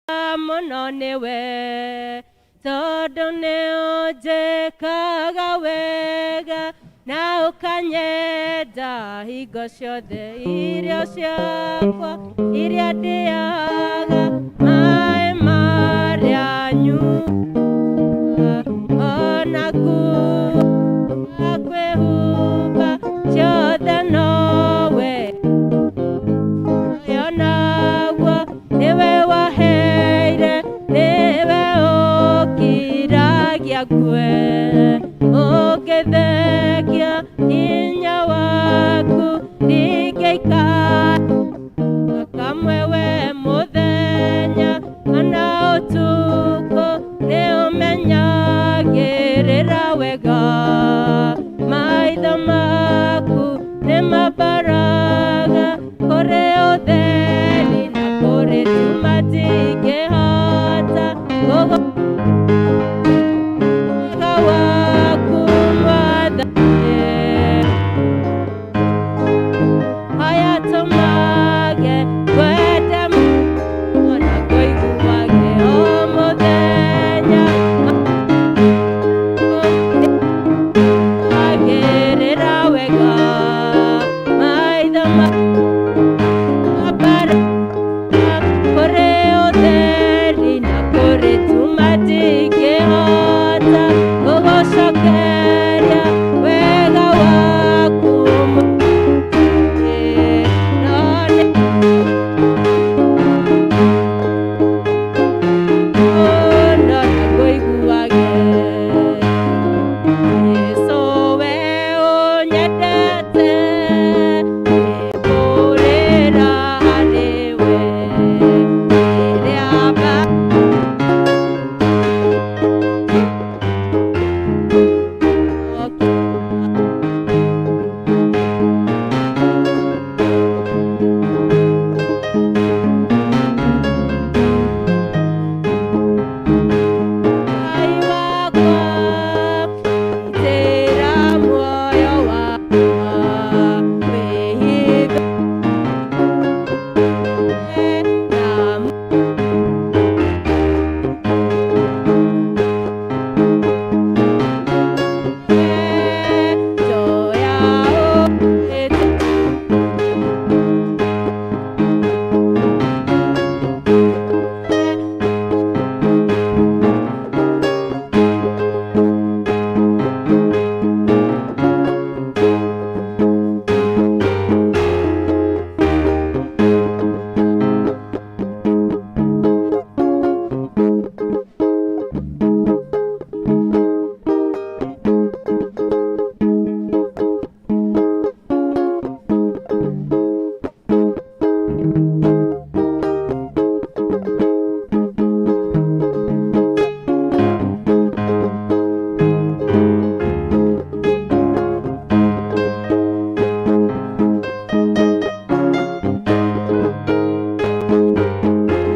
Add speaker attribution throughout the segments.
Speaker 1: Mũno nĩwe tondũ nĩ ũnjĩkaga wega na ũkanyenda hingo ciothe. Irio ciakwa iria ndĩaga, maĩ marĩa nyuaga, ona nguo kwĩhumba, ciothe nowe yo naguo nĩwe waheire, nĩwe ũkiragia ngue. Ũngĩthengia hinya waku, ndingĩikara kamwe we mũthenya kana ũtukũ. Nĩ ũmenyagĩrĩra wega, maitho maku nĩ mambaraga kũrĩ ũtheri na kũrĩ nduma. Ndingĩhota kũgũga waku Mwathani. Haya tũmage ngwende ona kũiguage o mũthenya. Agĩrĩra wega, maitho mambara kũrĩ ũtheri na kũrĩ nduma. Ndingĩhota gũgũcokeria wega waku no nĩ mũno na kũiguage. Jesũ, we ũnyendete, ngũrĩra harĩ we rĩrĩa Ngai wakwa, njĩra muoyo wakwa wĩhithe na njoya ũhĩte.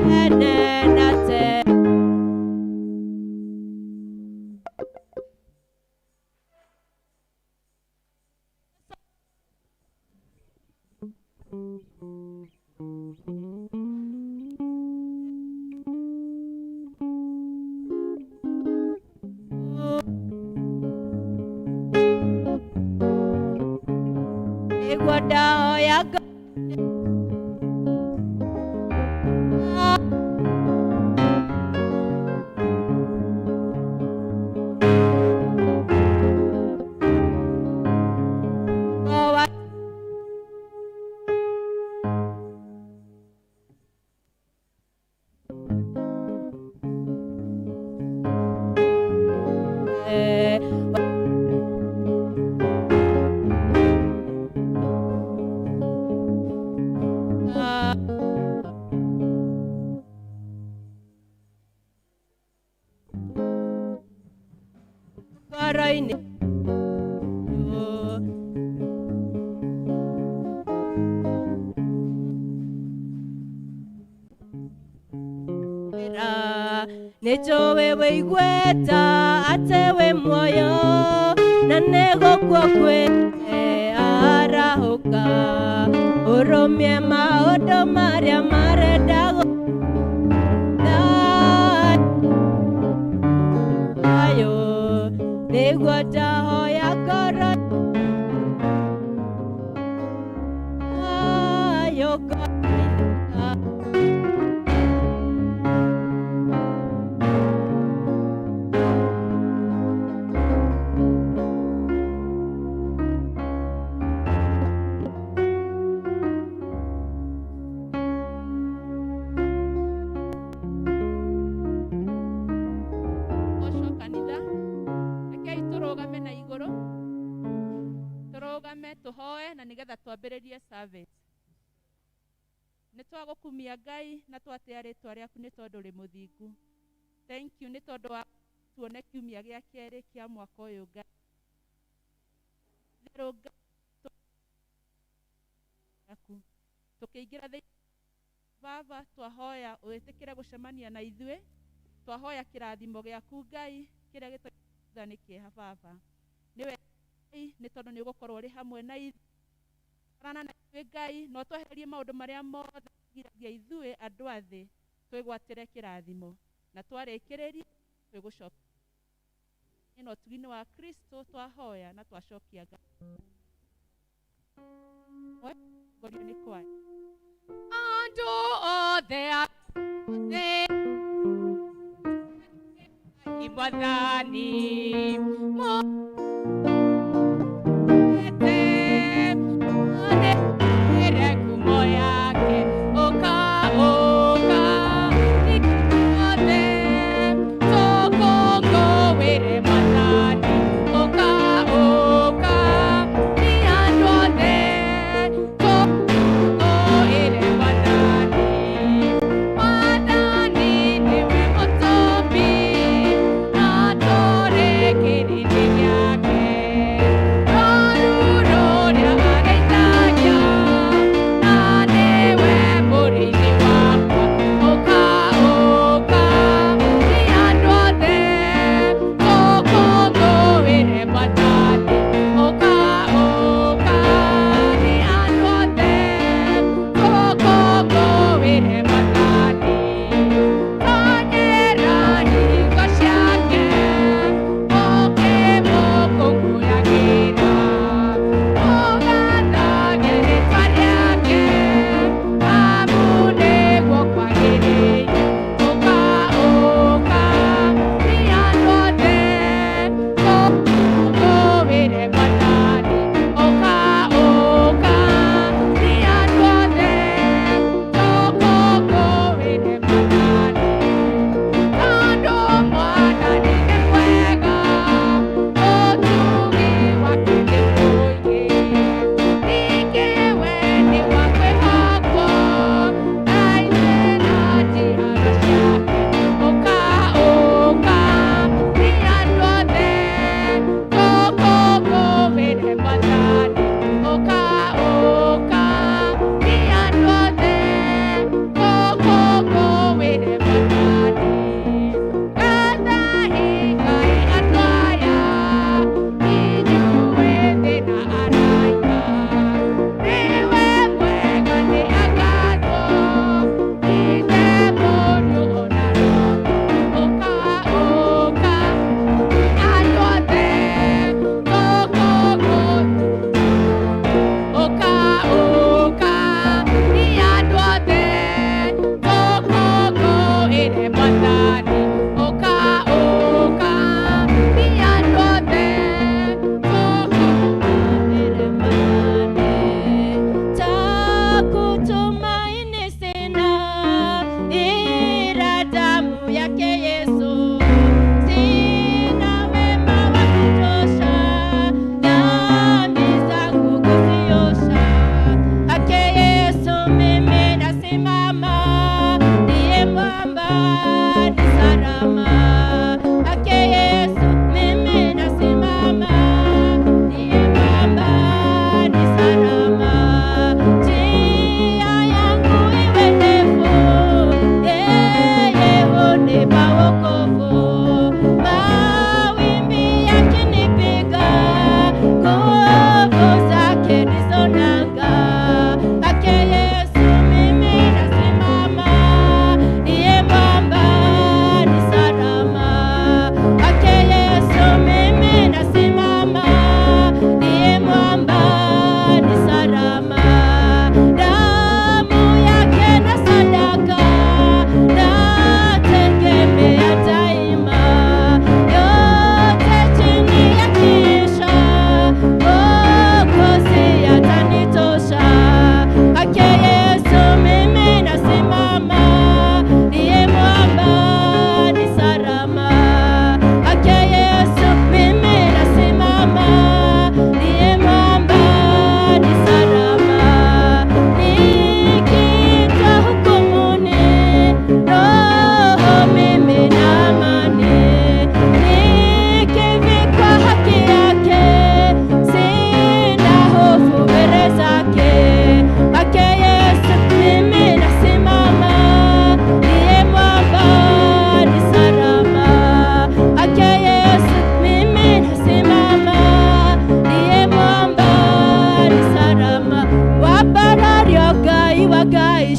Speaker 1: Tene na tene. Nĩguo ndahoya Ngai. Wa ngoro-inĩ. Nĩ njũĩ wĩigweta atĩ wĩ muoyo na nĩ gũkua kwĩ arahũka, ũrũmie maũndũ marĩa marenda. Nĩguo ndahoya ngoro yũngainĩka.
Speaker 2: Ũcio kanitha rekei tũrũgame na igũrũ, tũrũgame tũhoe na nĩgetha twambĩrĩrie service. Nĩ twagũkumia Ngai na twatĩa rĩtwa rĩaku nĩ tondũ ũrĩ mũthingu. Thank you nĩ tondũ wa tuone kiumia gĩa kerĩ kĩa mwaka ũyũ Ngai. Therũ Ngai yaku tũkĩingĩra thĩinĩ Baba, twahoya wĩtĩkĩre gũcemania na ithuĩ, twahoya kĩrathimo gĩaku Ngai kĩrĩa gĩtũigitha nĩ kĩeha. Baba nĩwe Ngai, nĩ tondũ nĩ ũgũkorwo ũrĩ hamwe na ithuĩ, twarana na ithuĩ Ngai, na ũtwehererie maũndũ marĩa mothe giragia ithuĩ andũ a thĩ twĩgwatĩre kĩrathimo, na twarĩkĩrĩria twĩgũcokia na ũtugi-inĩ wa Kristo twahoya na twacokia Ngai ngorio nĩ kwaya.
Speaker 3: Andũ othe a thĩ Mwathani mũete anĩre ngumo yake, ũka ũka ithuothe tũkũngũĩre Mwathani, ũka ũka nĩ andũ othe tũkũngũĩre Mwathani. Mwathani nĩwe mũtũmbi na tũrĩ kĩrĩndĩ.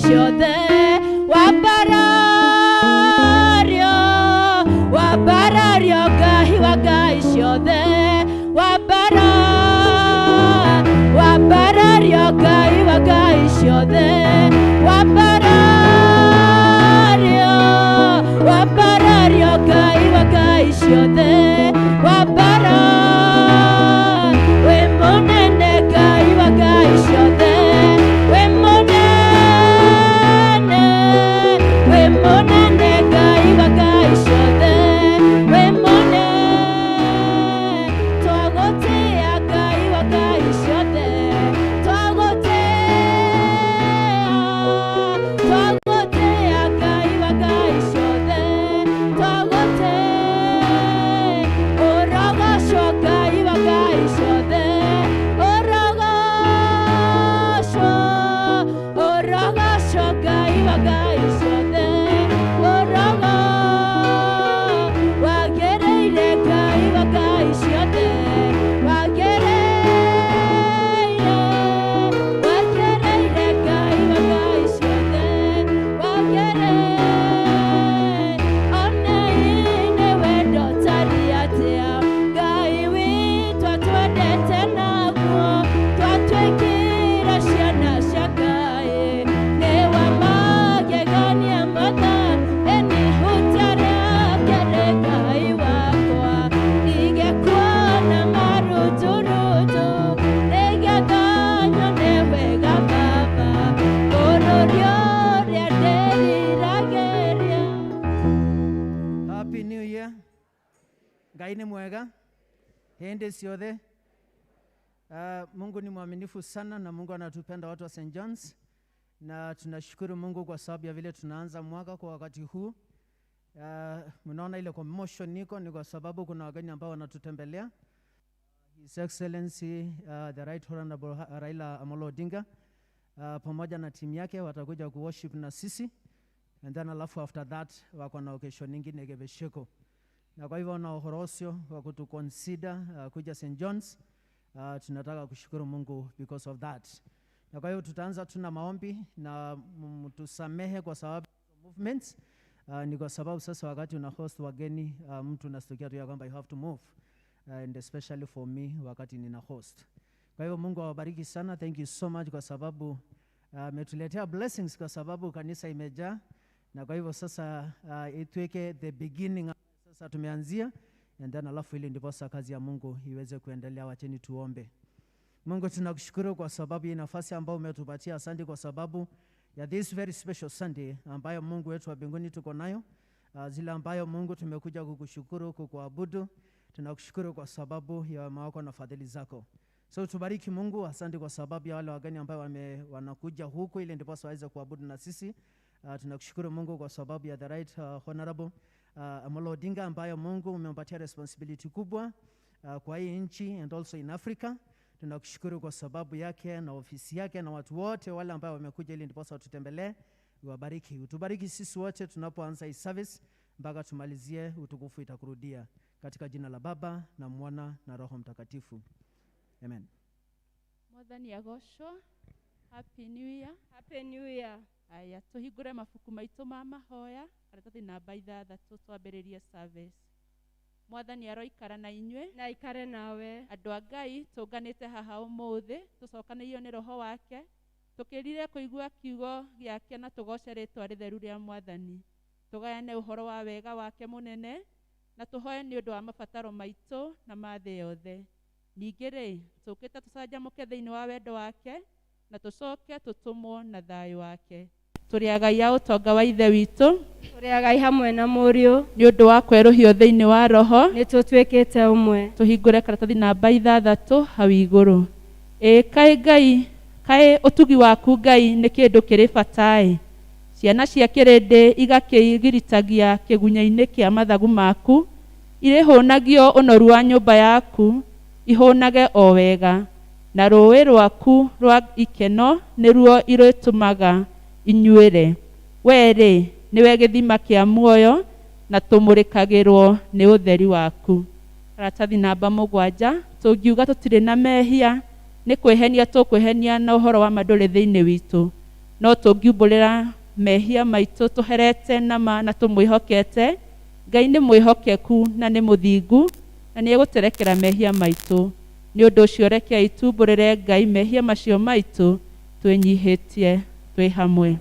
Speaker 1: Ciothe wambarario, wambarario Ngai wa ngai ciothe, wambarario Ngai wa ngai ciothe, wambarario, wambarario Ngai wa ngai ciothe, wambara wĩ mũnene Ngai wa ngai ciothe, wĩ mũnene, wĩ mũnene Ngai wa ngai ciothe, wĩ mũnene, twagũtĩĩa Ngai wa ngai ciothe, twagũtĩĩa, twagũtĩĩa Ngai wa ngai ciothe, twagũtĩĩa, ũrogocwo Ngai wa ngai ciothe, ũrogocwo, ũrogocwo Ngai wa ngai ciothe, ũrogo wagĩrĩire Ngai wa ngai ciothe, wagĩrĩire, wagĩrĩire Ngai wa ngai ciothe, wagĩrĩire, onei wendo tari atĩa Ngai witũ atwendete naguo, twatuĩkire ciana cia Ngai, nĩ wa magegania Mwathani, ĩni ihutia rĩake rĩ Ngai wakwa, ingĩkuona marunjurunju, nĩgetha nyone wega Baba, bũrũri ũrĩa ndĩriragĩria.
Speaker 4: Happy New Year. Ngai ni mwega hĩndĩ ciothe. Mungu ni mwaminifu sana na Mungu anatupenda watu wa St. John's, na tunashukuru Mungu kwa sababu ya vile tunaanza mwaka kwa wakati huu. Mnaona ile commotion niko ni kwa sababu kuna wageni ambao wanatutembelea. His Excellency the Right Honorable Raila Amolo Odinga pamoja na timu yake watakuja kuworship na sisi, and then alafu after that wako na occasion nyingine Gebesheko, na kwa hivyo na uhoro ũcio wa kutu consider kuja St. John's, tunataka kushukuru Mungu because of that. Na kwa hivyo tutaanza tuna maombi na mtusamehe kwa sababu movements, ni kwa sababu sasa wakati una host wageni, mtu unastukia tu ya kwamba you have to move, and especially for me wakati nina host. Kwa hivyo Mungu awabariki sana. Thank you so much kwa sababu ametuletea blessings, kwa sababu kanisa imejaa, na kwa hivyo sasa ituweke the beginning, sasa tumeanzia, and then alafu ili ndiposa kazi ya Mungu iweze kuendelea. Wacheni tuombe. Mungu, tunakushukuru kwa sababu ya nafasi ambayo umetupatia. Asante kwa sababu ya this very special Sunday ambayo Mungu wetu wa mbinguni tuko nayo, zile ambayo Mungu tumekuja kukushukuru, kukuabudu. Tunakushukuru kwa sababu ya wema wako na fadhili zako. So tubariki Mungu, asante kwa sababu ya wale wageni ambao wanakuja huku ili ndiposa waweze kuabudu na sisi. Tunakushukuru Mungu kwa sababu ya the right honorable Amolo Odinga ambayo Mungu umempatia responsibility kubwa kwa hii nchi and also in Africa. Tunakushukuru kwa sababu yake na ofisi yake na watu wote wale ambao wamekuja ili ndiposa watutembelee. Uwabariki, utubariki sisi wote tunapoanza hii service mpaka tumalizie, utukufu itakurudia. Katika jina la Baba na Mwana na Roho Mtakatifu. Amen.
Speaker 2: Mwathani agocwo. Happy New Year.
Speaker 1: Happy New Year.
Speaker 2: Aya, tũhingũre mabuku maitũ ma mahoya karatathi namba 6 twambĩrĩrie service. Mwathani aroikara na inyuĩ.
Speaker 1: Na ikare nawe.
Speaker 2: Andũ a Ngai, tũnganĩte haha ũmũthĩ tũcokanĩirio nĩ roho wake, tũkĩrire kũigua kiugo gĩake na tũgoce rĩtwa rĩtheru rĩa Mwathani, tũgayane ũhoro wa wega wake mũnene na tũhoe nĩ ũndũ wa mabataro maitũ na ma thĩ yothe. Ningĩ rĩ, tũkĩte tũcanjamũke thĩinĩ wa wendo wake na tũcoke tũtũmwo na thayũ wake. Tũrĩ agai a ũtonga wa Ithe witũ.
Speaker 1: Tũrĩ agai hamwe na Mũriũ.
Speaker 2: Nĩ ũndũ wa kwerũhio thĩinĩ wa roho.
Speaker 1: Nĩ tũtuĩkĩte ũmwe.
Speaker 2: Tũhingũre karatathi namba 6 hau igũrũ. Ĩ kaĩ Ngai, kaĩ ũtugi waku Ngai nĩ kĩndũ kĩrĩ bata-ĩ, ciana cia kĩrĩndĩ igakĩgiritagia kĩgunya-inĩ kĩa mathagu maku, irĩhũnagio ũnoru wa nyũmba yaku, ihũnage o wega, na rũũĩ rwaku rwa ikeno nĩruo irĩtũmaga inyuĩre. We-rĩ, nĩwe gĩthima kĩa muoyo na tũmũrĩkagĩrwo nĩ ũtheri waku. Karatathi namba 7, tũngiuga tũtirĩ na mehia nĩ kwĩhenia tũkwĩhenia na ũhoro wa ma ndũrĩ thĩinĩ witũ. No tũngiumbũrĩra mehia maitũ tũherete nama na tũmwĩhokete, Ngai nĩ mwĩhokeku na nĩ mũthingu na nĩ egũtũrekera mehia maitũ. Nĩ ũndũ ũcio rekei tumbũrĩre Ngai mehia macio maitũ twĩnyihĩtie twĩ hamwe.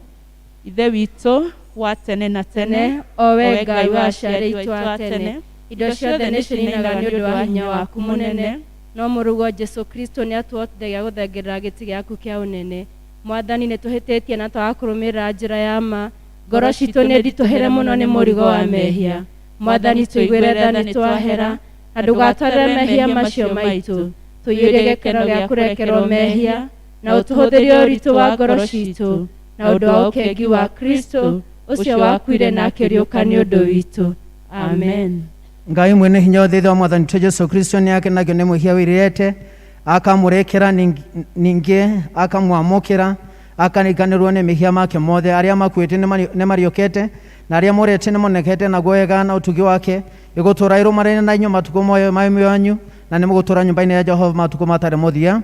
Speaker 2: Ithe witũ wa tene na tene,
Speaker 1: o we Ngai wa aciari aitũ a tene, indo ciothe nĩ cininaga nĩ ũndũ wa hinya waku mũnene, no mũrũguo Jesu Kristo nĩ atuotithagia gũthengerera gĩtĩ gĩaku kĩa ũnene. Mwathani, nĩ tũhĩtĩtie na twaga kũrũmĩrĩra njĩra ya ma, ngoro citũ nĩ nditũhĩre mũno nĩ mũrigo wa mehia. Mwathani, tũiguĩre tha nĩ twahera, na ndũgatwarĩre mehia macio maitũ. Tũiyũrie gĩkeno gĩa kũrekerwo mehia, na ũtũhũthĩrie ũritũ wa ngoro citũ na ũndũ wa ũkengi wa Kristo ũcio wakuire na akĩriũka nĩ ũndũ witũ. Amen.
Speaker 4: Ngai mwene hinya wothe, Ithe wa Mwathani witũ Jesu Kristo, nĩ akenagio nĩ mwĩhia wĩrirĩte akamũrekera, ningĩ akamwamũkĩra, akariganĩrwo nĩ mehia make mothe. Arĩa makuĩte nĩ mariũkĩte, na arĩa morĩte nĩ monekete, naguo wega na ũtugi wake ĩgũtũũra ĩrũmanĩrĩire na inyuĩ matukũ mothe ma mĩoyo yanyu, na nĩ mũgũtũũra nyũmba-inĩ ya Jehova matukũ matarĩ mũthia.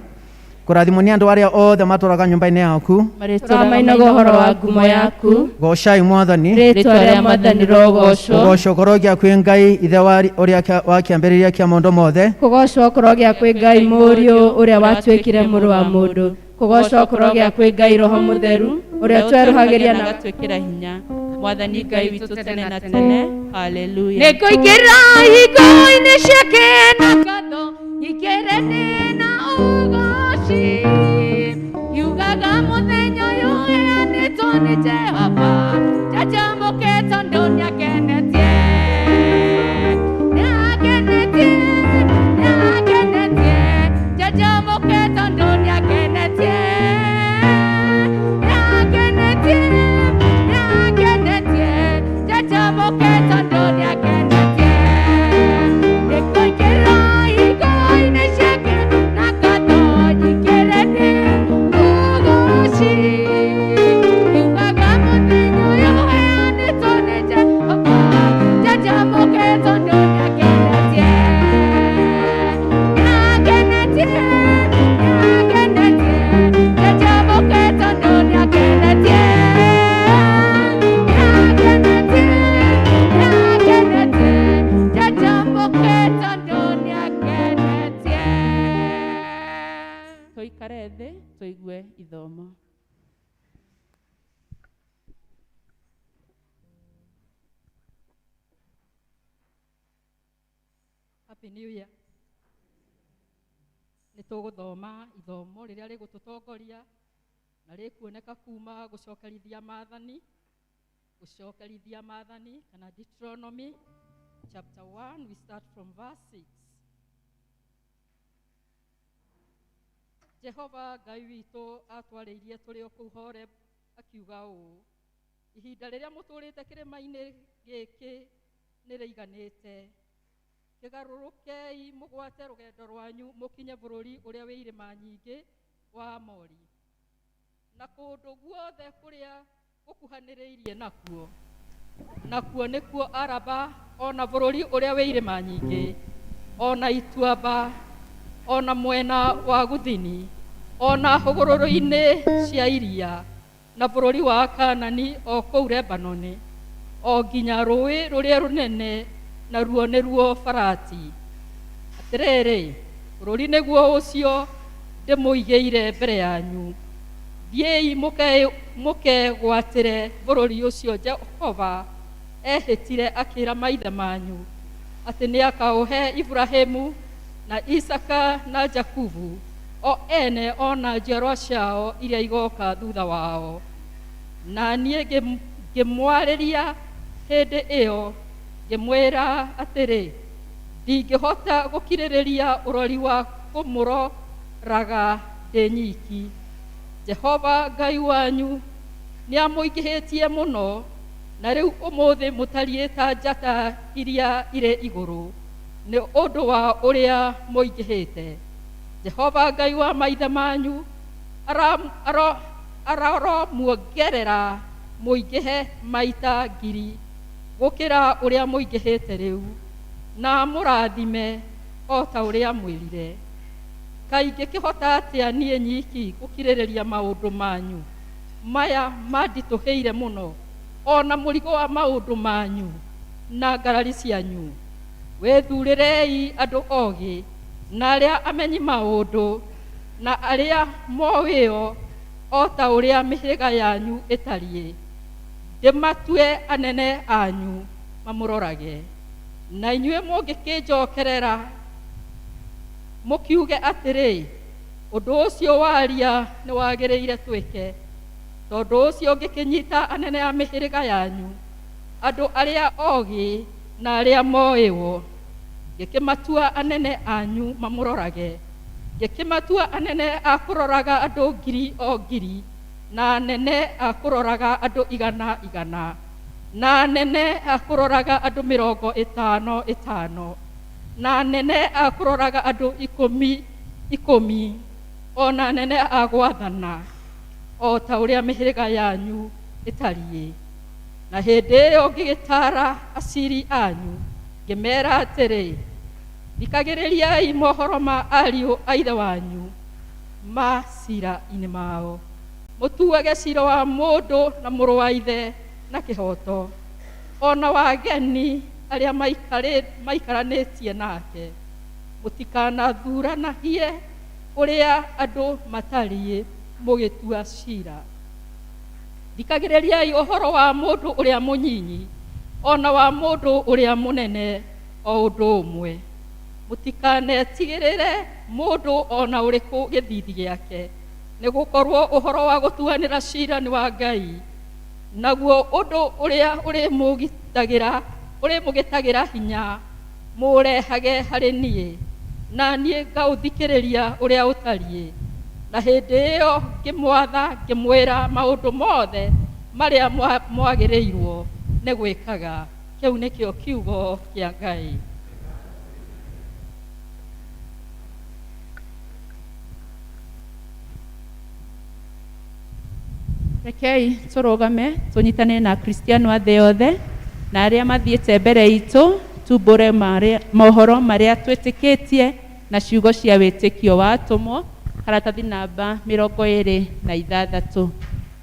Speaker 4: Kũrathimwo nĩ andũ arĩa othe matũũraga nyũmba-inĩ yaku.
Speaker 1: Tũramainaga ũhoro wa ngumo yaku.
Speaker 4: Goocai Mwathani.
Speaker 1: Rĩĩtwa rĩa Mwathani rĩrogoocwo.
Speaker 4: Ũgoocwo ũkorwo gĩa kwĩ Ngai Ithe wa ũrĩa wa kĩambĩrĩria kĩa maũndũ mothe.
Speaker 1: Kũgoocwo kũro gĩa kwĩ Ngai Mũriũ ũrĩa watuĩkire mũrũ wa mũndũ. Kũgoocwo kũro gĩa kwĩ Ngai Roho Mũtheru ũrĩa twerũhagĩria na
Speaker 2: agatwĩkĩra hinya. Mwathani Ngai witũ tene na tene. Haleluya.
Speaker 3: Nĩngũingĩra hingo-inĩ ciake na ngatho, nyingĩre ndĩ na ũgooci, ngiugaga mũthenya ũyũ ũheanĩtwo nĩ Jehova, njanjamũke tondũ nĩangenetie, nĩangenetie, nĩangenetie, njanjamũke tondũ nĩangenetie, nĩangenetie, nĩangenetie, njanjamũke tondũ nĩangenetie. Nĩngũingĩra hingo-inĩ ciake na ngatho, nyingĩre ndĩ ũgooci, ngiugaga mũthenya ũyũ ũheanĩtwo nĩ Jehova, njanjamũke tondũ nĩangenetie, nĩangenetie, nĩangenetie, njanjamũke tondũ nĩangenetie, nĩangenetie, nĩangenetie, njanjamũke tondũ nĩangenetie.
Speaker 2: Tũikare thĩ tũigue ithomo.
Speaker 5: Happy New Year. Nĩ tũgũthoma ithomo rĩrĩa rĩgũtũtongoria na rĩkuoneka kuma gũcokerithia maathani, gũcokerithia maathani kana Deuteronomy chapter 1, we start from verse 6. Jehova Ngai witũ atwarĩirie tũrĩ o kũu Horeb akiuga ũũ, ihinda rĩrĩa mũtũũrĩte kĩrĩma-inĩ gĩkĩ nĩ rĩiganĩte, kĩgarũrũkei mũgwate rũgendo rwanyu mũkinye bũrũri ũrĩa wĩ irĩma nyingĩ wa Amori, na kũndũ guothe kũrĩa gũkuhanĩrĩirie nakuo, nakuo nĩkuo Araba, ona bũrũri ũrĩa wĩ irĩma nyingĩ, ona ituamba, ona mwena wa gũthini, ona hũgũrũrũ-inĩ cia iria, na bũrũri wa Kanani o kũu Lebanoni, o nginya rũũĩ rũrĩa rũnene, naruo nĩruo Farati. Atĩrĩrĩ, bũrũri nĩguo ũcio ndĩmũigĩire mbere yanyu, thiĩi mũkegwatĩre bũrũri ũcio Jehova ehĩtire akĩra maithe manyu atĩ nĩakaũhe Iburahĩmu na Isaka na Jakubu, o ene ona njiarwa ciao iria igoka thutha wao. Na niĩ ngĩmwarĩria hĩndĩ ĩyo ngĩmwĩra atĩrĩ, ndingĩhota gũkirĩrĩria ũrori wa kũmũroraga ndĩ nyiki. Jehova Ngai wanyu nĩamũingĩhĩtie mũno, na rĩu ũmũthĩ mũtariĩ ta njata iria irĩ igũrũ nĩ ũndũ wa ũrĩa mũingĩhĩte. Jehova Ngai wa maithe manyu aromuongerera mũingĩhe maita ngiri gũkĩra ũrĩa mũingĩhĩte rĩu, na mũrathime o ta ũrĩa mwĩrire. Kaĩ ingĩkĩhota atĩa niĩ nyiki gũkirĩrĩria maũndũ manyu Maya manditũhĩire mũno, o na mũrigo wa maũndũ manyu na ngarari cianyu. Wĩthurĩrei andũ ogĩ na arĩa amenyi maũndũ na arĩa mowĩo, o ta ũrĩa mĩhĩrĩga yanyu ĩtariĩ, ndĩmatue anene anyu mamũrorage. Na inyuĩ mũngĩkĩnjokerera mũkiuge atĩrĩ, 'Ũndũ ũcio waria nĩ wagĩrĩire twĩke,' tondũ ũcio ngĩkĩnyita anene a mĩhĩrĩga yanyu, andũ arĩa ogĩ na arĩa moĩwo, ngĩkĩmatua anene anyu mamũrorage, ngĩkĩmatua anene a kũroraga andũ ngiri o ngiri, na anene a kũroraga andũ igana igana, na anene a kũroraga andũ mĩrongo ĩtano ĩtano, na anene a kũroraga andũ ikũmi ikũmi, o na anene a gwathana, o ta ũrĩa mĩhĩrĩga yanyu ĩtariĩ. Na hĩndĩ ĩyo ngĩgĩtaara aciri anyu, ngĩmeera atĩrĩ, 'Thikagĩrĩriai mohoro ma ariũ a ithe wanyu ma cira-inĩ mao, mũtuage cira wa mũndũ na mũrũ wa ithe na kĩhooto, o na wa ageni arĩa maikaranĩtie nake. Mũtikanathuuranagie ũrĩa andũ matariĩ mũgĩtua cira. Thikagĩrĩriai ũhoro wa mũndũ ũrĩa mũnyinyi o na wa mũndũ ũrĩa mũnene o ũndũ ũmwe. Mũtikanetigĩrĩre mũndũ o na ũrĩkũ gĩthiithi gĩake, nĩ gũkorwo ũhoro wa gũtuanĩra cira nĩ wa Ngai. Naguo ũndũ ũrĩa ũrĩmũgitagĩra hinya mũũrehage harĩ niĩ, na niĩ ngaũthikĩrĩria ũrĩa ũtariĩ.' Na hĩndĩ ĩyo ngĩmwatha, ngĩmwĩra maũndũ mothe marĩa mwagĩrĩirwo nĩ gwĩkaga." Kĩu nĩkĩo kiugo kĩa Ngai.
Speaker 2: Rekei tũrũgame tũnyitane na Akristiano a thĩ yothe na arĩa mathiĩte mbere itũ, tumbũre mohoro marĩa twĩtĩkĩtie na ciugo cia wĩtĩkio wa atũmwo, karatathi namba 26.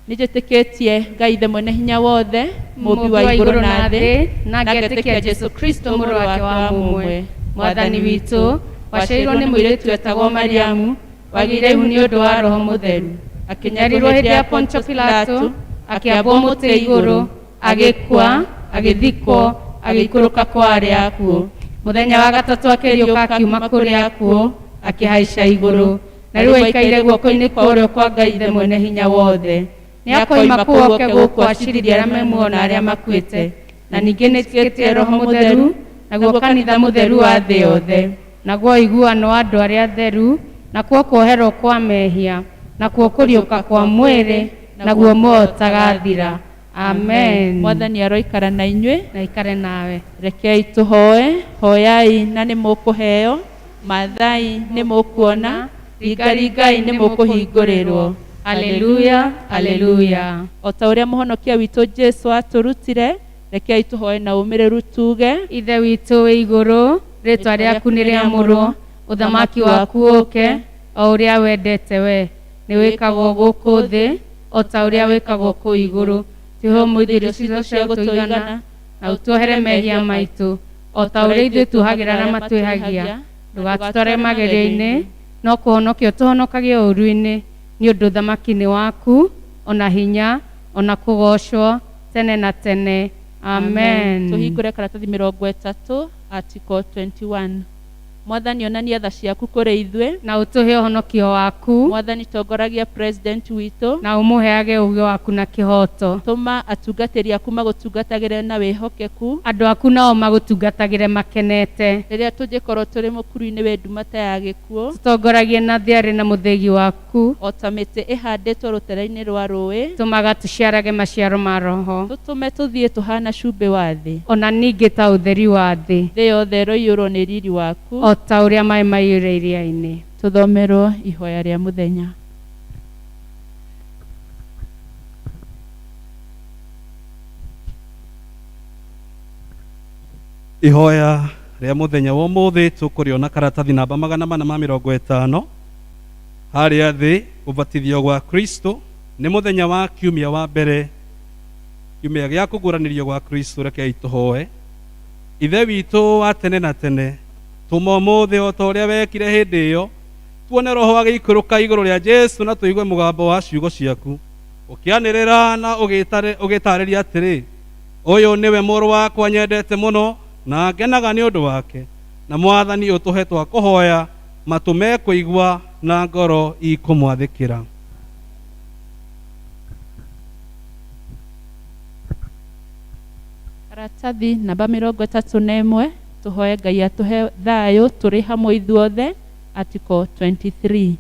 Speaker 2: Nĩ njĩtĩkĩtie Ngai Ithe mwene hinya wothe, mũũmbi wa igũrũ na thĩ,
Speaker 1: na ngetĩkia Jesu Kristo, mũrũ wake wa mũmwe, Mwathani witũ, waciarirwo nĩ mũirĩtu wetagwo Mariamu, wagĩire ihu nĩ ũndũ wa Roho Mũtheru, akĩnyarirwo hĩndĩ ya Pontio Pilato, akĩambwo mũtĩ igũrũ, agĩkua, agĩthikwo, agĩikũrũka kwa arĩa akuũ. Mũthenya wa gatatũ akĩriũka akiuma kũrĩa akuũ, akĩhaica igũrũ, na rĩu aikaire guoko-inĩ kwa ũrĩo kwa Ngai Ithe mwene hinya wothe. Nĩ akoima kũu oke gũkũ acirithie arĩa me muoyo na arĩa makuĩte. Na ningĩ nĩtĩkĩtie Roho Mũtheru, naguo kanitha mũtheru wa thĩ yothe, naguo ũiguano wa andũ arĩa atheru, nakuo kuoherwo kwa mehia, nakuo kũriũka kwa mwĩrĩ, naguo muoyo ũtagathira. Amen.
Speaker 2: Mwathani aroikara na inyuĩ.
Speaker 1: Na ikare nawe.
Speaker 2: Rekei tũhoe. Hoyai na nĩ mũkũheo, mathai nĩ mũkuona, ringaringai nĩ mũkũhingũrĩrwo.
Speaker 1: Haleluya, haleluya.
Speaker 2: O ta ũrĩa mũhonokia witũ Jesu atũrutire, rekei tũhoe na ũmĩrĩru tuge:
Speaker 1: Ithe witũ wĩ igũrũ, rĩtwa rĩaku nĩ rĩamũrwo, ũthamaki waku ũke, o ũrĩa wendete we nĩ wĩkagwo gũkũ thĩ o ta ũrĩa wĩkagwo kũu igũrũ. Tũhe ũmũthĩ irio citũ cia gũtũigana, na ũtuohere mehia maitũ o ta ũrĩa ithuĩ tuohagĩra arĩa matwĩhagia. Ndũgatũtware magerio-inĩ, no kũhonokia ũtũhonokagie ũũru-inĩ, nĩ ũndũ ũthamaki nĩ waku, ona hinya, ona kũgoocwo tene na tene. Amen.
Speaker 2: Tũhingũre karatathi 30, article 21. Mwathani, onania tha ciaku kũrĩ ithuĩ,
Speaker 1: na ũtũhe ũhonokio waku.
Speaker 2: Mwathani, tongoragia president witũ,
Speaker 1: na ũmũheage ũũgĩ waku na kĩhooto.
Speaker 2: Tũma atungatĩri aku magũtungatagĩre na wĩhokeku,
Speaker 1: andũ aku nao magũtungatagĩre makenete.
Speaker 2: Rĩrĩa tũngĩkorwo tũrĩ mũkuru-inĩ wĩ nduma ta ya gĩkuũ,
Speaker 1: tũtongoragie na thiarĩ na mũthĩgi waku.
Speaker 2: O ta mĩtĩ ĩhandĩtwo rũtere-inĩ rwa rũĩ,
Speaker 1: tũmaga tũciarage maciaro ma Roho.
Speaker 2: Tũtũme tũthiĩ tũhana cumbĩ wa thĩ,
Speaker 1: ona ningĩ ta ũtheri wa thĩ.
Speaker 2: Thĩ yothe ĩroiyũrwo nĩ riri waku,
Speaker 1: o ta ũrĩa maĩ maiyũire iria-inĩ.
Speaker 2: Tũthomerwo ihoya rĩa mũthenya.
Speaker 6: Ihoya rĩa mũthenya wa ũmũthĩ tũkũrĩona karatathi namba 450 harĩa thĩ, ũbatithio gwa Kristo. Nĩ mũthenya wa kiumia wa mbere, kiumia gĩa kũguũranĩrio gwa Kristo. Rekei tũhoe. Ithe witũ wa tene na tene, tũma ũmũthĩ o ta ũrĩa wekire hĩndĩ ĩyo, tuone Roho agĩikũrũka igũrũ rĩa Jesu na tũigue mũgambo wa ciugo ciaku ũkĩanĩrĩra na ũgĩtarĩria atĩrĩ, ũyũ nĩwe mũrũ wakwa nyendete mũno na ngenaga nĩ ũndũ wake. Na Mwathani, ũtũhe twa kũhoya matũ mekũigua na ngoro ikũmwathĩkĩra.
Speaker 2: Karatathi namba 31, tũhoe Ngai atũhe thayũ tũrĩ hamwe ithuothe. Article 23.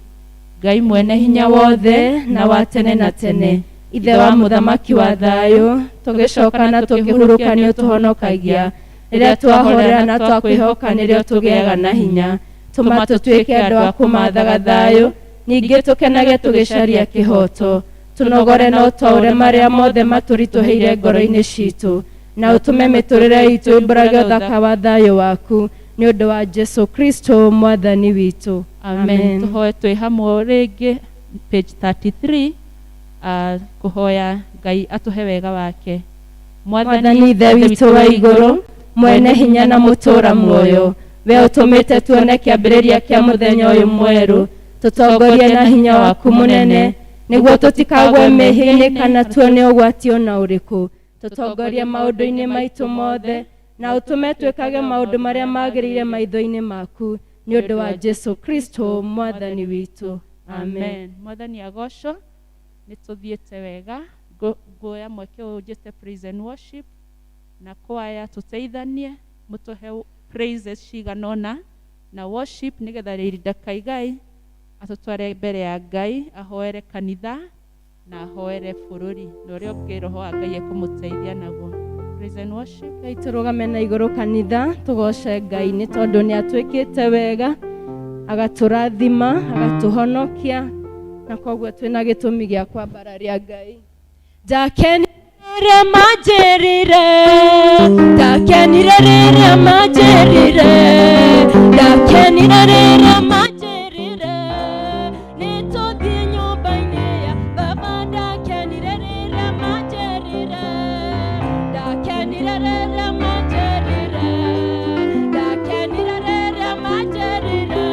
Speaker 2: Ngai mwene hinya
Speaker 1: wothe na wa tene na tene, Ithe wa mũthamaki wa thayũ, tũgĩcoka na tũkĩhurũka nĩ ũtũhonokagia. Rĩrĩa twahorera na twakwĩhoka nĩrĩo tũgĩaga na hinya. Tũma tũtuĩke andũ a kũmathaga thayũ, ningĩ tũkenage tũgĩcaria kĩhooto. Tũnogore na ũtaũre marĩa mothe matũritũhĩire ngoro-inĩ citũ, na ũtũme mĩtũrĩre itũ ĩmbũrage ũthaka wa thayũ waku, nĩ ũndũ wa Jesu Kristo Mwathani witũ.
Speaker 2: Amen. Tũhoe twĩ hamwe rĩngĩ, page 33, kũhoya Ngai atũhe wega wake.
Speaker 1: Mwathani Ithe witũ wa igũrũ, mwene hinya na mũtũũra muoyo, we ũtũmĩte tuone kĩambĩrĩria kĩa mũthenya ũyũ mwerũ, tũtongorie na hinya waku mũnene, nĩguo tũtikagwe mehia-inĩ kana tuone ũgwati ona ũrĩkũ. Tũtongorie maũndũ-inĩ maitũ mothe, na ũtũme twĩkage maũndũ marĩa magĩrĩire maitho-inĩ maku, nĩ ũndũ wa Jesu Kristo Mwathani witũ. Amen.
Speaker 2: Mwathani agocwo. Nĩ tũthiĩte wega. Nguoya mweke ũyũ njĩte praise and worship na kwaya tũteithanie, mũtũhe praises cigana ũna na worship, nĩgetha Rĩrinda Kaigai atũtware mbere ya Ngai, ahoere kanitha na ahoere bũrũri na ũrĩa ũngĩ Roho wa Ngai ekũmũteithia naguo. Praise and worship.
Speaker 1: Ngai, tũrũgame na igũrũ kanitha, tũgoce Ngai nĩ tondũ nĩ atwĩkĩte wega, agatũrathima, agatũhonokia, na koguo twĩna gĩtũmi gĩa kwambararia Ngai. Ndakenire manjĩrire, ndakenire rĩrĩa manjĩrire, ndakenire rĩrĩa manjĩrire, nĩtũthiĩ nyũmba-inĩ ya Baba. Ndakenire rĩrĩa manjĩrire, ndakenire rĩrĩa manjĩrire, ndakenire rĩrĩa manjĩrire,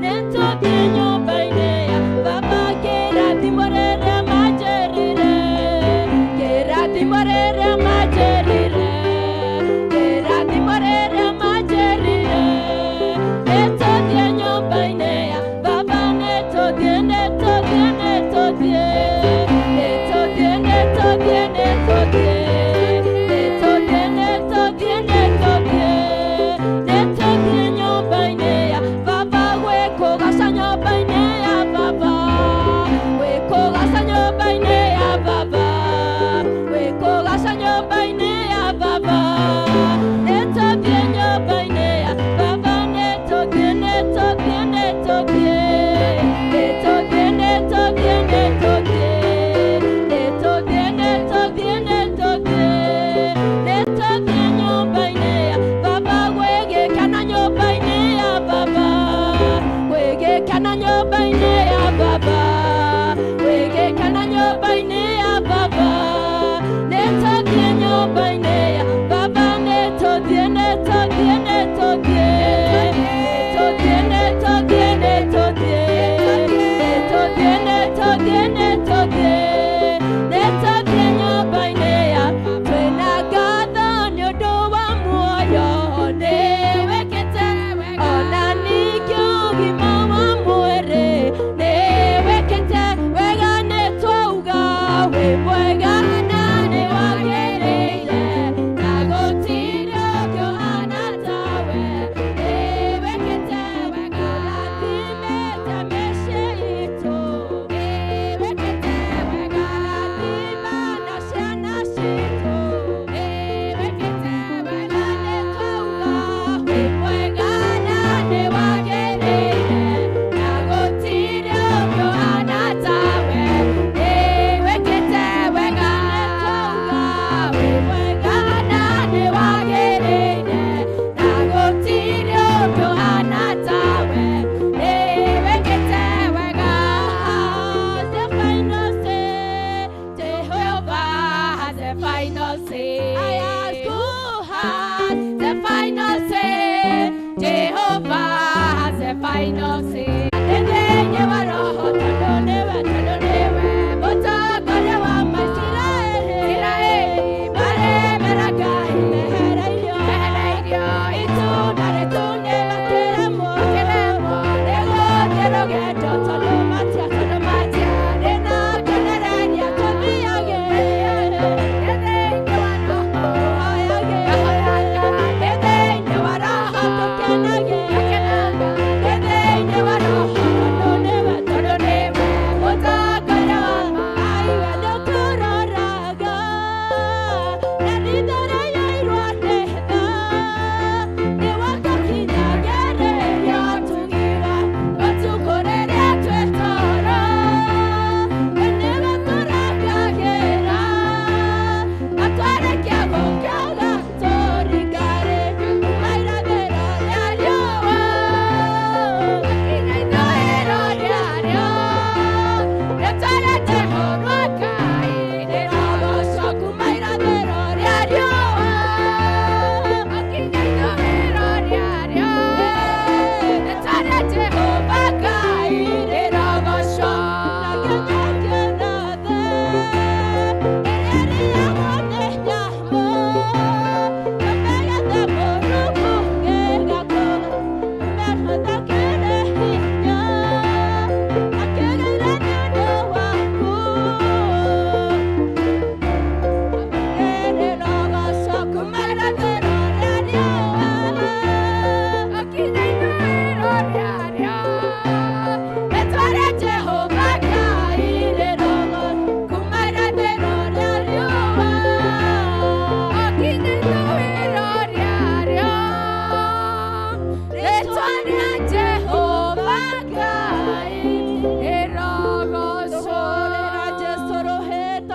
Speaker 1: nĩtũthiĩ nyũmba-inĩ ya Baba. Kĩrathimo rĩrĩa manjĩrire, kĩrathimo rĩrĩa manjĩrire, kĩrathimo rĩrĩa manjĩrire, nĩtũthiĩ nyũmba-inĩ ya Baba. Nĩtũthiĩ, nĩtũthiĩ, nĩtũthiĩ, nĩtũthiĩ, nĩtũthiĩ, nĩtũthiĩ, nĩtũthiĩ, nĩtũthiĩ, nĩtũthiĩ, nĩtũthiĩ nyũmba-inĩ ya Baba. Gwĩkũgaca nyũmba-inĩ ya Baba, gwĩkũgaca nyũmba-inĩ ya Baba, gwĩkũgaca nyũmba-inĩ ya Baba. Nĩtũthiĩ nyũmba-inĩ ya Baba. Nĩtũthiĩ, nĩtũthiĩ, nĩtũthiĩ, nĩtũthiĩ, nĩtũthiĩ, nĩtũthiĩ, nĩtũthiĩ, nĩtũthiĩ, nĩtũthiĩ, nĩtũthiĩ nyũmba-inĩ ya Baba. Gwĩgĩkena nyũmba-inĩ ya Baba, gwĩgĩkena nyũmba-inĩ ya Baba, gwĩgĩkena nyũmba-inĩ ya Baba. Nĩtũthiĩ nyũmba-inĩ ya Baba. Nĩtũthiĩ, nĩtũthiĩ, nĩtũthiĩ, nĩtũthiĩ, nĩtũthiĩ, nĩtũthiĩ, nĩtũthiĩ, nĩtũthiĩ, nĩtũthiĩ, nĩtũthiĩ nyũmba-inĩ ya. Twĩna ngatho nĩ ũndũ wa muoyo nĩwĩkĩte, ona ningĩ ũgima wa mwĩrĩ nĩwĩkĩte wega. Nĩtwauga wĩ mwega na nĩwagĩrĩire, na gũtirĩ ũngĩ ũhana tawe. Nĩwĩkĩte wega, rathimĩte mĩciĩ itũ, nĩwĩkĩte wega, rathima na ciana citũ, nĩwĩkĩte wega. Nĩtwauga wĩ mwega na nĩwagĩrĩire, na gũtirĩ ũngĩ ũhana tawe. Nĩwĩkĩte wega, nĩtwauga wĩ mwega na nĩwagĩrĩire, na gũtirĩ ũngĩ ũhana tawe. Nĩwĩkĩte wega. The final say.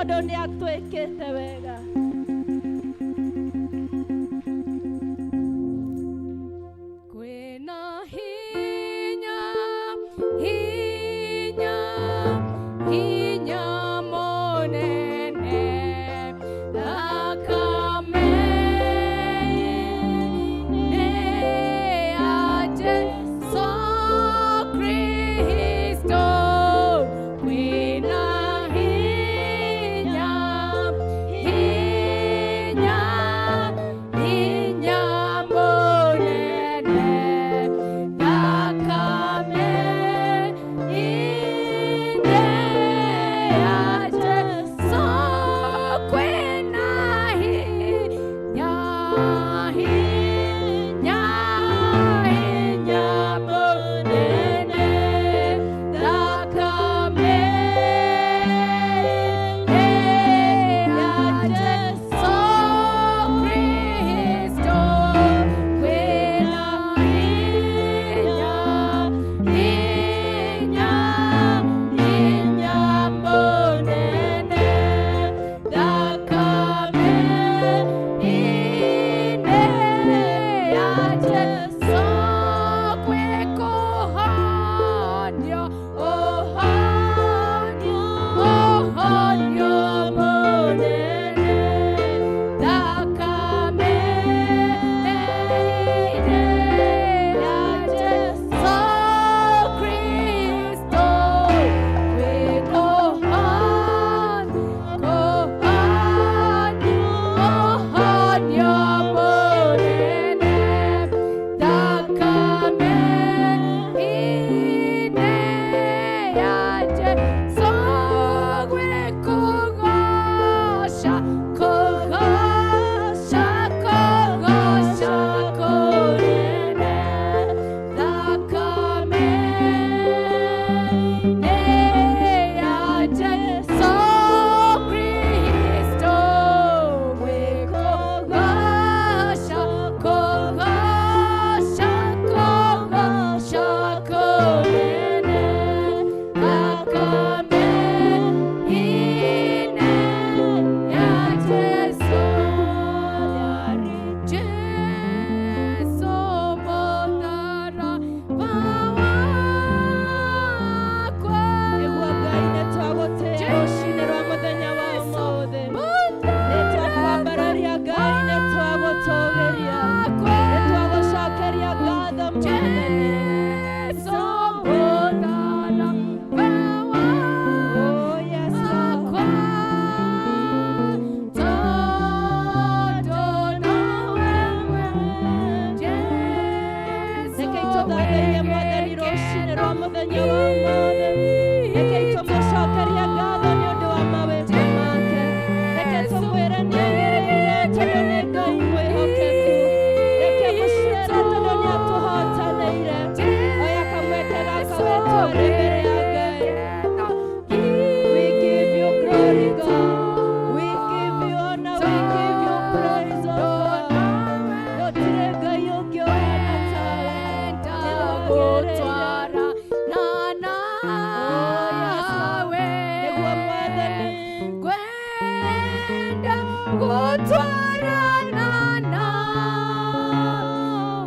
Speaker 2: Tondũ nĩ atwĩkĩte wega.
Speaker 3: Kwĩna hinya, hinya, hinya mũnene, thakame-inĩ ya Jesũ Kristo. Kwĩna hinya, hinya, hinya mũnene, thakame-inĩ ya Jesũ. Kwĩna hinya, hinya, hinya mũnene, thakame-inĩ ya Jesũ Kristo. Kwĩna hinya, hinya, hinya mũnene, thakame-inĩ ya Jesũ. Kwĩ kũhonio, ũhonio, ũhonio mũnene, thakame-inĩ ya Jesũ Kristo. Kwĩ kũhonio, kũhonio, ũhonio mũnene, thakame-inĩ ya Jesũ. Gwĩ kũgoca, kũgoca, kũgoca kũnene, thakame-inĩ ya Jesũ Kristo. Gwĩ kũgoca, kũgoca, kũgoca kũnene, thakame-inĩ ya Jesũ. Jesũ mũtharaba wakwa.
Speaker 2: Nĩguo Ngai nĩ twagũtĩĩa rũcinĩ rwa mũthenya wa ũmũthĩ. Nĩ twakwambararia Ngai, nĩ twagũtũgĩria, nĩ twagũcokeria ngatho Mwathani.
Speaker 3: Jesũ mũtharaba
Speaker 2: Oh yes Lord.
Speaker 3: wakwa, tondũ nowe Jesũ
Speaker 2: Rekei tũthathaiye Mwathani rũcinĩ rwa mũthenya wa ũmũthĩ. Rekei tũmũcokerie ngatho nĩ ũndũ wa mawĩko make. Reke tũmwĩre nĩ agĩrĩire tondũ nĩ Ngai mwĩhokeku. Reke mũciĩre tondũ nĩ atũhotanĩire. Oya kamweke gaka wĩtware mbere ya Ngai. We give you glory, God. We give you honor, we give you praise, oh God. Gũtirĩ Ngai ũngĩ ũhaana tawe.
Speaker 3: Gũtwara na
Speaker 2: Oh, yes, Lord.
Speaker 3: nawe.
Speaker 2: Nĩguo Mwathani.
Speaker 3: Kwenda gũtwarana na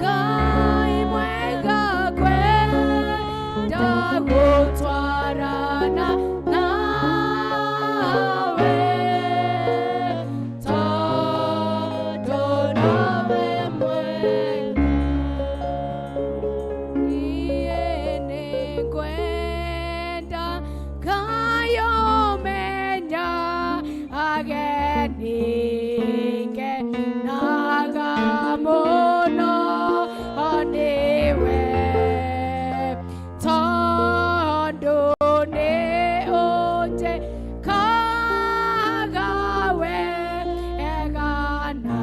Speaker 3: Ngai mwega, kwenda gũtwarana nawe, tondũ nowe mwega. Niĩ nĩngwenda ngayũmenya ageni ngenaga mũno nĩwe, tondũ nĩ ũnjĩkaga wega na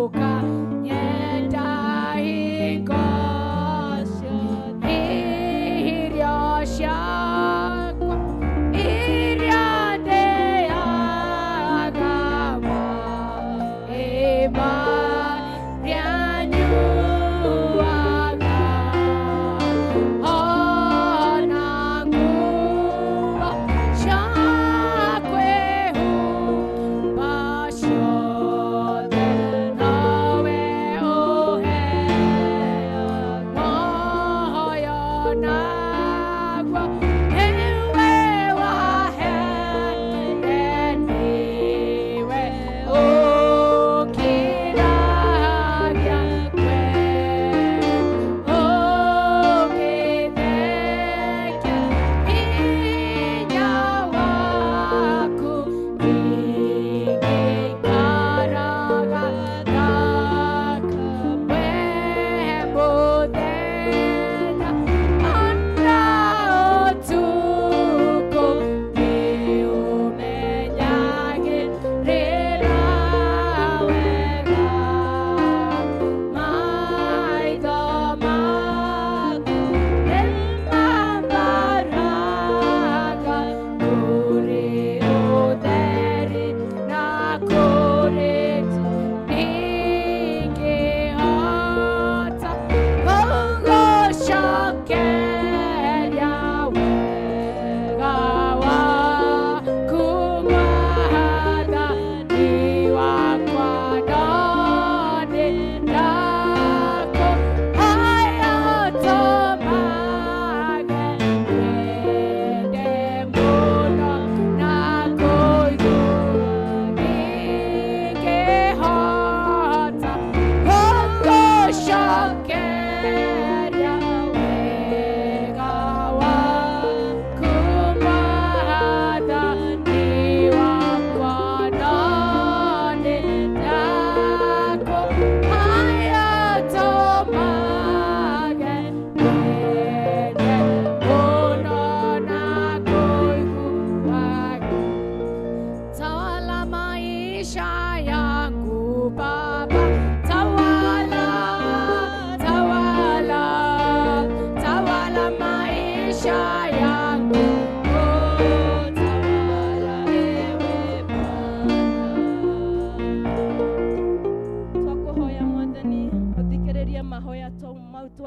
Speaker 3: ũkanyenda hingo ciothe. Irio ciakwa iria ndĩaga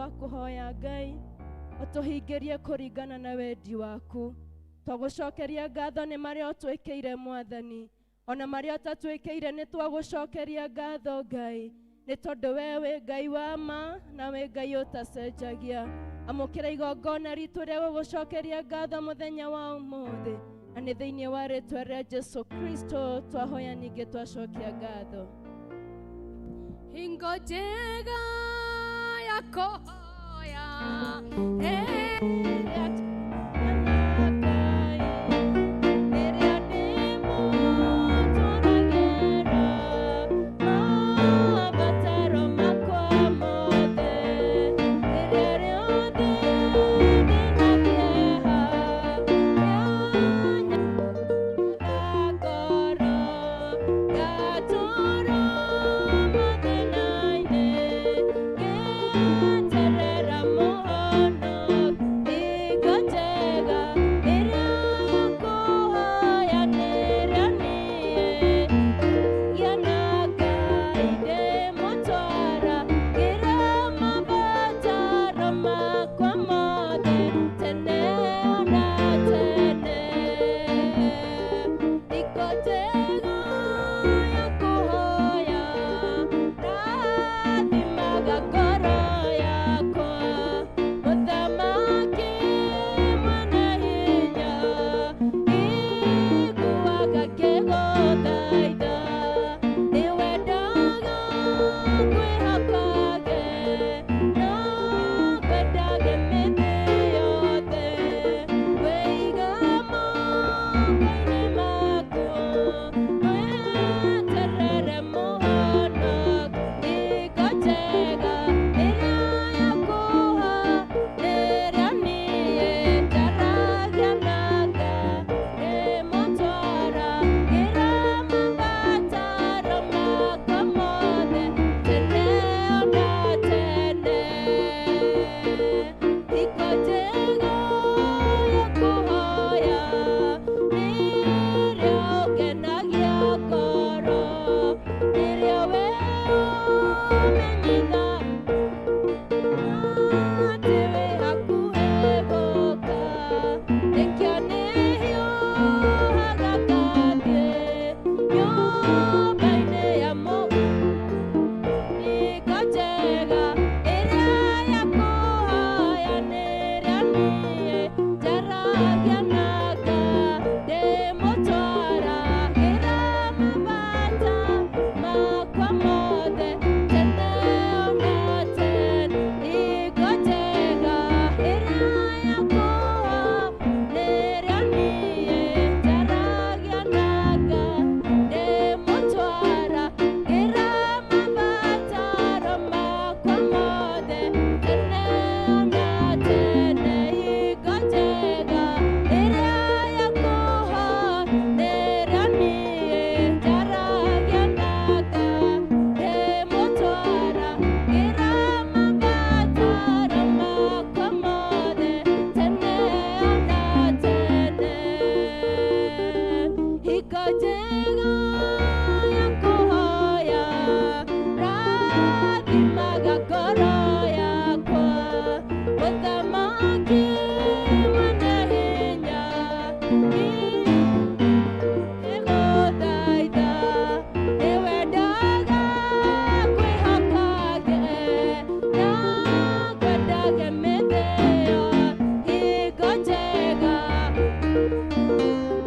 Speaker 1: Twakũhoya Ngai ũtũhingĩrie kũringana na wendi waku. Twagũcokeria ngatho nĩ marĩa ũtwĩkĩire Mwathani, ona marĩa ũtatwĩkĩire nĩ twagũcokeria ngatho Ngai, nĩ tondũ we wĩ Ngai wa ma na wĩ Ngai ũtacenjagia. Amũkĩra igongona ritũ rĩa gũgũcokeria ngatho mũthenya wa ũmũthĩ, na nĩ thĩinĩ wa rĩtwa rĩa Jesu Kristo twahoya ningĩ twacokia ngatho.
Speaker 3: Hingo njega ya kũhoya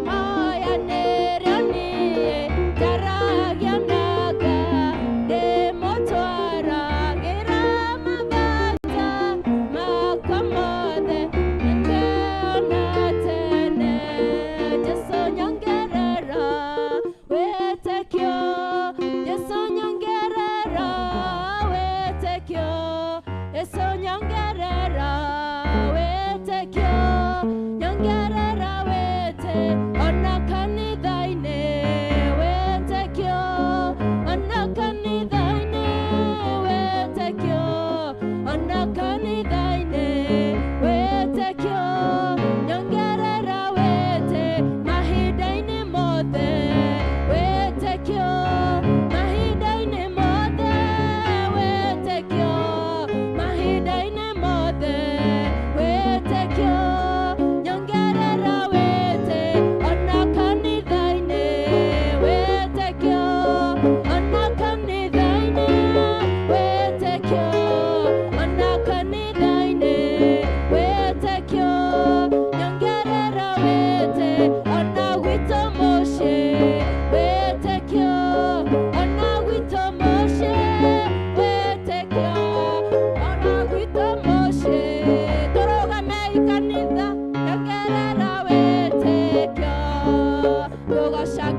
Speaker 1: Oya nere ni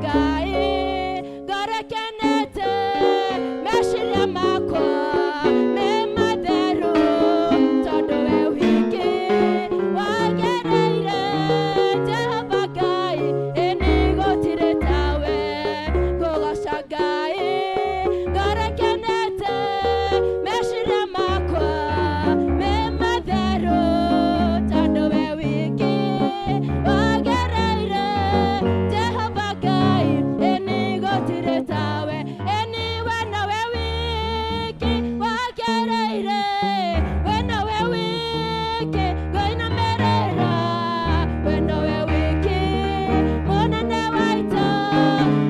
Speaker 1: Ngai ngoro ĩkenete, meciria makwa me matheru, tondũ we wiki wagĩrĩire. Jehova Ngai, ĩni gũtirĩ tawe. Ngũgoca Ngai ngoro ĩkenete, meciria makwa me matheru, tondũ we wiki wagĩrĩire. Jehova Ngai, ĩni gũtirĩ tawe. Ĩni we nowe wiki wagĩrĩire, we nowe wiki ngũinamĩrĩra, we nowe wiki mũnene wa ita,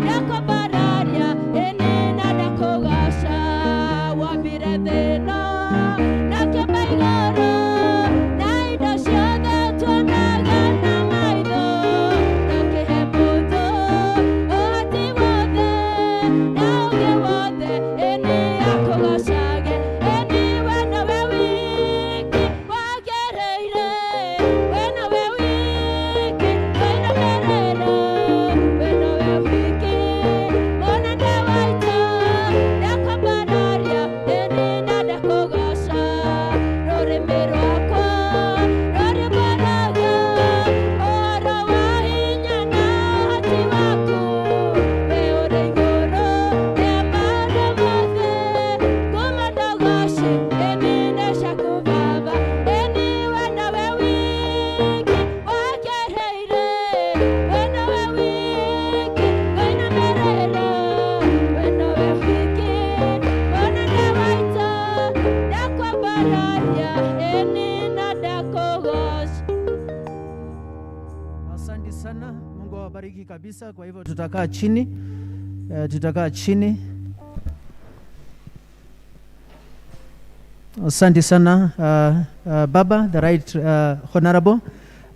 Speaker 1: ndakwambararia ĩni na ndakũgoca. Wombire thĩ ĩno na kĩũmba igũrũ, na indo ciothe tuonaga na maitho, na ũkĩhe mũndũ ũhoti wothe na ũũgĩ wothe, ĩni akũgocage. Ĩni we nowe wiki wagĩrĩire, we nowe wiki ngũinamĩrĩra, we nowe wiki mũnene wa ita, ndakwambararia ĩni na ndakũgoca. Rũrĩmĩ rwakwa rũriumbũraga ũhoro wa hinya na ũhoti waku, we ũrĩ igũrũ rĩa maũndũ mothe, ngumo na ũgoci ĩni nĩ ciaku Baba. Ĩni we nowe wiki wagĩrĩire, we nowe wiki ngũinamĩrĩra, we nowe wiki mũnene wa ita, ndakwambararia ĩni na ndakũgoca.
Speaker 4: Asante sana, Mungu awabariki kabisa. Kwa hivyo tutakaa chini, tutakaa chini. Asante sana Baba, the right Honorable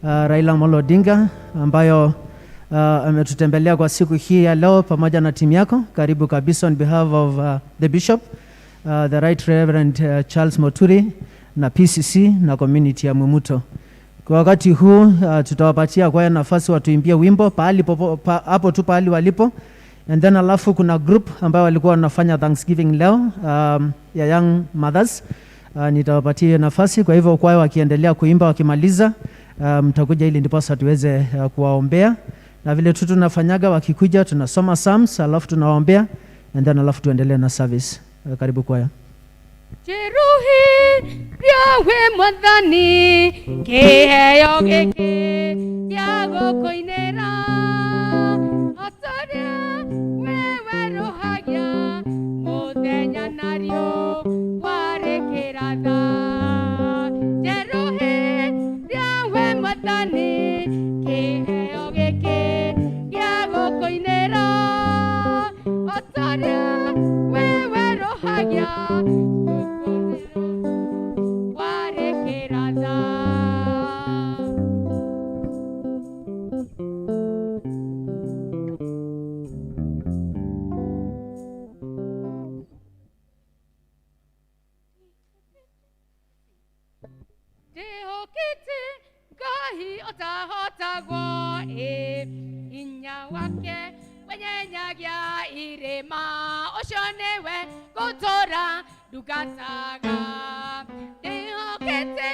Speaker 4: Raila Amolo Odinga ambayo ametutembelea kwa siku hii ya leo pamoja na timu yako. Karibu kabisa on behalf of the Bishop, the Right Reverend Charles Moturi na PCC na community ya Mwimuto. Kwa wakati huu tutawapatia kwaya nafasi watuimbie wimbo pahali popo, hapo tu pahali walipo, and then alafu kuna group ambayo walikuwa wanafanya Thanksgiving leo ya Young Mothers. Nitawapatia hiyo nafasi. Kwa hivyo kwaya wakiendelea kuimba, wakimaliza mtakuja ili ndiposa tuweze kuwaombea, na vile tu tunafanyaga, wakikuja tunasoma Psalms alafu tunawaombea and then alafu tuendelee na service. Karibu kwaya.
Speaker 3: Jeruhi rĩawe Mwathani, kĩheo gĩkĩ gĩa gũkũinĩra, o ta ũrĩa we werũhagia mũthenya nario warĩkĩratha. Jeruhi rĩawe Mwathani, kĩheo gĩkĩ gĩa gũkũinĩra, o ta ũrĩa we werũhagia warĩkĩratha. Ndĩhokete Ngai ũtahotagwo, ĩ hinya wake wenyenyagia irĩma, ũcio nĩwe ngũtũũra ndungataga. Ndĩhokete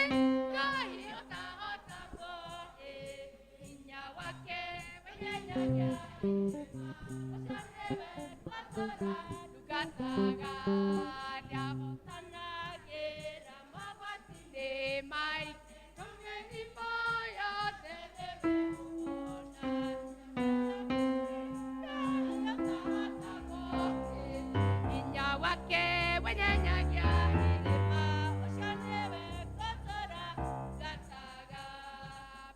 Speaker 3: Ngai ũtahotagwo, ĩ hinya wake wenyenyagia irĩma, ũcio nĩwe ngũtũũra ndungataga. Ndahotanagĩra mogwati-inĩ maingĩ, no mĩrimũ yothe nĩwe ũhona. Hinya wake wenyenyagia irĩma, ũcio nĩwe ngũtũũra ndungataga.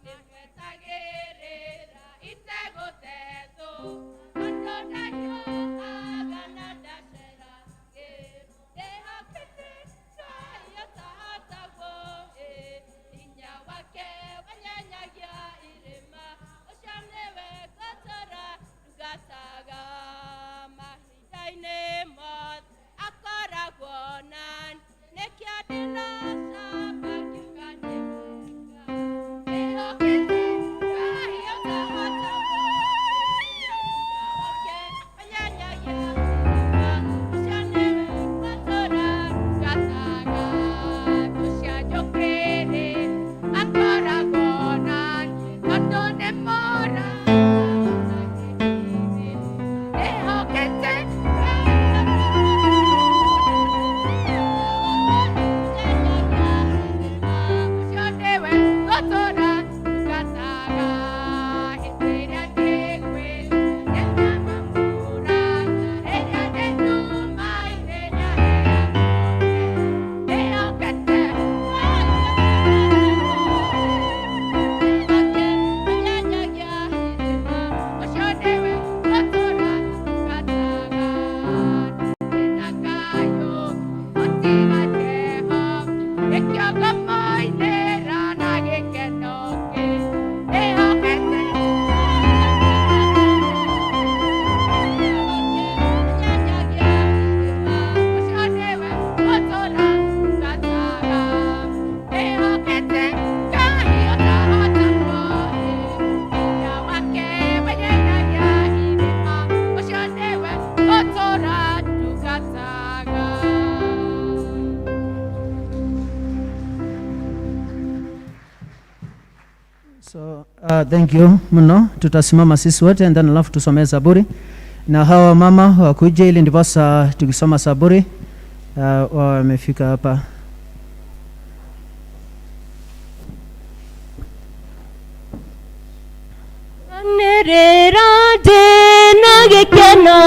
Speaker 3: Nĩngwetagĩrĩra itegũtethwo, tondũ ndahiũhaga na ndaceragĩrwo. Ndĩhokete
Speaker 4: Thank you mno. Tutasimama sisi wote and then alafu tusomee Zaburi, na hawa mama wakuje ili ndiposa tukisoma Zaburi wamefika hapa.
Speaker 1: Anĩrĩra ndĩna gĩkeno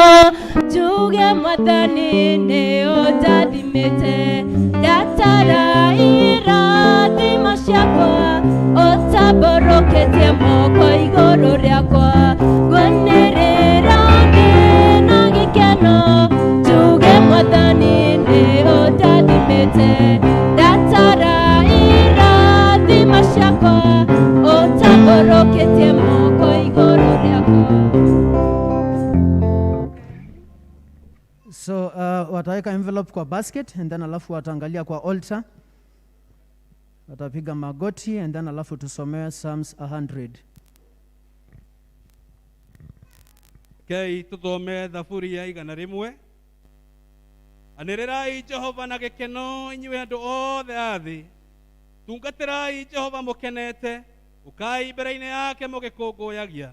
Speaker 1: njuge Mwathani nĩ ũndathimĩte, ndatara irathimo ciakwa ũtambũrũkĩtie moko igũrũ rĩakwa. Ngwanĩrĩra ndĩna gĩkeno njuge Mwathani nĩ ũndathimĩte, ndatara irathimo ciakwa ũtambũrũkĩtie moko igũrũ rĩakwa.
Speaker 4: So wataweka envelope kwa basket and then alafu wataangalia kwa altar, watapiga magoti and then alafu tusomewe Psalms 100.
Speaker 6: Rekei tuthome Thaburi ya 100. Anĩrĩrai Jehova na gĩkeno inyuĩ andũ othe a thĩ, tungatĩrai Jehova mũkenete, ũkai mbere-inĩ yake mũgĩkũngũyagia.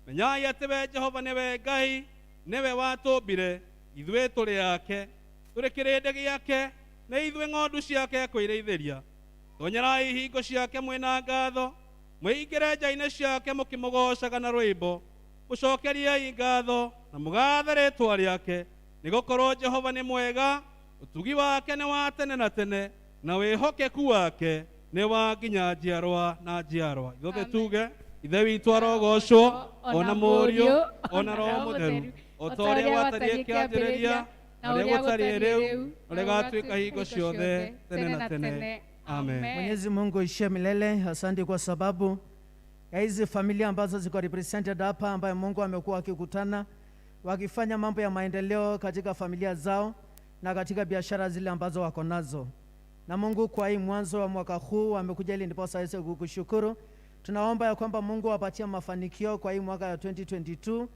Speaker 6: Menyai atĩ we Jehova nĩwe Ngai, nĩwe watũmbire, ithuĩ tũrĩ ake, tũrĩ kĩrĩndĩ gĩake, nĩ ithuĩ ng'ondu ciake kwĩrĩithĩria. Tonyerai hingo ciake mwĩna ngatho, mwĩingĩre nja-inĩ ciake mũkĩmũgoocaga na rwĩmbo. Mũcokeriei ngatho na mũgathe rĩĩtwa rĩake, nĩgũkorwo Jehova nĩ mwega, ũtugi wake nĩ wa tene na tene, na wĩhokeku wake nĩ wa nginya njiarwa na njiarwa. Ithuothe tuge Ithe witũ arogocwo, ona Mũriũ, ona Roho Mũtheru, o ta ũrĩa gwatariĩ kĩambĩrĩria, na ũrĩa gũtariĩ rĩu, na ũrĩa gũgatuĩka hingo ciothe tene na tene. Amen.
Speaker 4: Mwenyezi Mungu ishie milele, asante kwa sababu ya hizi familia ambazo ziko represented hapa, ambayo Mungu amekuwa akikutana wakifanya mambo ya maendeleo katika familia zao na katika biashara zile ambazo wako nazo. Na Mungu kwa hii mwanzo wa mwaka huu amekuja ili ndiposa aweze kukushukuru. Tunaomba ya kwamba Mungu awapatie mafanikio kwa hii mwaka ya 2022,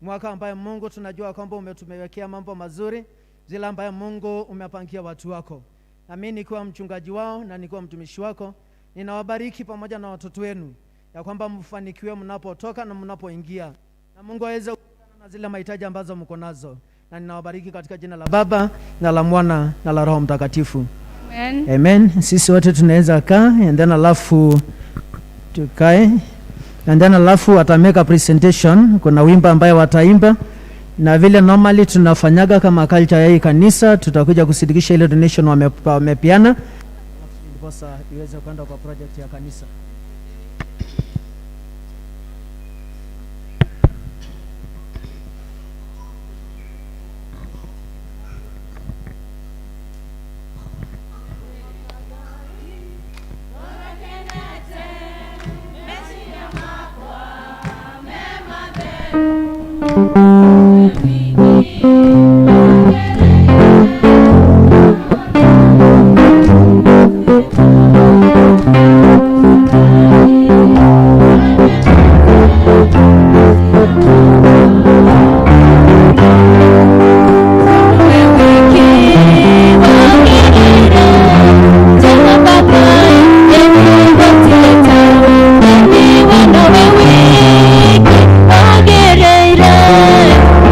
Speaker 4: mwaka ambaye Mungu tunajua kwamba umetumewekea mambo mazuri, zile ambaye Mungu umepangia watu wako. Na mimi nikiwa mchungaji wao na nikiwa mtumishi wako, ninawabariki pamoja na watoto wenu ya kwamba mfanikiwe mnapotoka na mnapoingia, na Mungu aweze kukutana na zile mahitaji ambazo mko nazo. Na ninawabariki katika jina la Baba na la Mwana na la Roho Mtakatifu.
Speaker 3: Amen.
Speaker 4: Amen. Sisi wote tunaweza kaa and then alafu tukae and then alafu watameka presentation. Kuna wimbo ambayo wataimba, na vile normally tunafanyaga kama culture ya hii kanisa, tutakuja kusidikisha ile donation wamepeana ndiposa iweze kwenda kwa project ya kanisa.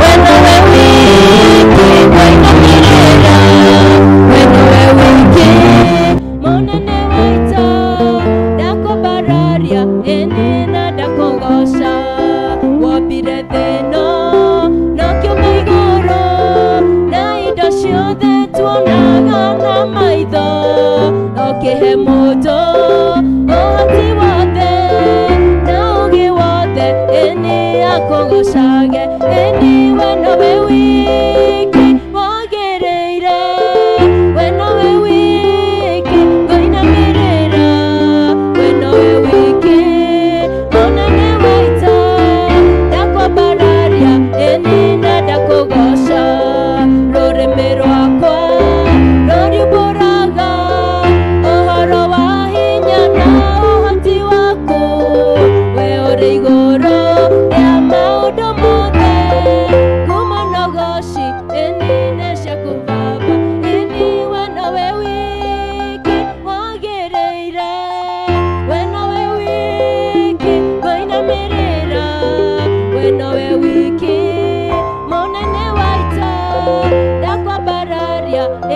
Speaker 3: When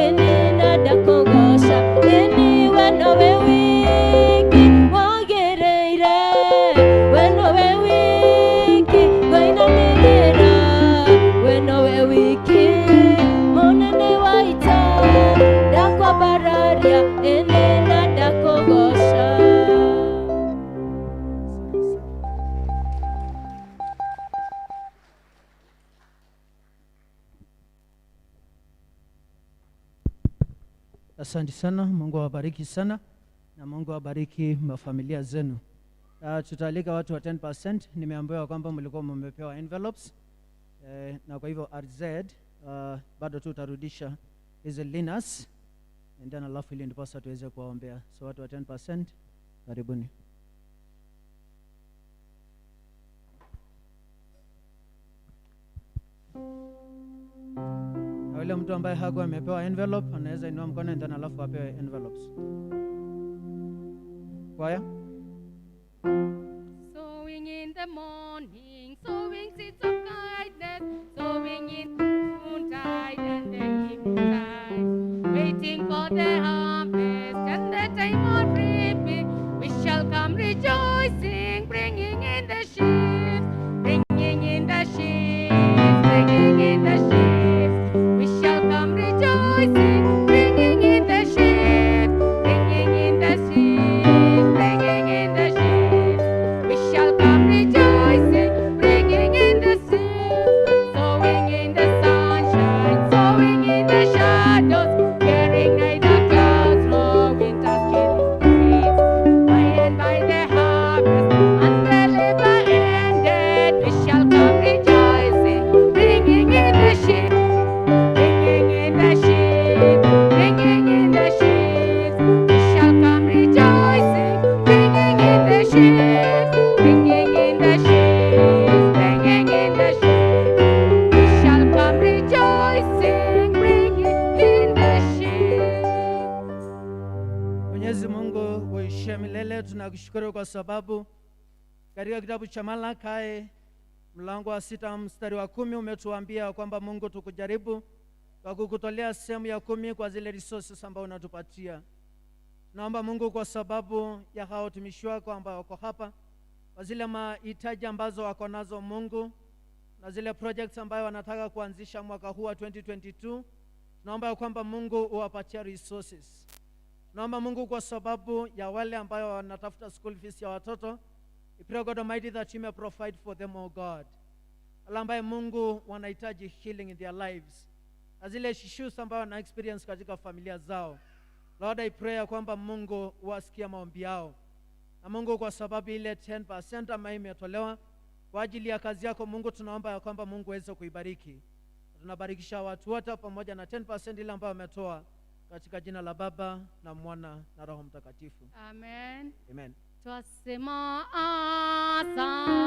Speaker 1: Ĩni na ndakũgoca. Ĩni we nowe wiki wagĩrĩire, we nowe wiki ngũinamĩrĩra, we nowe wiki mũnene wa ita, ndakwambararia. Ĩni na ndakũgoca.
Speaker 4: Asante sana. Asante sana, Mungu awabariki sana na Mungu awabariki mafamilia zenu. Tutaalika watu wa 10%. Nimeambiwa kwamba mlikuwa mmepewa envelopes na kwa hivyo RZ bado tu utarudisha hizi liners and then alafu ili ndiposa tuweze kuwaombea. So watu wa 10%, karibuni. Na yule mtu ambaye hakuwa amepewa envelope anaweza inua mkono and then alafu apewe envelopes. Kwaya?
Speaker 3: Sowing in the morning, sowing seeds of kindness, sowing in noontide and the evening time, waiting for the harvest and the time of reaping. We shall come rejoicing, bringing in the sheaves, bringing in the sheaves, bringing in the sheaves. We shall come rejoicing, bringing in the sheaves, bringing in the sheaves, bringing in the sheaves. We shall come rejoicing, bringing in the seed, sowing in the sunshine, sowing in the shadows, bearing neither clouds nor winter's chilling breeze. By and by the harvest and the labor ended, we shall come rejoicing, bringing in the sheep, bringing in the sheep, bringing in the sheaves. We shall come rejoicing, bringing in the sheaves, bringing in the sheaves, bringing in the sheaves. We shall come rejoicing, bringing in the sheaves.
Speaker 4: Mwenyezi Mungu uishie milele, tunakushukuru kwa sababu katika kitabu cha Malaki mlango wa 6 mstari wa 10 umetuambia kwamba Mungu tukujaribu kwa kukutolea sehemu ya 10 kwa zile resources ambazo unatupatia. Naomba Mungu kwa sababu ya hao watumishi wako ambao wako hapa, kwa zile mahitaji ambazo wako nazo Mungu, na zile projects ambayo wanataka kuanzisha mwaka huu wa 2022, naomba ya kwamba Mungu uwapatie resources. Naomba Mungu kwa sababu ya wale ambayo wanatafuta school fees ya watoto, we pray, God Almighty, that you may provide for them, O God. Wale ambaye Mungu wanahitaji healing in their lives, na zile issues ambayo wana experience katika familia zao, Lord, I pray ya kwamba Mungu wasikia maombi yao. Na Mungu kwa sababu ile 10% ambayo imetolewa kwa ajili ya kazi yako Mungu, tunaomba ya kwamba Mungu aweze kuibariki. Tunabarikisha watu wote pamoja na 10% ile ambayo wametoa katika jina la Baba na Mwana na Roho Mtakatifu.
Speaker 3: Amen.
Speaker 4: Amen.
Speaker 3: Twasema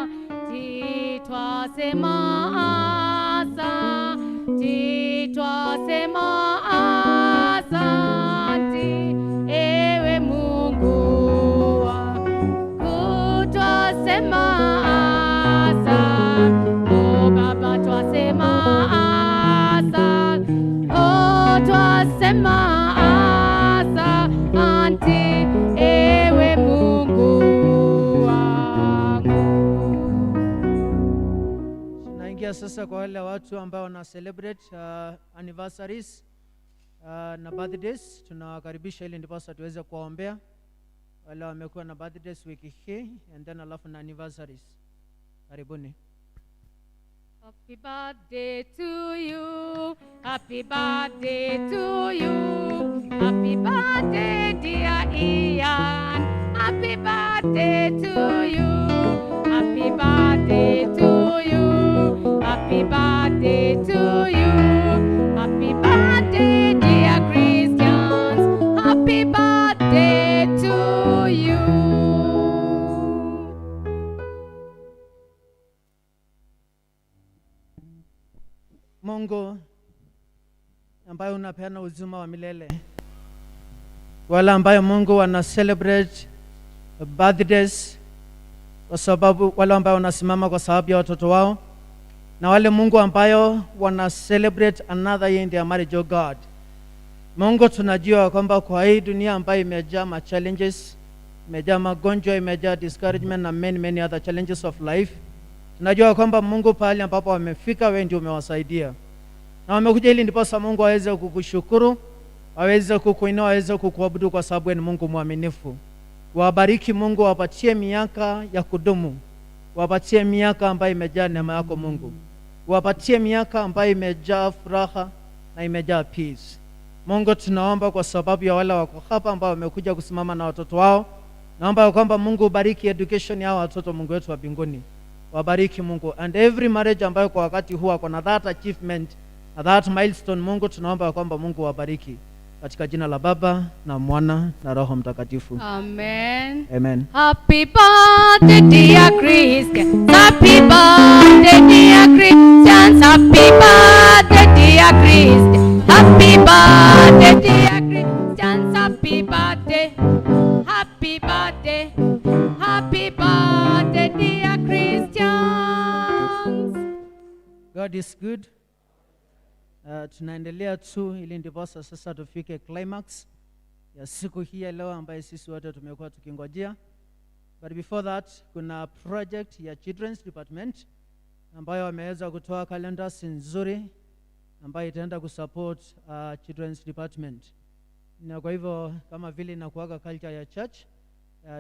Speaker 3: asante, twasema asante, twasema asante, ewe Mungu wangu, twasema asante, oh Baba, twasema asante, oh twasema asante, ewe Mungu wangu.
Speaker 4: Tunaingia sasa kwa wale watu ambao wana celebrate anniversaries na birthdays. Tunawakaribisha ili ndiposa tuweze kuwaombea wale wamekuwa na birthdays wiki hii and then alafu na anniversaries. Karibuni.
Speaker 3: Happy birthday to you. Happy birthday to you. Happy birthday, dear Ian. Happy birthday to you. Happy birthday to you. Happy birthday to you. Happy birthday, dear Christians. Happy birthday to you.
Speaker 4: Mungu ambaye unapeana uzima wa milele, wale ambayo Mungu wana celebrate birthdays kwa sababu wale ambayo wanasimama kwa sababu ya watoto wao, na wale Mungu ambayo wana celebrate another year in their marriage, oh God. Mungu, tunajua kwamba kwa hii dunia ambayo imejaa ma challenges, imejaa magonjwa, imejaa discouragement na many many other challenges of life, tunajua kwamba Mungu, pahali ambapo wamefika, wewe ndio umewasaidia na wamekuja ili ndiposa Mungu aweze kukushukuru, aweze kukuinua, aweze kukuabudu kwa sababu wewe ni Mungu mwaminifu. Wabariki Mungu, wapatie miaka ya kudumu, wapatie miaka ambayo imejaa neema yako Mungu, wapatie miaka ambayo imejaa furaha na imejaa peace. Mungu, tunaomba kwa sababu ya wale wako hapa ambao wamekuja kusimama na watoto wao, naomba ya kwamba Mungu ubariki education ya watoto, Mungu wetu wa mbinguni, wabariki Mungu, and every marriage ambayo kwa wakati huu wako na that achievement na that milestone, Mungu tunaomba ya kwamba Mungu wabariki katika jina la Baba na Mwana na Roho Mtakatifu.
Speaker 3: Amen.
Speaker 4: Amen.
Speaker 3: Happy birthday, dear Christian. Happy birthday, dear Christians. Happy birthday, dear Christian. Happy birthday, dear Christians. Happy birthday. Happy birthday. Happy birthday, dear Christians.
Speaker 4: God is good. Tunaendelea tu ili ndiposa sasa tufike climax ya siku hii ya leo ambayo sisi wote tumekuwa tukingojea. But before that, kuna project ya Children's Department ambayo wameweza kutoa calendars nzuri ambayo itaenda kusupport Children's Department. Na kwa hivyo, kama vile inakuwaga culture ya church,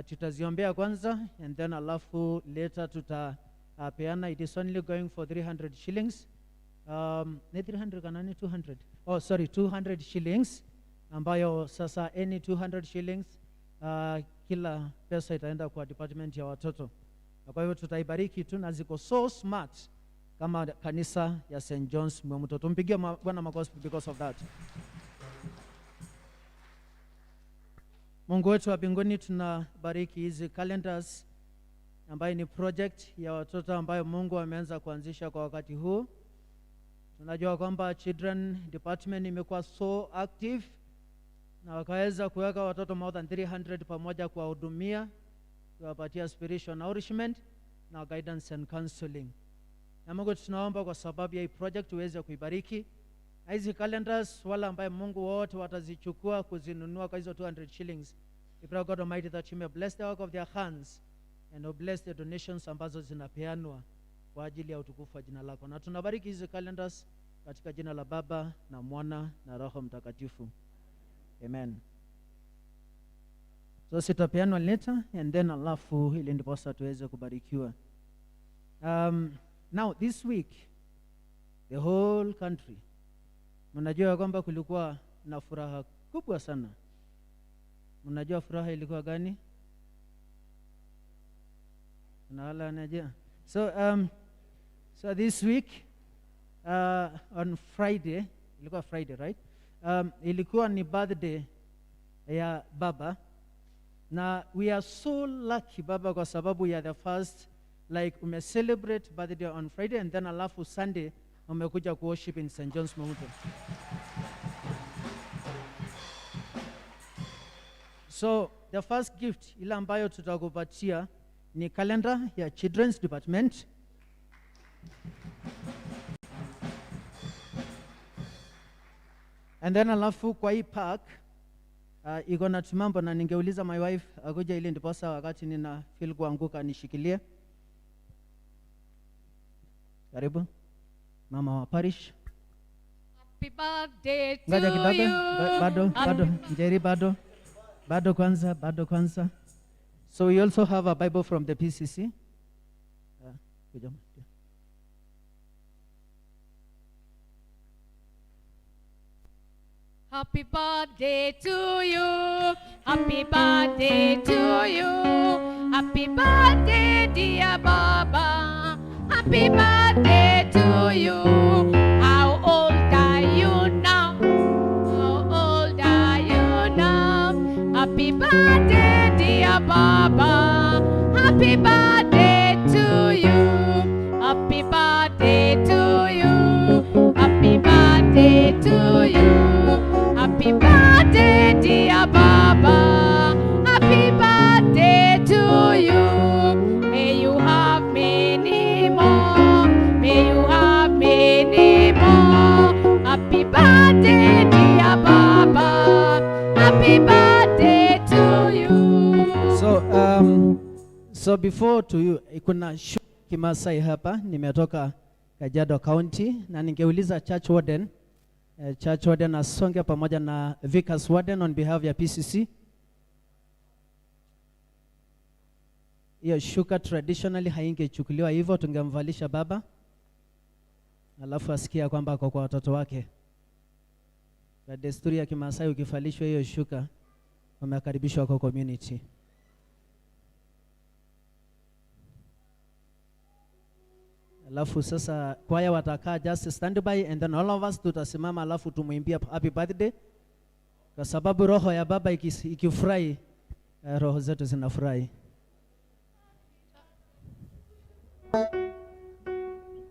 Speaker 4: tutaziombea kwanza and then alafu later tutapeana. It is only going for 300 shillings. Ni 300 kana ni 200? Oh, sorry, 200 shillings, ambayo sasa any 200 shillings, kila pesa itaenda kwa department ya watoto. Na kwa hivyo tutaibariki tu, na ziko so smart kama kanisa ya St. John's Mwimuto. Tumpigie Bwana makofi because of that. Mungu wetu wa mbinguni, tunabariki hizi calendars ambayo ni project ya watoto ambayo Mungu ameanza kuanzisha kwa wakati huu. Tunajua kwamba children department imekuwa so active na wakaweza kuweka watoto more than 300 pamoja, kuwahudumia, kuwapatia spiritual nourishment na guidance and counseling. Na Mungu, tunaomba kwa sababu ya hii project uweze kuibariki. Na hizi calendars, wale ambaye Mungu wote watazichukua kuzinunua kwa hizo 200 shillings, we pray, God Almighty, that you may bless the work of their hands and will bless the donations ambazo zinapeanwa kwa ajili ya utukufu wa jina lako. Na tunabariki hizi calendars katika jina la Baba na Mwana na Roho Mtakatifu. Amen. So zitapeanwa later and then alafu ili ndiposa tuweze kubarikiwa. Now this week, the whole country, mnajua kwamba kulikuwa na furaha kubwa sana. Mnajua furaha ilikuwa gani? Na wala wanajua. So this week, on Friday, ilikuwa Friday, right? Ilikuwa ni birthday ya baba, na we are so lucky, baba, kwa sababu ya the first, like, ume celebrate birthday on Friday and then alafu Sunday umekuja kuworship in St. John's Mwimuto. So the first gift ile ambayo tutakupatia ni calendar ya Children's Department. And then alafu kwa hii pack iko na tumambo, na ningeuliza my wife akuja ili ndiposa wakati nina feel kuanguka nishikilie. Karibu mama wa parish.
Speaker 3: Happy birthday to
Speaker 4: Ngoja kidogo,
Speaker 3: you.
Speaker 4: Bado,
Speaker 3: Happy
Speaker 4: bado, Njeri, bado, bado kwanza, bado kwanza. So we also have a Bible from the PCC. Kuja.
Speaker 3: Happy birthday to you. Happy birthday to you. Happy birthday, dear Baba. Happy birthday to you. How old are you now? How old are you now? Happy birthday, dear Baba. Happy birthday to you. Happy birthday to you. Happy birthday to you. Happy birthday, dear Baba. Happy birthday to you. May you have many more. May you have many more. Happy birthday, dear Baba.
Speaker 4: So before to you, kuna Kimasai hapa, nimetoka Kajiado County na ningeuliza church warden asonge pamoja na Vickers warden on behalf ya PCC. Hiyo shuka traditionally haingechukuliwa hivyo, tungemvalisha baba alafu asikia kwamba ako kwa watoto wake. Kwa desturi ya Kimasai ukivalishwa hiyo shuka umekaribishwa kwa community. Alafu sasa kwaya watakaa just stand by and then all of us tutasimama alafu tumuimbia happy birthday, kwa sababu roho ya baba ikifurahi, roho zetu zinafurahi.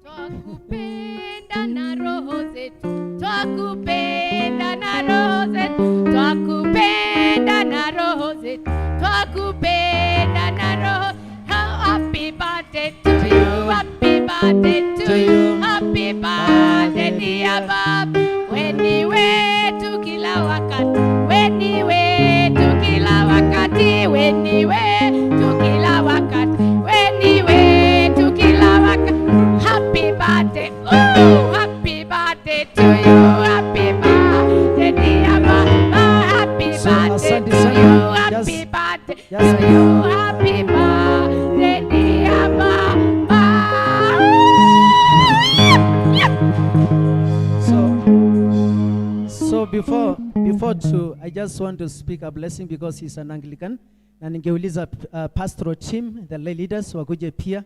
Speaker 3: Twakupenda na roho zetu, twakupenda na roho zetu, twakupenda na roho zetu, twakupenda na roho. Happy birthday to you, happy birthday to you, happy birthday dear Baba. Weni wetu kila wakati, weni wetu kila wakati, weni wetu kila wakati, weni wetu kila wakati. Happy birthday, oh, happy birthday to you, happy birthday dear Baba, happy
Speaker 4: So,
Speaker 3: birthday
Speaker 4: asante
Speaker 3: to
Speaker 4: sana.
Speaker 3: you, happy birthday to you, happy birthday dear Baba.
Speaker 4: So before to, I just want to speak a blessing because he's an Anglican. Na ningeuliza pastoral team, the lay leaders wakuje pia.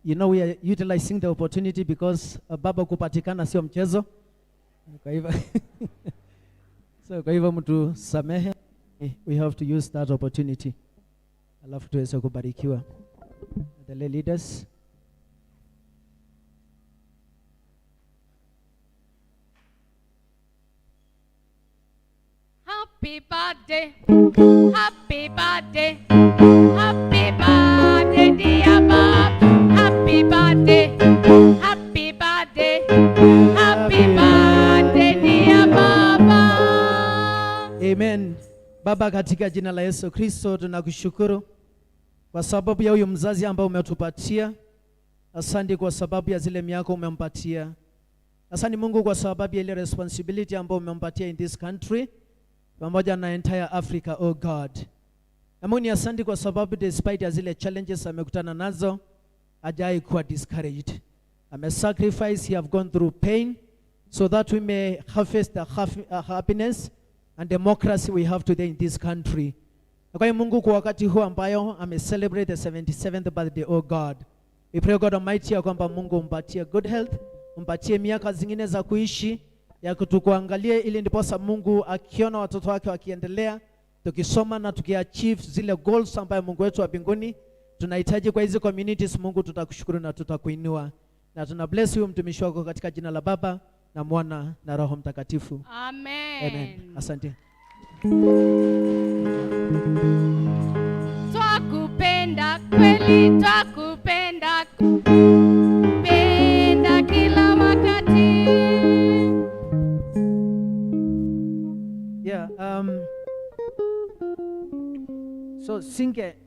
Speaker 4: We are utilizing the opportunity because baba kupatikana sio mchezo. Kwa hivyo so kwa hivyo mtu samehe, we have to use that opportunity. Alafu tuweze kubarikiwa. The lay leaders.
Speaker 3: Happy birthday, happy birthday, happy birthday dear Baba. Happy birthday, happy birthday, happy birthday dear Baba.
Speaker 4: Amen. Baba, katika jina la Yesu Kristo tunakushukuru kwa sababu ya huyu mzazi ambao umetupatia. Asante kwa sababu ya zile miaka umempatia. Asante Mungu kwa sababu ya ile responsibility ambayo umempatia in this country pamoja na entire Africa, oh God. Na Mungu ni asante kwa sababu despite ya zile challenges amekutana nazo, hajai kuwa discouraged. Ame sacrifice, he have gone through pain so that we may harvest the happiness and democracy we have today in this country. Na kwa hiyo Mungu, kwa wakati huu ambayo ame celebrate the 77th birthday, oh God, we pray God Almighty ya kwamba Mungu umpatie good health, umpatie miaka zingine za kuishi, ya kutukuangalie, ili ndiposa Mungu akiona watoto wake wakiendelea tukisoma na tukiachieve zile goals ambayo Mungu wetu wa mbinguni tunahitaji kwa hizi communities. Mungu tutakushukuru na tutakuinua na tuna bless huyu mtumishi wako katika jina la Baba na Mwana na Roho Mtakatifu.
Speaker 3: Amen.
Speaker 4: Amen. Asante.
Speaker 3: Twakupenda kweli, twakupenda penda kila wakati.
Speaker 4: Yeah, so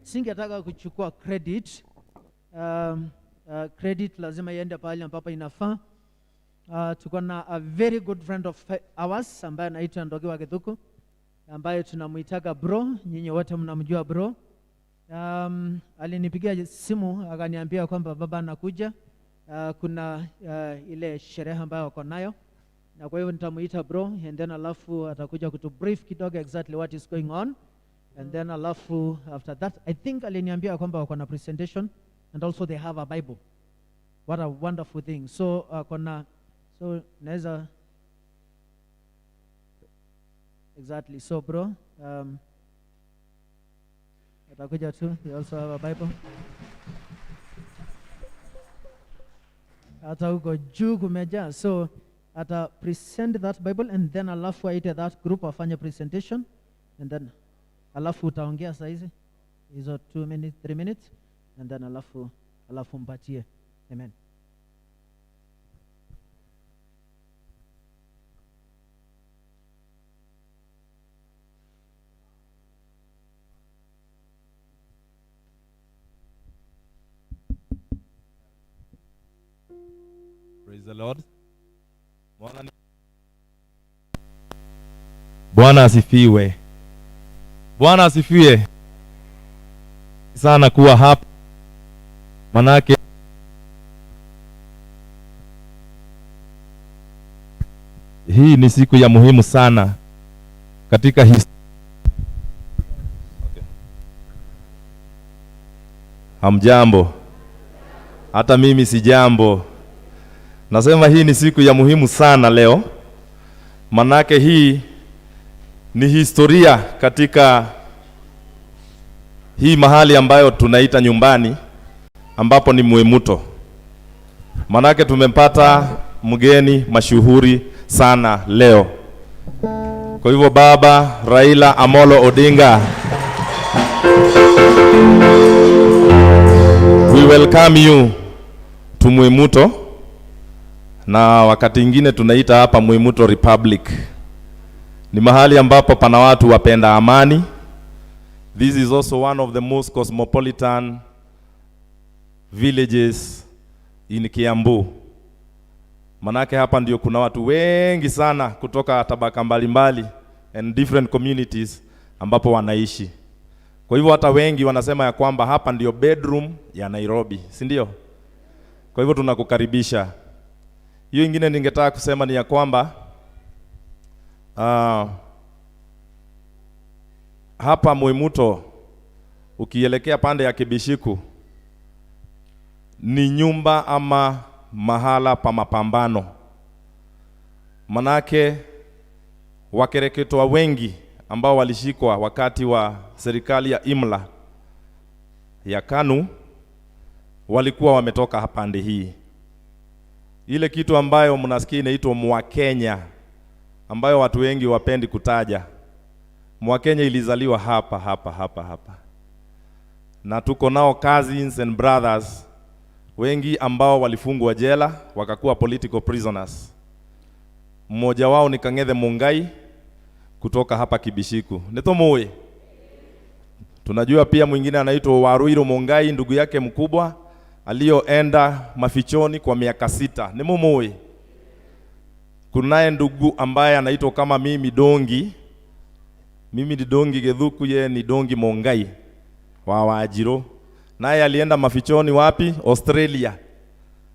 Speaker 4: singetaka kuchukua credit. Credit lazima iende pahali ambapo inafaa. Tuko na a very good friend of ours ambaye anaitwa Ndogi wa Githuku, ambaye tunamuitaga bro, nyinyi wote mnamjua bro. Alinipigia simu akaniambia kwamba baba anakuja. Kuna ile sherehe ambayo wako nayo, na kwa hivyo nitamuita bro and then alafu atakuja kutu brief kidogo exactly what is going on, and then alafu after that I think aliniambia kwamba wako na presentation and also they have a Bible. What a wonderful thing. So kona, so naweza exactly. So bro, atakuja tu, they also have a Bible. Hata huko juu kumejaa. So ata present that Bible and then alafu aite that group afanye presentation and then alafu utaongea saizi hizo 2 minutes, 3 minutes and then alafu mpatie. Amen.
Speaker 7: Praise the Lord. Bwana asifiwe. Bwana asifiwe sana kuwa hapa, manake hii ni siku ya muhimu sana katika okay. Hamjambo, hata mimi si jambo. Nasema hii ni siku ya muhimu sana leo, manake hii ni historia katika hii mahali ambayo tunaita nyumbani, ambapo ni Mwimuto. Manake tumempata mgeni mashuhuri sana leo. Kwa hivyo Baba Raila Amolo Odinga, we welcome you to Mwimuto, na wakati ingine tunaita hapa Mwimuto Republic. Ni mahali ambapo pana watu wapenda amani. This is also one of the most cosmopolitan villages in Kiambu. Manake hapa ndio kuna watu wengi sana kutoka tabaka mbalimbali and different communities ambapo wanaishi. Kwa hivyo hata wengi wanasema ya kwamba hapa ndio bedroom ya Nairobi, si ndio? Kwa hivyo tunakukaribisha. Hiyo ingine ningetaka kusema ni ya kwamba hapa Mwimuto ukielekea pande ya Kibishiku ni nyumba ama mahala pa mapambano. Manake wakereketwa wengi ambao walishikwa wakati wa serikali ya Imla ya KANU walikuwa wametoka pande hii. Ile kitu ambayo mnasikia inaitwa Mwakenya, ambayo watu wengi wapendi kutaja. Mwakenya ilizaliwa hapa hapa hapa hapa. Na tuko nao cousins and brothers wengi ambao walifungwa jela wakakuwa political prisoners. Mmoja wao ni Kang'ethe Mungai kutoka hapa Kibishiku. Nitomoe. Tunajua pia mwingine anaitwa Waruiru Mungai, ndugu yake mkubwa aliyoenda mafichoni kwa miaka 6. Ni mumui. Kunaye ndugu ambaye anaitwa kama mimi Dongi. Mimi ni Dongi Gethuku, yeye ni Dongi Mungai wa Wajiro. Naye alienda mafichoni wapi? Australia.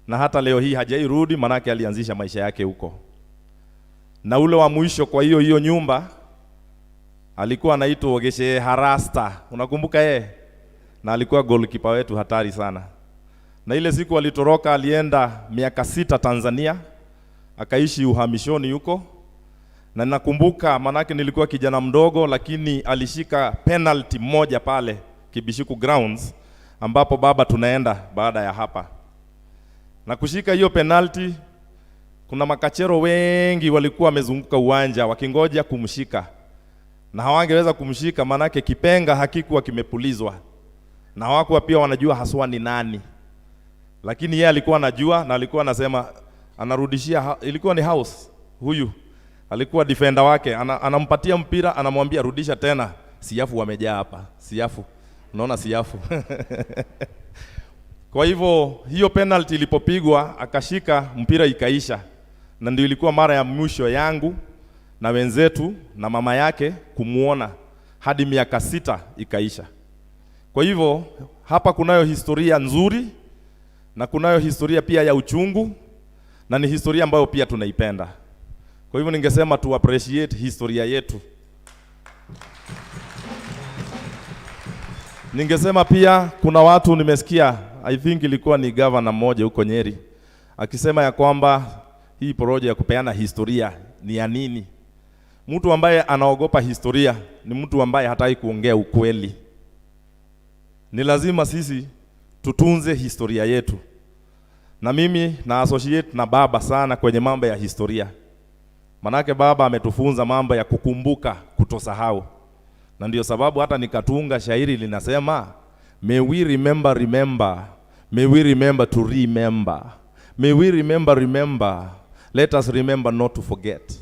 Speaker 7: Na hata leo hii hajairudi, manake alianzisha maisha yake huko. Na ule wa mwisho kwa hiyo hiyo nyumba alikuwa anaitwa Geshe Harasta. Unakumbuka yeye? Na alikuwa goalkeeper wetu hatari sana. Na ile siku alitoroka, alienda miaka 6 Tanzania, akaishi uhamishoni huko. Na nakumbuka manake nilikuwa kijana mdogo, lakini alishika penalty moja pale Kibishiku grounds ambapo baba tunaenda baada ya hapa. Na kushika hiyo penalty, kuna makachero wengi walikuwa wamezunguka uwanja wakingoja kumshika. Na hawangeweza kumshika manake kipenga hakikuwa kimepulizwa. Na hawakuwa pia wanajua haswa ni nani. Lakini yeye alikuwa anajua, na alikuwa anasema anarudishia, ilikuwa ni House huyu. Alikuwa defender wake, anampatia mpira, anamwambia rudisha tena. Siafu wamejaa hapa, siafu. Unaona siafu. Kwa hivyo hiyo penalty ilipopigwa akashika mpira ikaisha. Na ndio ilikuwa mara ya mwisho yangu na wenzetu na mama yake kumuona hadi miaka 6 ikaisha. Kwa hivyo hapa kunayo historia nzuri na kunayo historia pia ya uchungu, na ni historia ambayo pia tunaipenda. Kwa hivyo ningesema tu appreciate historia yetu. Ningesema pia kuna watu nimesikia, I think ilikuwa ni governor mmoja huko Nyeri akisema ya kwamba hii porojo ya kupeana historia ni ya nini? Mtu ambaye anaogopa historia ni mtu ambaye hataki kuongea ukweli. Ni lazima sisi tutunze historia yetu. Na mimi na associate na baba sana kwenye mambo ya historia. Manake baba ametufunza mambo ya kukumbuka, kutosahau. Na ndio sababu hata nikatunga shairi linasema, may we remember, remember, may we remember to remember, may we remember, remember, let us remember not to forget,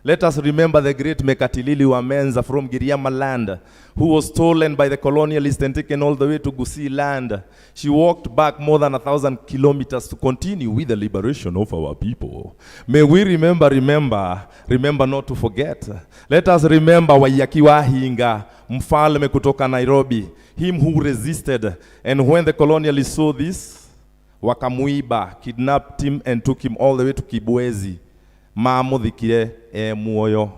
Speaker 7: Let us remember the great Mekatilili wa Menza from Giriama land, who was stolen by the colonialists and taken all the way to Gusii land. She walked back more than 1,000 kilometers to continue with the liberation of our people. May we remember, remember, remember not to forget. Let us remember Waiyaki wa Hinga, mfalme kutoka Nairobi, him who resisted. And when the colonialists saw this, wakamuiba, kidnapped him and took him all the way to Kibwezi. Mamuthikire e muoyo.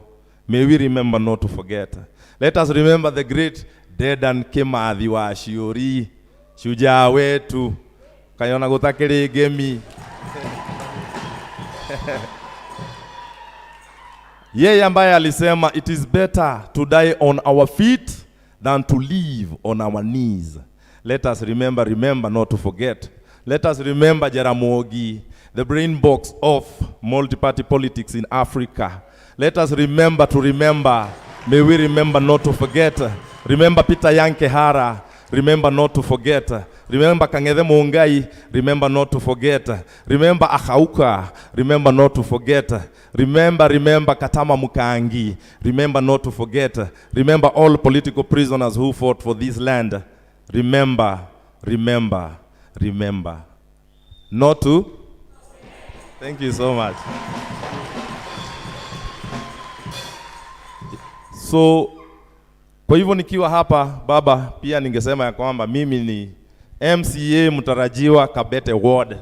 Speaker 7: May we remember not to forget. Let us remember the great Dedan Kimathi wa Shiuri, shujaa wetu, kayona gutakiri ngemi. Yeye ambaye alisema it is better to die on our feet than to live on our knees. Let us remember, remember not to forget. Let us remember Jaramogi, the brain box of multi-party politics in Africa. Let us remember to remember. May we remember not to forget. Remember Peter Yanke Hara. Remember not to forget. Remember Kang'ethe Mungai. Remember not to forget. Remember Ahauka. Remember not to forget. Remember, remember Katama Mukangi. Remember not to forget. Remember all political prisoners who fought for this land. Remember, remember, remember. Not to. Thank you so much. So, kwa hivyo nikiwa hapa baba, pia ningesema ya kwamba mimi ni MCA mtarajiwa Kabete Ward.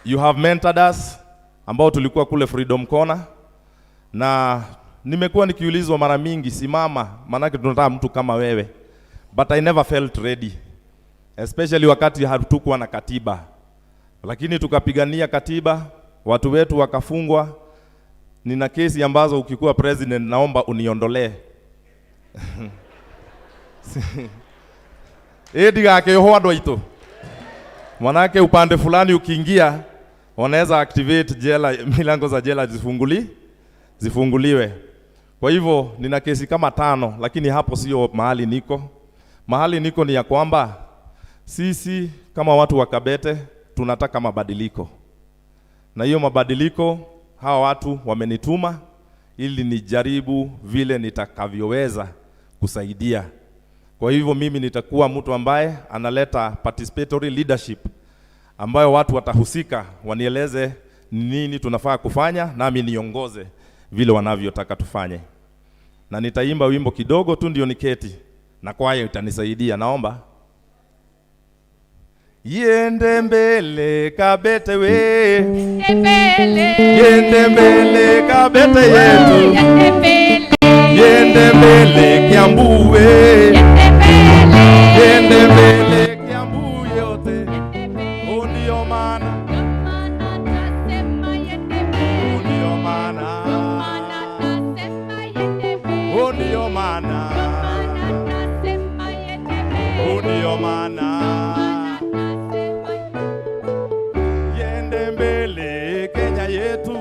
Speaker 7: You have mentored us ambao tulikuwa kule Freedom Corner, na nimekuwa nikiulizwa mara mingi, simama, manake tunataka mtu kama wewe. But I never felt ready, especially wakati hatukuwa na katiba. Lakini tukapigania katiba, watu wetu wakafungwa. Nina kesi ambazo ukikuwa president naomba uniondolee. Ndigakĩohwo andũ aitũ. Manake upande fulani ukiingia wanaweza activate jela, milango za jela zifunguliwe. Kwa hivyo nina kesi kama 5, lakini hapo sio mahali niko. Mahali niko ni ya kwamba sisi kama watu wa Kabete tunataka mabadiliko. Na hiyo mabadiliko hawa watu wamenituma ili nijaribu vile nitakavyoweza kusaidia. Kwa hivyo mimi nitakuwa mtu ambaye analeta participatory leadership, ambayo watu watahusika, wanieleze nini tunafaa kufanya, nami niongoze vile wanavyotaka tufanye. Na nitaimba wimbo kidogo tu ndio niketi, na kwaya itanisaidia, naomba. Yende mbele Kabete we, yende mbele Kabete yetu, yende mbele Kiambu we, yende mbele Kiambu yote. Ndio maana, ndio maana, ndio maana, ndio maana. Yende mbele Kenya yetu,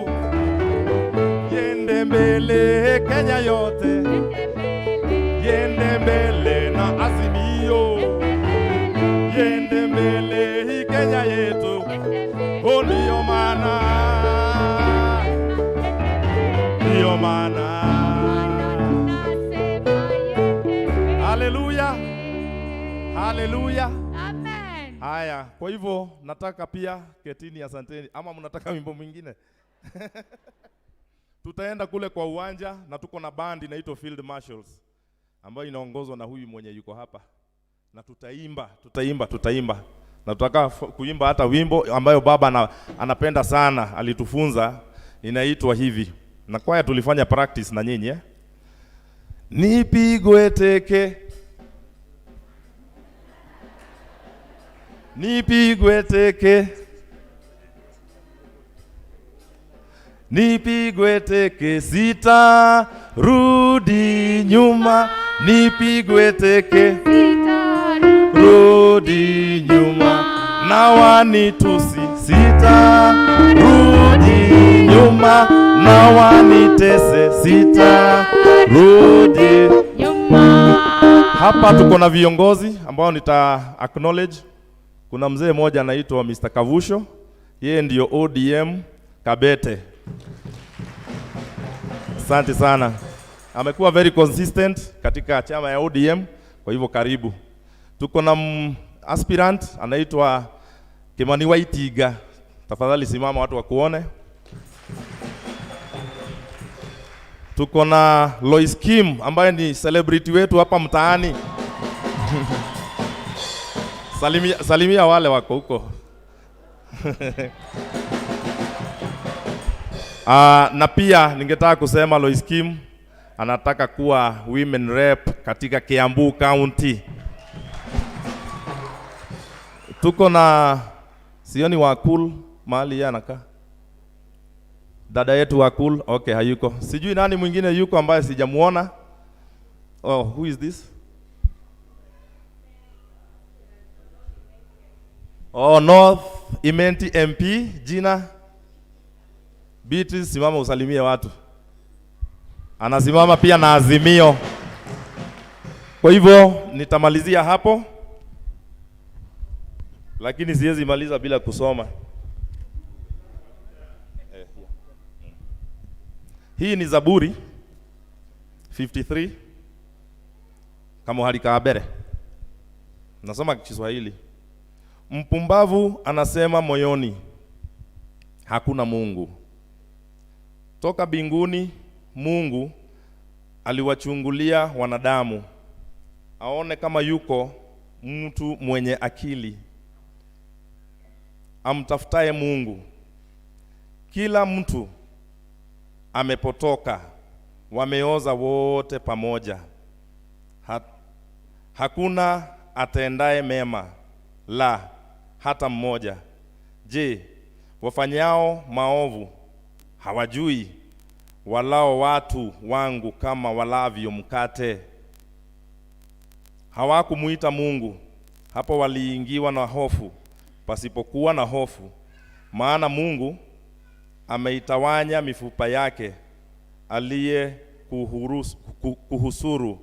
Speaker 7: yende mbele Kenya yote, yende mbele na Azimio, yende mbele hii Kenya yetu. Ndio maana, ndio maana. Haleluya, haleluya.
Speaker 3: Amen.
Speaker 7: Haya, kwa hivyo nataka pia ketini, asanteni. Ama mnataka wimbo mwingine? Tutaenda kule kwa uwanja na tuko na band inaitwa Field Marshals ambayo inaongozwa na huyu mwenye yuko hapa. Na tutaimba, tutaimba, tutaimba. Na tutaka kuimba hata wimbo ambayo baba anapenda sana, alitufunza, inaitwa hivi. Na kwaya tulifanya practice na nyinyi, eh? Nipigwe teke, nipigwe teke, nipigwe teke, sita rudi nyuma, nipigwe teke, rudi nyuma, na wanitusi, sita rudi nyuma, na wanitese, sita rudi
Speaker 3: nyuma.
Speaker 7: Hapa tuko na viongozi ambao nita acknowledge. Kuna mzee mmoja anaitwa Mr. Kavusho, yeye ndio ODM Kabete. Asante sana. Amekuwa very consistent katika chama ya ODM, kwa hivyo karibu. Tuko na aspirant anaitwa Kimani Waitiga. Tafadhali simama watu wakuone. Tuko na Lois Kim ambaye ni celebrity wetu hapa mtaani. Salimia, salimia wale wako huko. Na pia ningetaka kusema Lois Kim anataka kuwa women rep katika Kiambu County. Tuko na sioni Wakul mahali yeye anakaa. Dada yetu Wakul, okay, hayuko. Sijui nani mwingine yuko ambaye sijamuona. Oh, who is this? Oh, North Imenti MP, jina Beatrice, simama usalimie watu. Anasimama pia na Azimio. Kwa hivyo nitamalizia hapo, lakini siwezi maliza bila kusoma. Hii ni Zaburi 53 kama hali kabere. Nasoma Kiswahili. Mpumbavu anasema moyoni, hakuna Mungu. Toka binguni Mungu aliwachungulia wanadamu, aone kama yuko mtu mwenye akili amtafutaye Mungu. Kila mtu amepotoka, wameoza wote pamoja. Hakuna atendaye mema, la hata mmoja. Je, wafanyao maovu hawajui, walao watu wangu kama walavyo mkate? Hawakumuita Mungu, hapo waliingiwa na hofu, pasipokuwa na hofu. Maana Mungu ameitawanya mifupa yake, aliye kuhusuru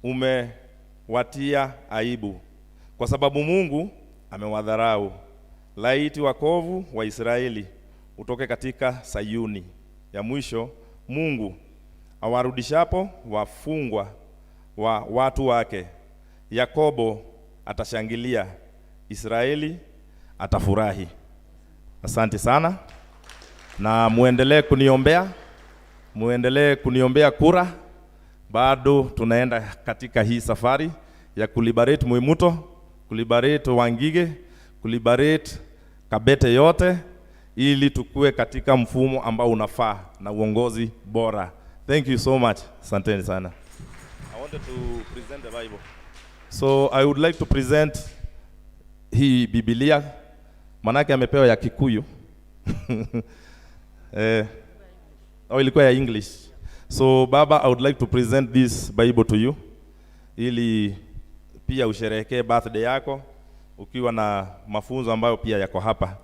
Speaker 7: umewatia aibu, kwa sababu Mungu amewadharau. Laiti wakovu wa Israeli utoke katika Sayuni. Ya mwisho, Mungu awarudishapo wafungwa wa watu wake, Yakobo atashangilia, Israeli atafurahi. Asante sana, na muendelee kuniombea, muendelee kuniombea kura. Bado tunaenda katika hii safari ya kuliberate Mwimuto, kuliberate Wangige, kuliberate Kabete yote, ili tukue katika mfumo ambao unafaa na uongozi bora. Thank you so much. Asanteni sana. I wanted to present the Bible. So I would like to present hii Biblia, manake amepewa ya Kikuyu. Oh, ilikuwa ya English. So Baba, I would like to present this Bible to you ili pia usherehekee birthday yako ukiwa na mafunzo ambayo pia yako hapa.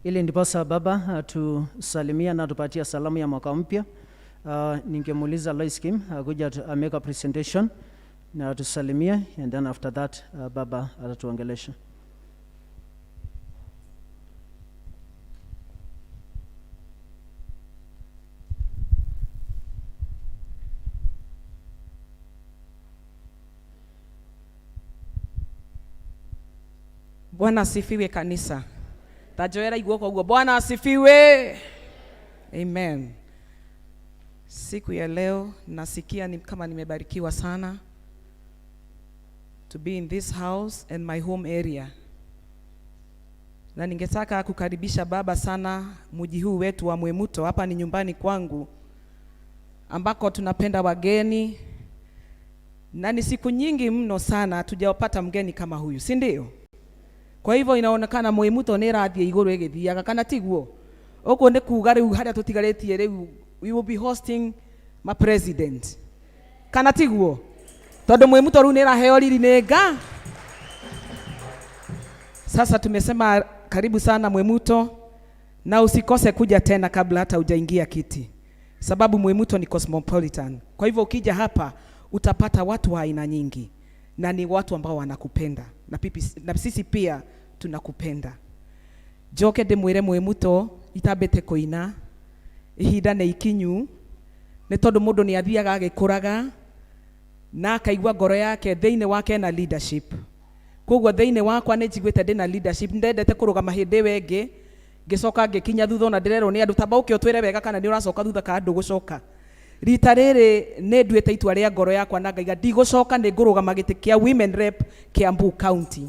Speaker 4: Ili ndiposa baba atusalimia na atupatia salamu ya mwaka mpya. Ningemuuliza Lois Kim akuja make a presentation na atusalimie, and then after that baba atatuongelesha.
Speaker 8: Bwana asifiwe kanisa. Tajoera guoko guo. Bwana asifiwe. Amen. Siku ya leo nasikia ni kama nimebarikiwa sana. to be in this house and my home area. Na ningetaka kukaribisha baba sana mji huu wetu wa Mwimuto. Hapa ni nyumbani kwangu ambako tunapenda wageni, na ni siku nyingi mno sana hatujapata mgeni kama huyu, si ndio? Kwa hivyo inaonekana Mwimuto nĩ ĩrathiĩ igũrũ ĩgĩthiaga, kana tiguo? Ũguo nĩ kuga rĩu harĩa tũtigarĩtie rĩu we will be hosting ma president, kana tiguo? Tondũ Mwimuto rĩu nĩ ĩraheo riri nĩ nga. Sasa tumesema karibu sana Mwimuto, na usikose kuja tena kabla hata hujaingia kiti, sababu Mwimuto ni cosmopolitan. Kwa hivyo ukija hapa utapata watu wa aina nyingi, na ni watu ambao wanakupenda na, na sisi pia tunakupenda. Njoke ndĩmwĩre Mwimuto itambĩte kũina ihinda nĩ ikinyu, nĩ tondũ mũndũ nĩ athiaga agĩkũraga na akaigua ngoro yake thĩinĩ wake na leadership. Koguo thĩinĩ wakwa nĩ njiguĩte ndĩna leadership, ndendete kũrũgama hĩndĩ ĩyo ĩngĩ ngĩcoka ngĩkinya thutha, ona ndĩrerwo nĩ andũ tamba ũke ũtwĩre wega kana nĩ ũracoka thutha kana ndũgũcoka. Rita rĩrĩ nĩ nduĩte itua rĩa ngoro yakwa na ngaiga ndigũcoka, nĩ ngũrũgama gĩtĩ kĩa women rep Kiambu County.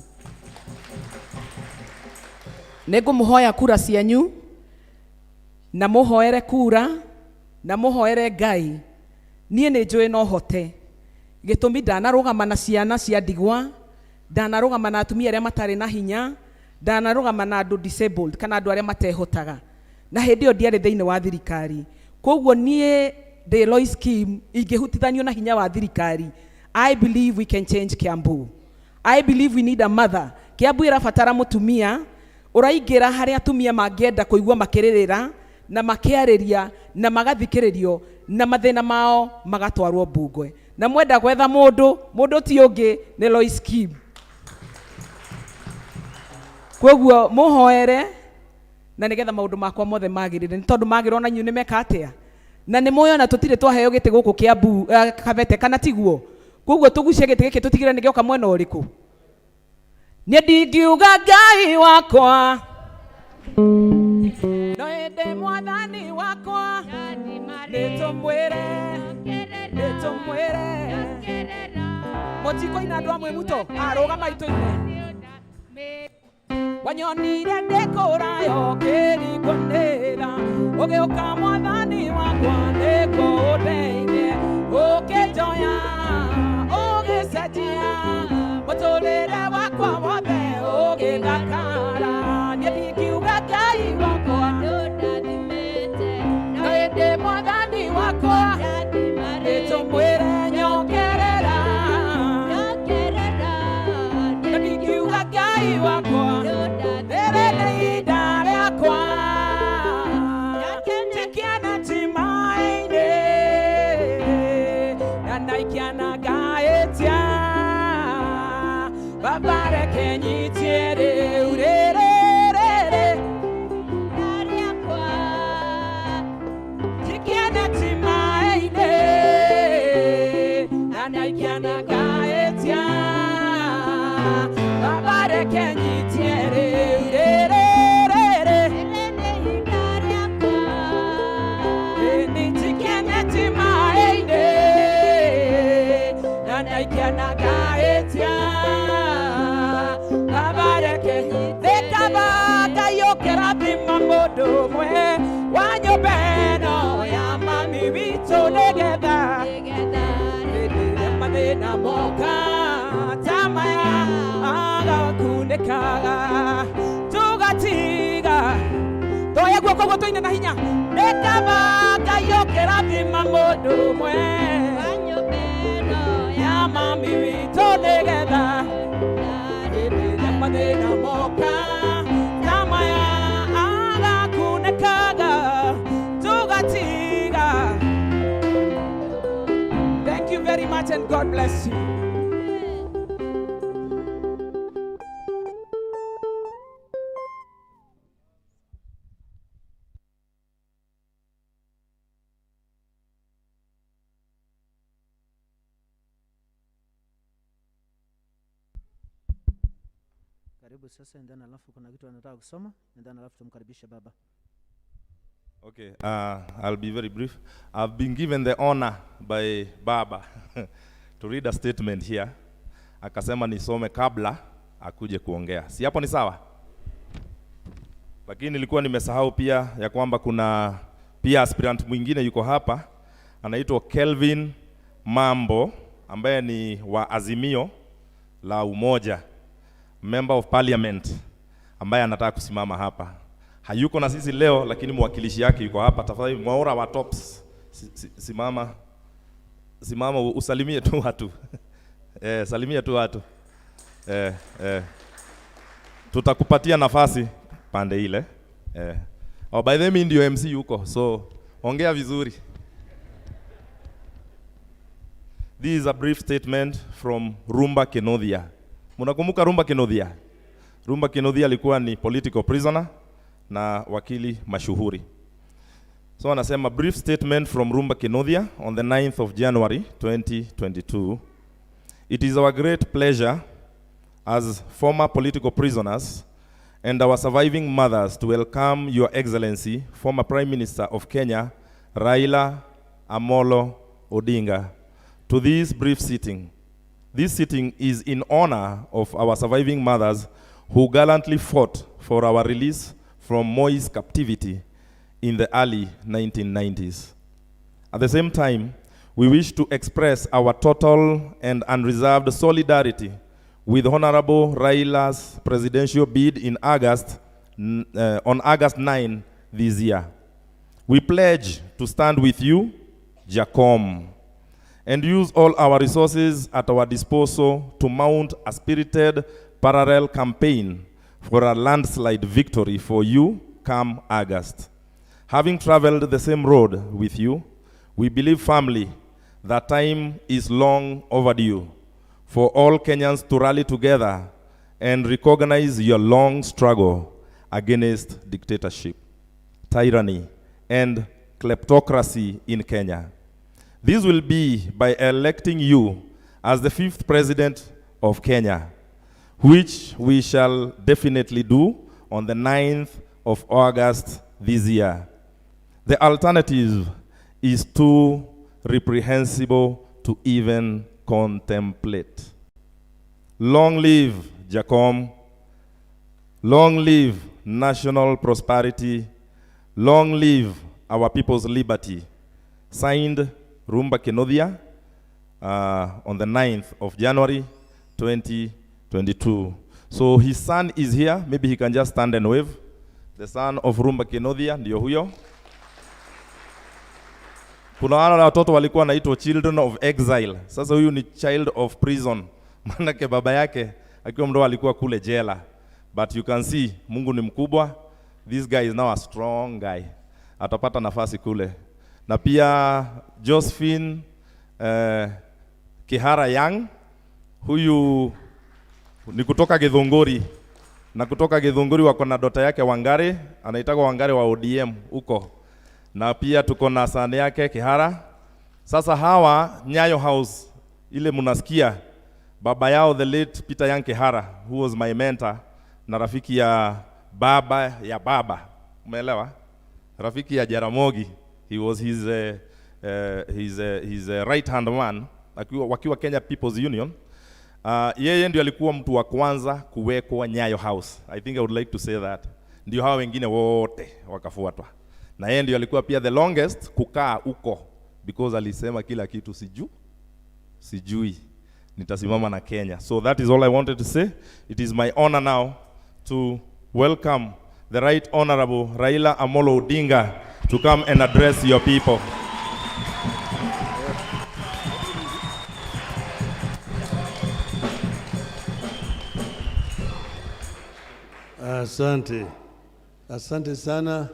Speaker 8: Nĩ ngũmũhoya kura cianyu, na mũhoere kura na mũhoere Ngai. Niĩ nĩ njũĩ no hote, gĩtũmi ndanarũgama na ciana cia ndigwa, ndanarũgama na atumia arĩa matarĩ na hinya, ndanarũgama na andũ disabled kana andũ arĩa matehotaga, na hĩndĩ ĩyo ndiarĩ thĩinĩ wa thirikari. Koguo niĩ ndĩ Loice Kim ingĩhutithanio na hinya wa thirikari, I believe we can change Kiambu. I believe we need a mother. Kiambu ĩrabatara mũtumia ũraingĩra harĩa atumia mangĩenda kũigua makĩrĩrĩra na makĩarĩria na magathikĩrĩrio na mathĩna mao magatwarwo mbunge. Na mwenda gwetha mũndũ, mũndũ ti ũngĩ nĩ Loice Kim. Koguo mũhoere na nĩgetha maũndũ makwa mothe magĩrĩre, nĩ tondũ magĩrĩra ona inyuĩ nĩ meka atĩa, na nĩ mũĩ ona tũtirĩ twaheo gĩtĩ gũkũ Kiambu Kabete, kana tiguo? Koguo tũgucie gĩtĩ gĩkĩ tũtigĩre nĩ gĩoka mwena ũrĩkũ. Niĩ ndingiuga Ngai wakwa no ĩndĩ mwathani wakwa, nĩtũmwĩre nĩtũmwĩre. Mũtikũina andũ a Mwimuto, arũgama itũine. Wanyonire ndĩ kũraya ũkĩringwo nĩ tha, ũgĩũka mwathani wakwa nĩguo ũndeithie, ũkĩnjoya ũgĩcenjia mũtũrĩre wakwa wothe ũgĩthakara. Niĩ ndingiuga Ngai wakwa no ĩndĩ mwathani wakwa, nĩtũmwĩre nyongerera. Niĩ ndingiuga Ngai wakwa rĩrĩ nĩ ihinda rĩakwa, njikiana timainĩ na naikiana ngaĩtia, Baba reke nyitie rĩu rĩrĩ rĩrĩ njikiana timainĩ na naikiana ngaĩtia, Baba reke nyitie rĩu rĩrĩ rĩrĩ njikiana timainĩ na naikiana ngaĩtia, Baba reke nĩkaba Ngai ũkĩrathima mũndũ ũmwe wa nyũmba ĩno ya mami witũ, nĩgetha hĩndĩ ĩrĩa mathĩna moka ta maya agakunĩkaga tũgatiga toya guoko guo tũine na hinya. Nĩkaba Ngai ũkĩrathima mũndũ ũmwe ya mami witũ, nĩgetha hĩndĩ ĩrĩa mathĩna moka ta maya agakunĩkaga tũgatiga. Thank you very much and God bless you.
Speaker 4: Karibu sasa, and then alafu kuna kitu anataka kusoma, and then alafu tumkaribishe baba.
Speaker 7: Okay, I'll be very brief. I've been given the honor by Baba to read a statement here. Akasema nisome kabla akuje kuongea. Si hapo ni sawa? Lakini nilikuwa nimesahau pia ya kwamba kuna pia aspirant mwingine yuko hapa anaitwa Kelvin Mambo ambaye ni wa Azimio la Umoja, member of parliament ambaye anataka kusimama hapa. Hayuko na sisi leo, lakini mwakilishi yake yuko hapa. Tafadhali Mwaura wa Tops, simama, simama usalimie tu watu salimia tu watu. Tutakupatia nafasi pande ile. Oh, by the way, mimi ndio MC yuko, so ongea vizuri. This is a brief statement from Rumba Kinuthia. Mnakumbuka Rumba Kinuthia? Rumba Kinuthia alikuwa ni political prisoner na wakili mashuhuri. So anasema, brief statement from Rumba Kinuthia on the 9th of January 2022. It is our great pleasure as former political prisoners and our surviving mothers to welcome Your Excellency, former Prime Minister of Kenya, Raila Amolo Odinga, to this brief sitting. This sitting is in honor of our surviving mothers who gallantly fought for our release from Moi's captivity in the early 1990s. At the same time, we wish to express our total and unreserved solidarity with Honorable Raila's presidential bid on August 9 this year. We pledge to stand with you, Jacom, and use all our resources at our disposal to mount a spirited parallel campaign for a landslide victory for you come August. Having traveled the same road with you, we believe firmly that time is long overdue for all Kenyans to rally together and recognize your long struggle against dictatorship, tyranny, and kleptocracy in Kenya. This will be by electing you as the fifth president of Kenya, which we shall definitely do on the 9th of August this year. The alternative is too reprehensible to even contemplate. Long live Jacom. Long live national prosperity. Long live our people's liberty. Signed, Rumba Kinuthia, on the 9th of January 2022. So his son is here. Maybe he can just stand and wave. The son of Rumba Kinuthia, ndio huyo. Kuna wale watoto walikuwa wanaitwa children of exile. Sasa huyu ni child of prison. Maanake baba yake akiwa mdogo alikuwa kule jela. But you can see Mungu ni mkubwa. This guy is now a strong guy. Atapata nafasi kule. Na pia Josephine Kihara Young, huyu ni kutoka Githunguri. Na kutoka Githunguri wako na dota yake Wangari, anaitwa Wangari wa ODM huko. Na pia tuko na son yake Kihara. Sasa hawa Nyayo House ile mnasikia baba yao, the late Peter Young Kihara, who was my mentor na rafiki ya baba ya baba. Umeelewa? Rafiki ya Jaramogi. He was his right hand man wakiwa Kenya People's Union. Yeye ndio alikuwa mtu wa kwanza kuwekwa Nyayo House. I think I would like to say that. Ndio hawa wengine wote wakafuatwa. Na yeye ndio alikuwa pia the longest kukaa huko because alisema kila kitu sijui, nitasimama na Kenya. So that is all I wanted to say. It is my honor now to welcome the Right Honorable Raila Amolo Odinga to come and address your people.
Speaker 9: Asante. Asante sana,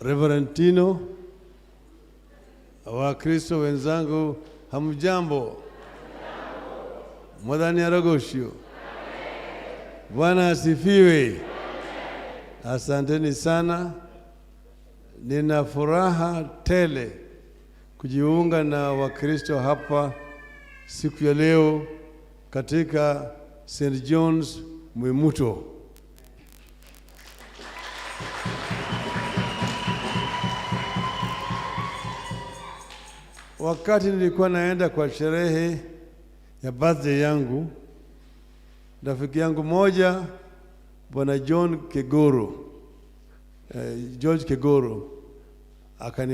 Speaker 9: Reverend Tino. Wakristo wenzangu, hamjambo? Mwathani arogocwo. Bwana asifiwe. Asanteni sana. Nina furaha tele kujiunga na Wakristo hapa siku ya leo katika St. John's Mwimuto. Wakati nilikuwa naenda kwa sherehe ya birthday yangu, rafiki yangu moja Bwana John Kegoro, George Kegoro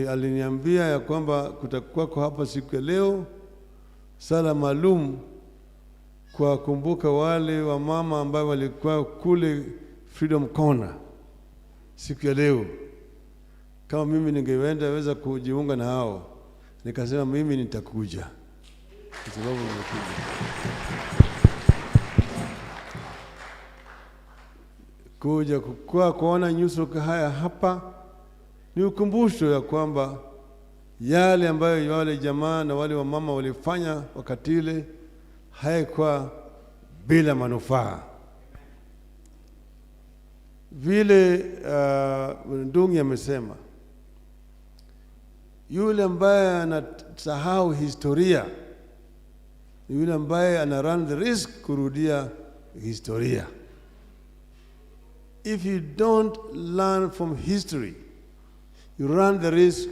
Speaker 9: aliniambia ya kwamba kutakuwako hapa siku ya leo sala maalum kwa kumbuka wale wa mama ambao walikuwa kule Freedom Corner siku ya leo. Kama mimi ningeenda weza kujiunga na hao, nikasema mimi nitakuja, kwa sababu nimekuja kuja kukua kuona nyuso haya hapa ni ukumbusho ya kwamba yale ambayo wale jamaa na wale wamama walifanya wakati ile haikuwa bila manufaa. Vile Ndungi amesema, yule ambaye anasahau historia ni yule ambaye ana run the risk kurudia historia. If you don't learn from history, you run the risk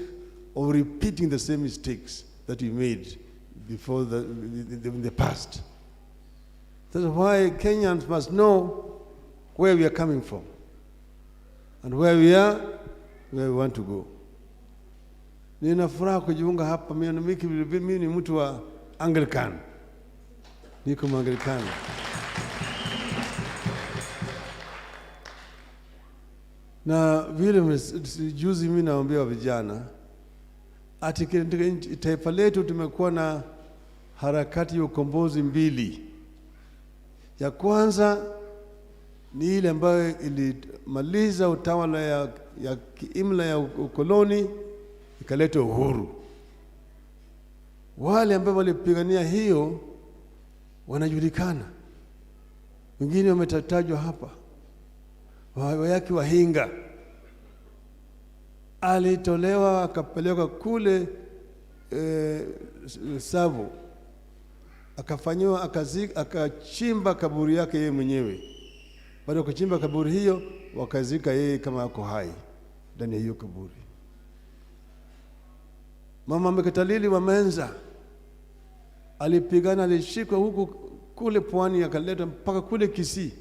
Speaker 9: of repeating the same mistakes that you made before in the past. That's why Kenyans must know where we are coming from and where we are, where we want to go. Nina furaha kujiunga hapa. Mimi ni mtu wa Anglican, niko Anglican. Na vile juzi mimi naambia vijana ati katika taifa letu tumekuwa na harakati ya ukombozi mbili. Ya kwanza ni ile ambayo ilimaliza utawala ya kiimla ya ukoloni, ikaleta uhuru. Wale ambao walipigania hiyo wanajulikana, wengine wametajwa hapa. Waiyaki Wahinga alitolewa akapelekwa kule Tsavo, akafanyiwa akachimba kaburi yake yeye mwenyewe. Baada ya kuchimba kaburi hiyo, wakazika yeye kama ako hai ndani ya hiyo kaburi. Mama Mekatilili wa Menza alipigana, alishikwa huku kule pwani, akaletwa mpaka kule Kisii,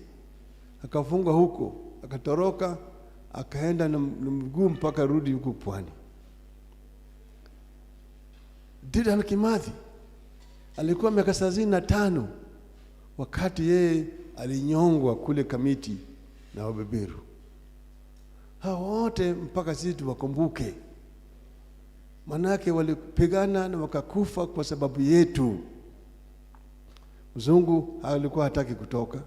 Speaker 9: akafungwa huko, akatoroka, akaenda na mguu mpaka rudi huku pwani. Dedan Kimathi alikuwa miaka 35 wakati yeye alinyongwa kule Kamiti na wabeberu. Hao wote mpaka sisi tuwakumbuke, manake walipigana na wakakufa kwa sababu yetu. Mzungu alikuwa hataki kutoka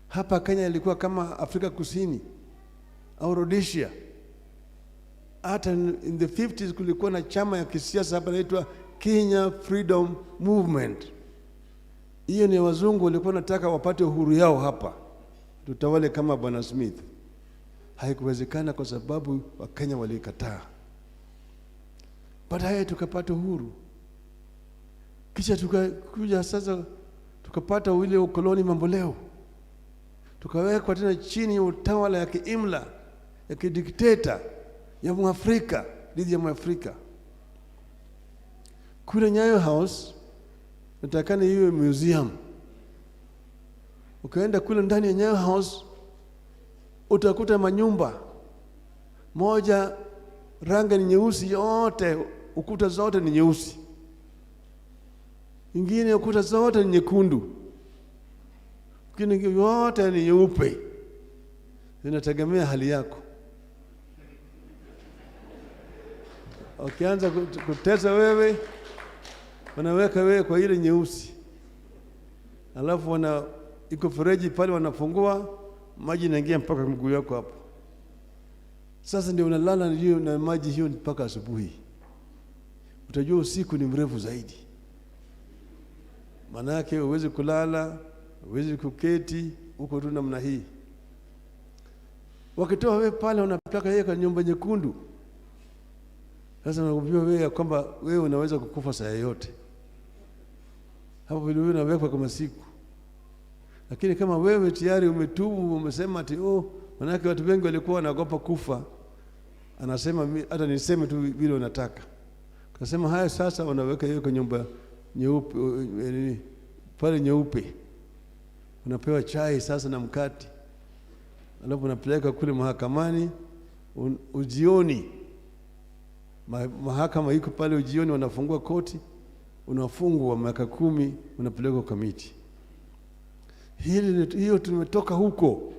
Speaker 9: hapa. Kenya ilikuwa kama Afrika Kusini au Rhodesia. Hata in the 50s kulikuwa na chama ya kisiasa hapa inaitwa Kenya Freedom Movement. Hiyo ni wazungu walikuwa wanataka wapate uhuru yao hapa, tutawale kama Bwana Smith. Haikuwezekana kwa sababu Wakenya walikataa. Baadaye tukapata uhuru, kisha tukakuja sasa tukapata ule ukoloni mamboleo, tukawekwa tena chini ya utawala ya kiimla ya kidikteta ya Mwafrika dhidi ya Mwafrika. Kule Nyayo House natakana iwe museum. Ukaenda kule ndani ya Nyayo House utakuta manyumba, moja rangi ni nyeusi yote, ukuta zote ni nyeusi, ingine ukuta zote ni nyekundu, ingine yote ni nyeupe. Inategemea hali yako. Ukianza kutesa wewe, wanaweka wewe kwa ile nyeusi, alafu wana iko fereji pale, wanafungua maji inaingia mpaka mguu yako hapo. Sasa ndio unalala na maji hiyo mpaka asubuhi. Utajua usiku ni mrefu zaidi, maana yake huwezi kulala, huwezi kuketi, uko tu namna hii. Wakitoa wewe pale, wanapeleka yeye kwa nyumba nyekundu. Sasa nakuambia wewe ya kwamba wewe unaweza kukufa saa yoyote. Hapo vile wewe unawekwa kama siku. Lakini kama wewe tayari umetubu, umesema ati oh, manake watu wengi walikuwa wanaogopa kufa. Anasema hata niseme tu vile unataka. Akasema haya, sasa wanaweka yeye kwa nyumba nyeupe, nini, pale nyeupe, unapewa chai sasa na mkate, alafu unapeleka kule mahakamani ujioni. Mahakama iko pale ujioni, wanafungua koti, unafungwa miaka 10, unapelekwa Kamiti. Hiyo tumetoka huko.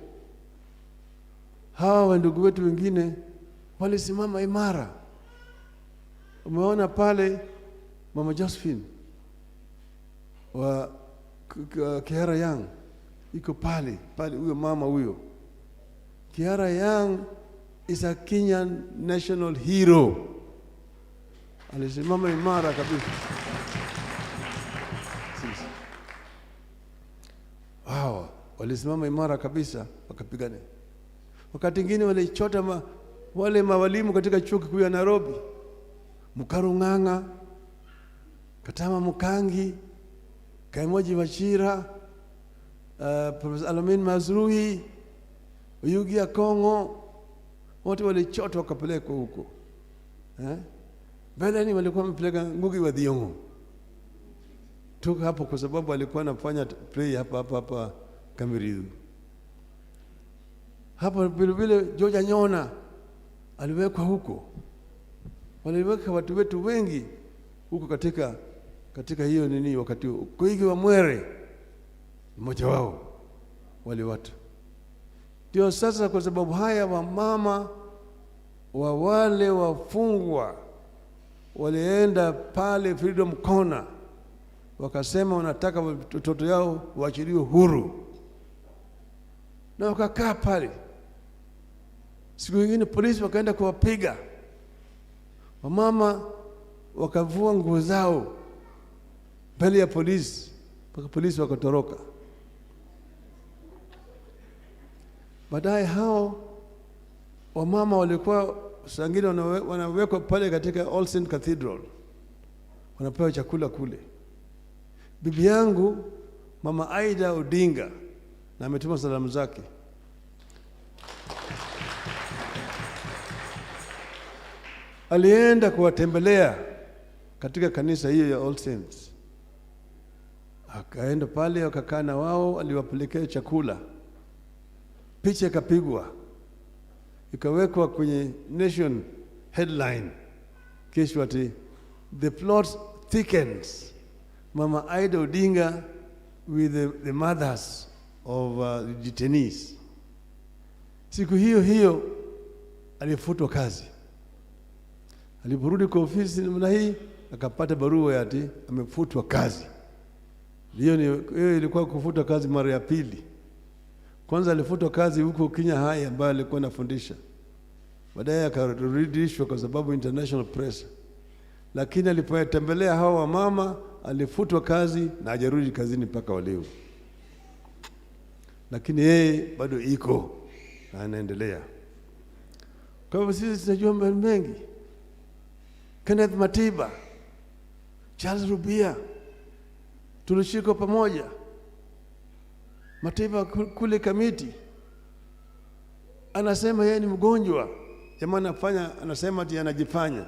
Speaker 9: Hawa ndugu wetu wengine walisimama imara. Umeona pale Mama Josephine wa Kihara Yang iko pale pale, huyo mama huyo. Kihara Yang is a Kenyan national hero. Alisimama imara kabisa. Sisi. Hawa walisimama imara kabisa wakapigana. Wakati mwingine walichota wale mawalimu katika chuo kikuu ya Nairobi, Mukaru Ng'ang'a, Katama Mukangi, Kaimoji Wachira, Professor Alamin Mazrui, Oyugi Akong'o, wote walichotwa wakapelekwa huko. Mbeleni walikuwa wamepeleka Ngugi wa Thiong'o. Toka hapo kwa sababu alikuwa anafanya play hapa hapa hapa Kamiriithu. Hapo vile vile George Anyona aliwekwa huko. Waliweka watu wetu wengi huko katika hiyo nini wakati huo. Koigi wa Mwere mmoja wao wale watu. Ndio sasa kwa sababu haya wamama wa wale wafungwa walienda pale Freedom Corner wakasema wanataka watoto yao waachiliwe huru, na wakakaa pale. Siku nyingine polisi wakaenda kuwapiga wamama, wakavua nguo zao mbele ya polisi, mpaka polisi wakatoroka. Baadaye hao wamama walikuwa saa ingine wanawekwa pale katika All Saints Cathedral, wanapewa chakula kule. Bibi yangu Mama Aida Odinga, na ametuma salamu zake, alienda kuwatembelea katika kanisa hiyo ya All Saints. Akaenda pale akakaa na wao, aliwapelekea chakula. Picha ikapigwa ikawekwa kwenye Nation headline, kesho ati the plot thickens, Mama Aida Odinga with the mothers of the detainees. Siku hiyo hiyo alifutwa kazi. Aliporudi kwa ofisi namna hii akapata barua ya ati amefutwa kazi. Hiyo ilikuwa kufutwa kazi mara ya pili. Kwanza alifutwa kazi huko Kenya High ambayo alikuwa anafundisha. Baadaye akarudishwa kwa sababu international pressure. Lakini alipotembelea hawa wamama alifutwa kazi na hajarudi kazini mpaka leo. Lakini yeye bado iko na anaendelea. Kwa hivyo sisi tunajua mambo mengi. Kenneth Matiba, Charles Rubia, tulishikwa pamoja. Matiba kule Kamiti anasema yeye ni mgonjwa, jamaa anasema ati anajifanya.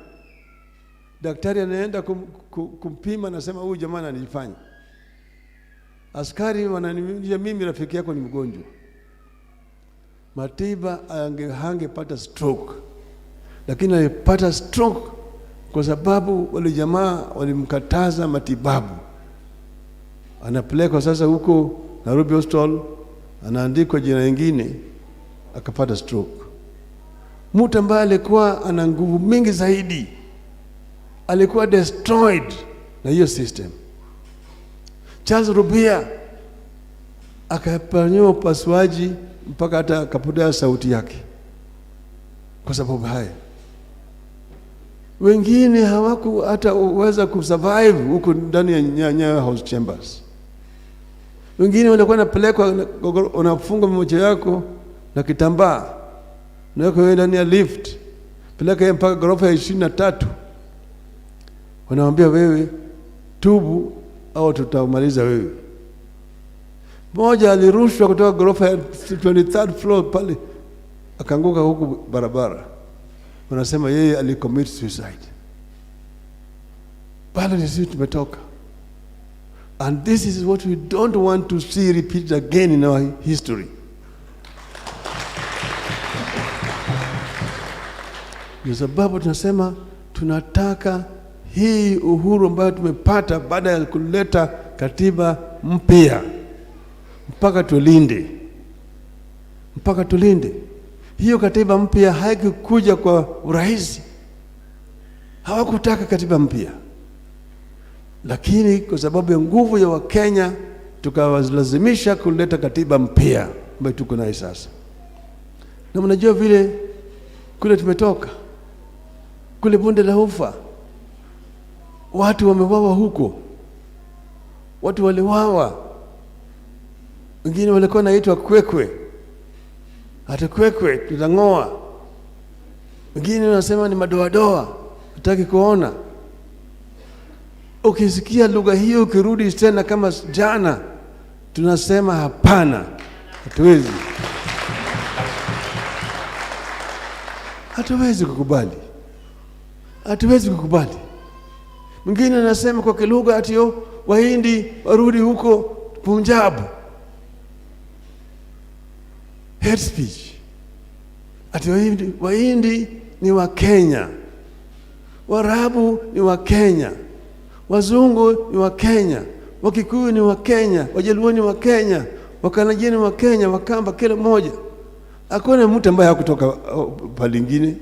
Speaker 9: Daktari anaenda kumpima, anasema huyu jamaa anajifanya. Askari wananiambia mimi rafiki yako ni mgonjwa. Matiba hangepata stroke, lakini alipata stroke kwa sababu wale jamaa walimkataza matibabu. Anapelekwa sasa huko Nairobi Hospital, anaandikwa jina lingine, akapata stroke. Mtu ambaye alikuwa ana nguvu mingi zaidi alikuwa destroyed na hiyo system. Charles Rubia akafanyiwa upasuaji mpaka hata akapotea sauti yake kwa sababu haya. Wengine hawaku hata uweza kusurvive huko ndani ya Nyayo House Chambers. Wengine walikuwa wanapelekwa, unafunga macho yako na kitambaa, unaweka wewe ndani ya lift, peleka yeye mpaka ghorofa ya 23. Wanamwambia wewe tubu au tutamaliza wewe. Mmoja alirushwa kutoka ghorofa ya 23rd floor pale, akaanguka huku barabara. Wanasema yeye alicommit suicide. Pale ni sisi tumetoka. And this is what we don't want to see repeated again in our history. Ndio sababu tunasema tunataka hii uhuru ambayo tumepata baada ya kuleta katiba mpya mpaka tulinde, mpaka tulinde. Hiyo katiba mpya haikukuja kwa urahisi. Hawakutaka katiba mpya, lakini kwa sababu ya nguvu ya Wakenya tukawalazimisha kuleta katiba mpya ambayo tuko nayo sasa. Na mnajua vile kule tumetoka, kule bonde la Ufa, watu wamewawa huko, watu waliwawa, wengine walikuwa naitwa kwekwe, hata kwekwe tutang'oa, wengine wanasema ni madoadoa, hataki kuona. Ukisikia lugha hiyo ukirudi tena kama jana, tunasema hapana, hatuwezi, hatuwezi kukubali, hatuwezi kukubali. Mwingine anasema kwa kilugha ati Wahindi warudi huko Punjab. Hate speech. Ati Wahindi ni wa Kenya, Waarabu ni wa Kenya, Wazungu ni wa Kenya, Wakikuyu ni wa Kenya, Wajaluo ni wa Kenya, Wakalenjin ni wa Kenya, Wakamba, kila mmoja. Hakuna mtu ambaye hakutoka palingine.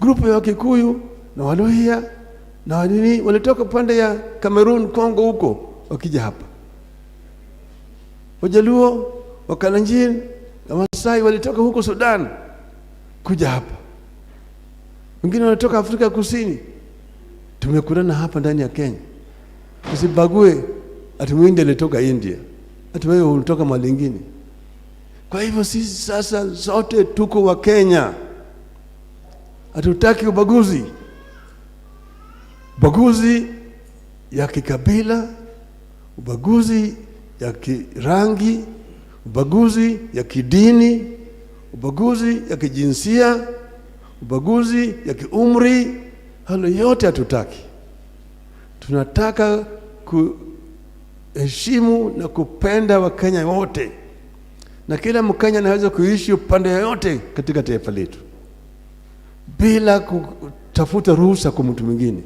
Speaker 9: Grupu ya Wakikuyu na Waluhya na wanini walitoka pande ya Cameroon, Congo huko wakija hapa. Wajaluo, Wakalenjin na Masai walitoka huko Sudan kuja hapa. Wengine wanatoka Afrika Kusini. Tumekutana hapa ndani ya Kenya. Usibague ati mwindi alitoka India, ati wewe ulitoka mahali ingine. Kwa hivyo sisi sasa zote tuko wa Kenya. Hatutaki ubaguzi. Ubaguzi ya kikabila, ubaguzi ya kirangi, ubaguzi ya kidini, ubaguzi ya kijinsia, ubaguzi ya kiumri, hayo yote hatutaki. Tunataka kuheshimu na kupenda Wakenya wote, na kila Mkenya anaweza kuishi upande yoyote katika taifa letu bila kutafuta ruhusa kwa mtu mwingine.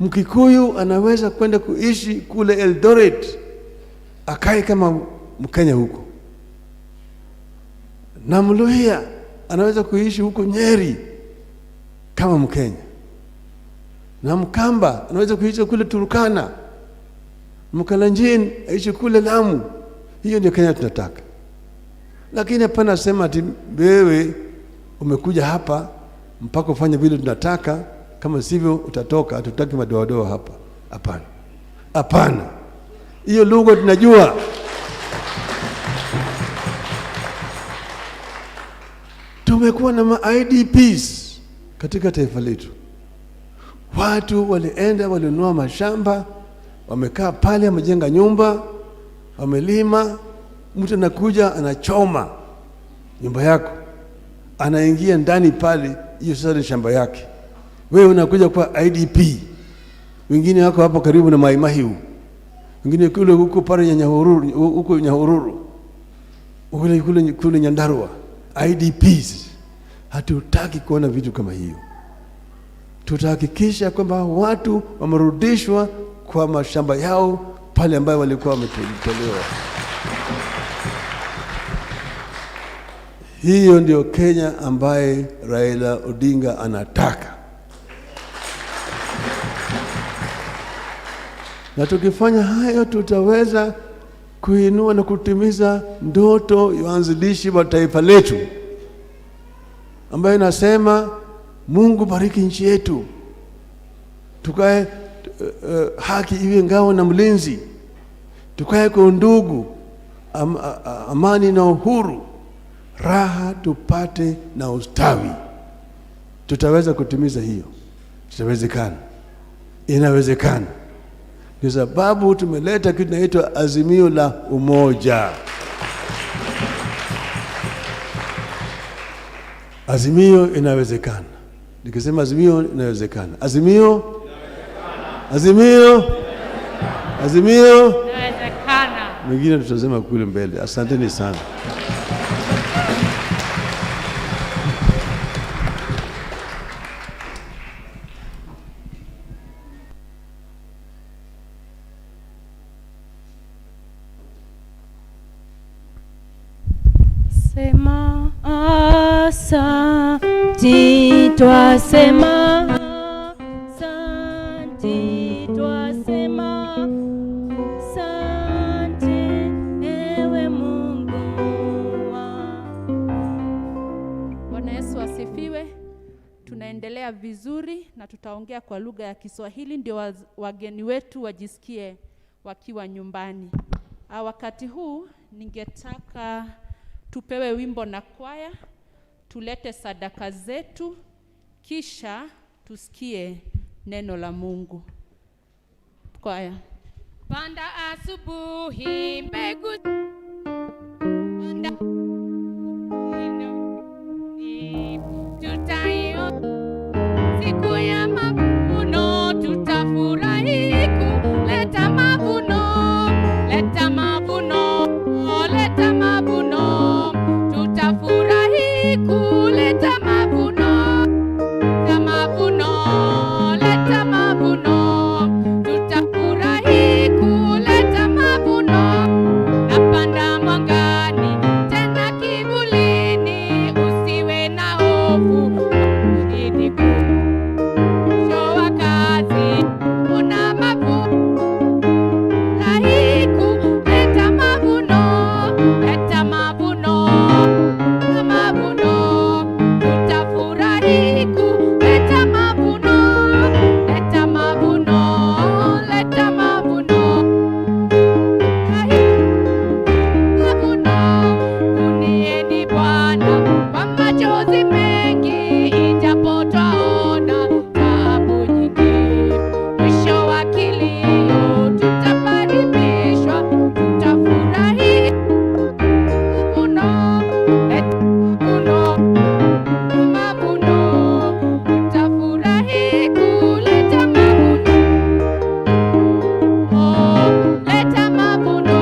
Speaker 9: Mkikuyu anaweza kwenda kuishi kule Eldoret akae kama Mkenya huko, na Mluhya anaweza kuishi huko Nyeri kama Mkenya, na Mkamba anaweza kuishi kule Turkana, Mkalenjin aishi kule Lamu. Hiyo ndio Kenya tunataka. Lakini hapana sema ati wewe umekuja hapa mpaka ufanye vile tunataka, kama sivyo utatoka. Hatutaki madoadoa hapa. Hapana, hapana, hiyo lugha tunajua. Tumekuwa na ma IDPs katika taifa letu. Watu walienda walinunua mashamba, wamekaa pale, wamejenga nyumba, wamelima. Mtu anakuja anachoma nyumba yako, anaingia ndani pale, hiyo sasa ni shamba yake. Wewe unakuja kwa IDP, wengine wako hapo karibu na Mai Mahiu, wengine kule huko pale Nyahururu, huko Nyahururu, kule kule kule Nyandarua, IDPs. Hatutaki kuona vitu kama hiyo. Tutahakikisha kwamba watu wamerudishwa kwa mashamba yao pale ambayo walikuwa wametolewa. Hiyo ndio Kenya ambaye Raila Odinga anataka. Na tukifanya hayo tutaweza kuinua na kutimiza ndoto ya waanzilishi wa taifa letu, ambayo inasema Mungu bariki nchi yetu, tukae haki iwe ngao na mlinzi, tukae kwa undugu, amani na uhuru, raha tupate na ustawi. Tutaweza kutimiza hiyo, tutawezekana, inawezekana. Kwa sababu tumeleta kitu kinaitwa Azimio la Umoja. Azimio inawezekana. Nikisema azimio inawezekana. Azimio? Azimio? Azimio.
Speaker 3: Inawezekana.
Speaker 9: Mengine tutasema kule mbele. Asanteni sana.
Speaker 1: Sema asanti, twasema asanti, twasema asanti, ewe Mungu wangu.
Speaker 2: Bwana Yesu asifiwe. Tunaendelea vizuri na tutaongea kwa lugha ya Kiswahili ndio wageni wetu wajisikie wakiwa nyumbani. Wakati huu ningetaka tupewe wimbo na kwaya, tulete sadaka zetu, kisha tusikie neno la Mungu. Kwaya.
Speaker 3: Panda asubuhi mbegu, panda tutayo siku ya mavuno, tutafurahi kuleta mavuno, leta mavuno, leta mavuno, tutafurahi kuleta mavuno, leta mavuno, leta mavuno, tutafurahi kuleta mavuno. Napanda mwangani tena kivulini, usiwe na hofu, ili kushoa kazi una mavuno, kuleta mavuno, leta mavuno, mavuno, tutafurahi kuleta mavuno, leta mavuno, leta mavuno, mavuno. Vunieni Bwana kwa machozi mengi, ijapo twaona taabu nyingi, mwisho wa kilio tutakaribishwa, tutafurahi mavuno, leta mavuno, mavuno, tutafurahi kuleta mavuno, leta mavuno,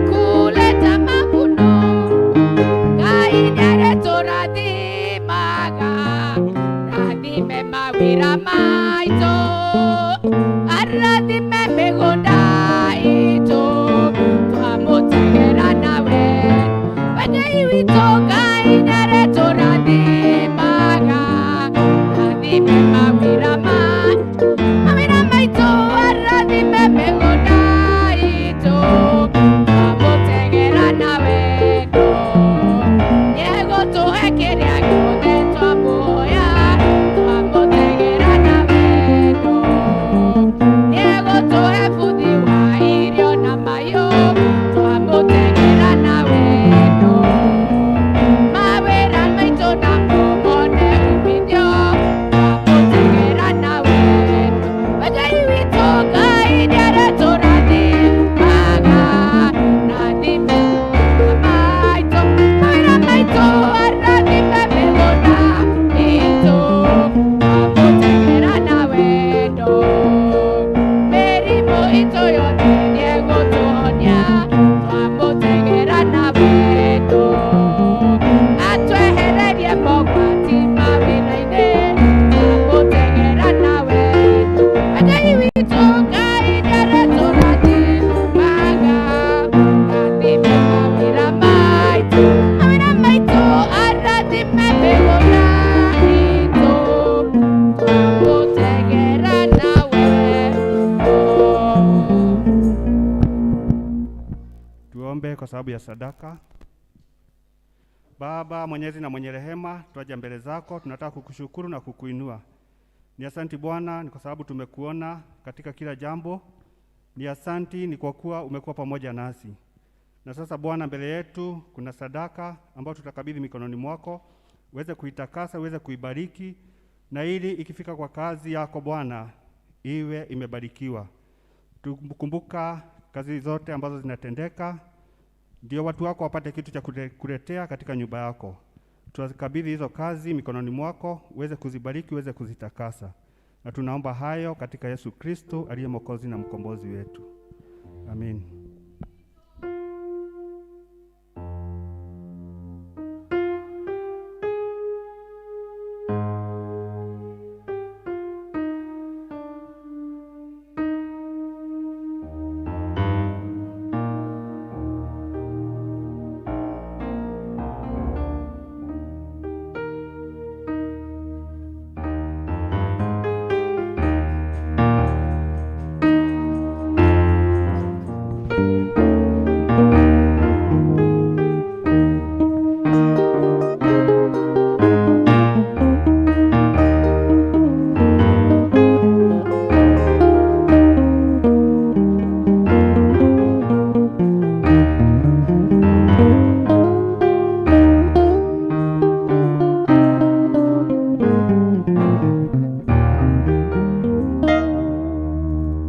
Speaker 3: kuleta mavuno. Ngai nĩarĩtũrathimaga, rathime mawĩra maitũ, arathime mĩgũnda itũ, twamũtegera nawe we Ngai witũ. Ngai nĩarĩtũrathimaga, rathime mawĩra maitũ, arathime mĩgũnda itũ, twamũtegera na wendo, nĩegũtũhe kĩrĩa gĩothe twamũhoya, twamũtegera na wendo, nĩegũtũhe buthi wa irio na mahiũ, twamũtegera na wendo, mawĩra maitũ namo mone umithio, twamũtegera na wendo, we Ngai witũ. Ngai nĩarĩtũrathimaga, rathime maitũ, mawĩra maitũ, arathime mĩgũnda itũ, twamũtegera na wendo, mĩrimũ itũ yothe nĩegũtũhonia, twamũtegera na wendo, atwehererie mogwati mawĩra-inĩ, twamũtegera na wendo, we Ngai witũ. Ngai nĩarĩtũrathimaga, rathime mawĩra maitũ, mawĩra maitũ, arathime mĩgũnda itũ, twamũtegera na wendo.
Speaker 6: Tuombe kwa sababu ya sadaka. Baba mwenyezi na mwenye rehema, twaja mbele zako, tunataka kukushukuru na kukuinua. Ni asanti Bwana, ni kwa sababu tumekuona katika kila jambo. Ni asanti ni kwa kuwa umekuwa pamoja nasi. Na sasa Bwana, mbele yetu kuna sadaka ambayo tutakabidhi mikononi mwako, uweze kuitakasa, uweze kuibariki, na ili ikifika kwa kazi yako Bwana iwe imebarikiwa. Tukumbuka kazi zote ambazo zinatendeka, ndio watu wako wapate kitu cha kuletea katika nyumba yako. Tunazikabidhi hizo kazi mikononi mwako, uweze kuzibariki, uweze kuzitakasa. Na tunaomba hayo katika Yesu Kristo aliye Mwokozi na mkombozi wetu. Amin.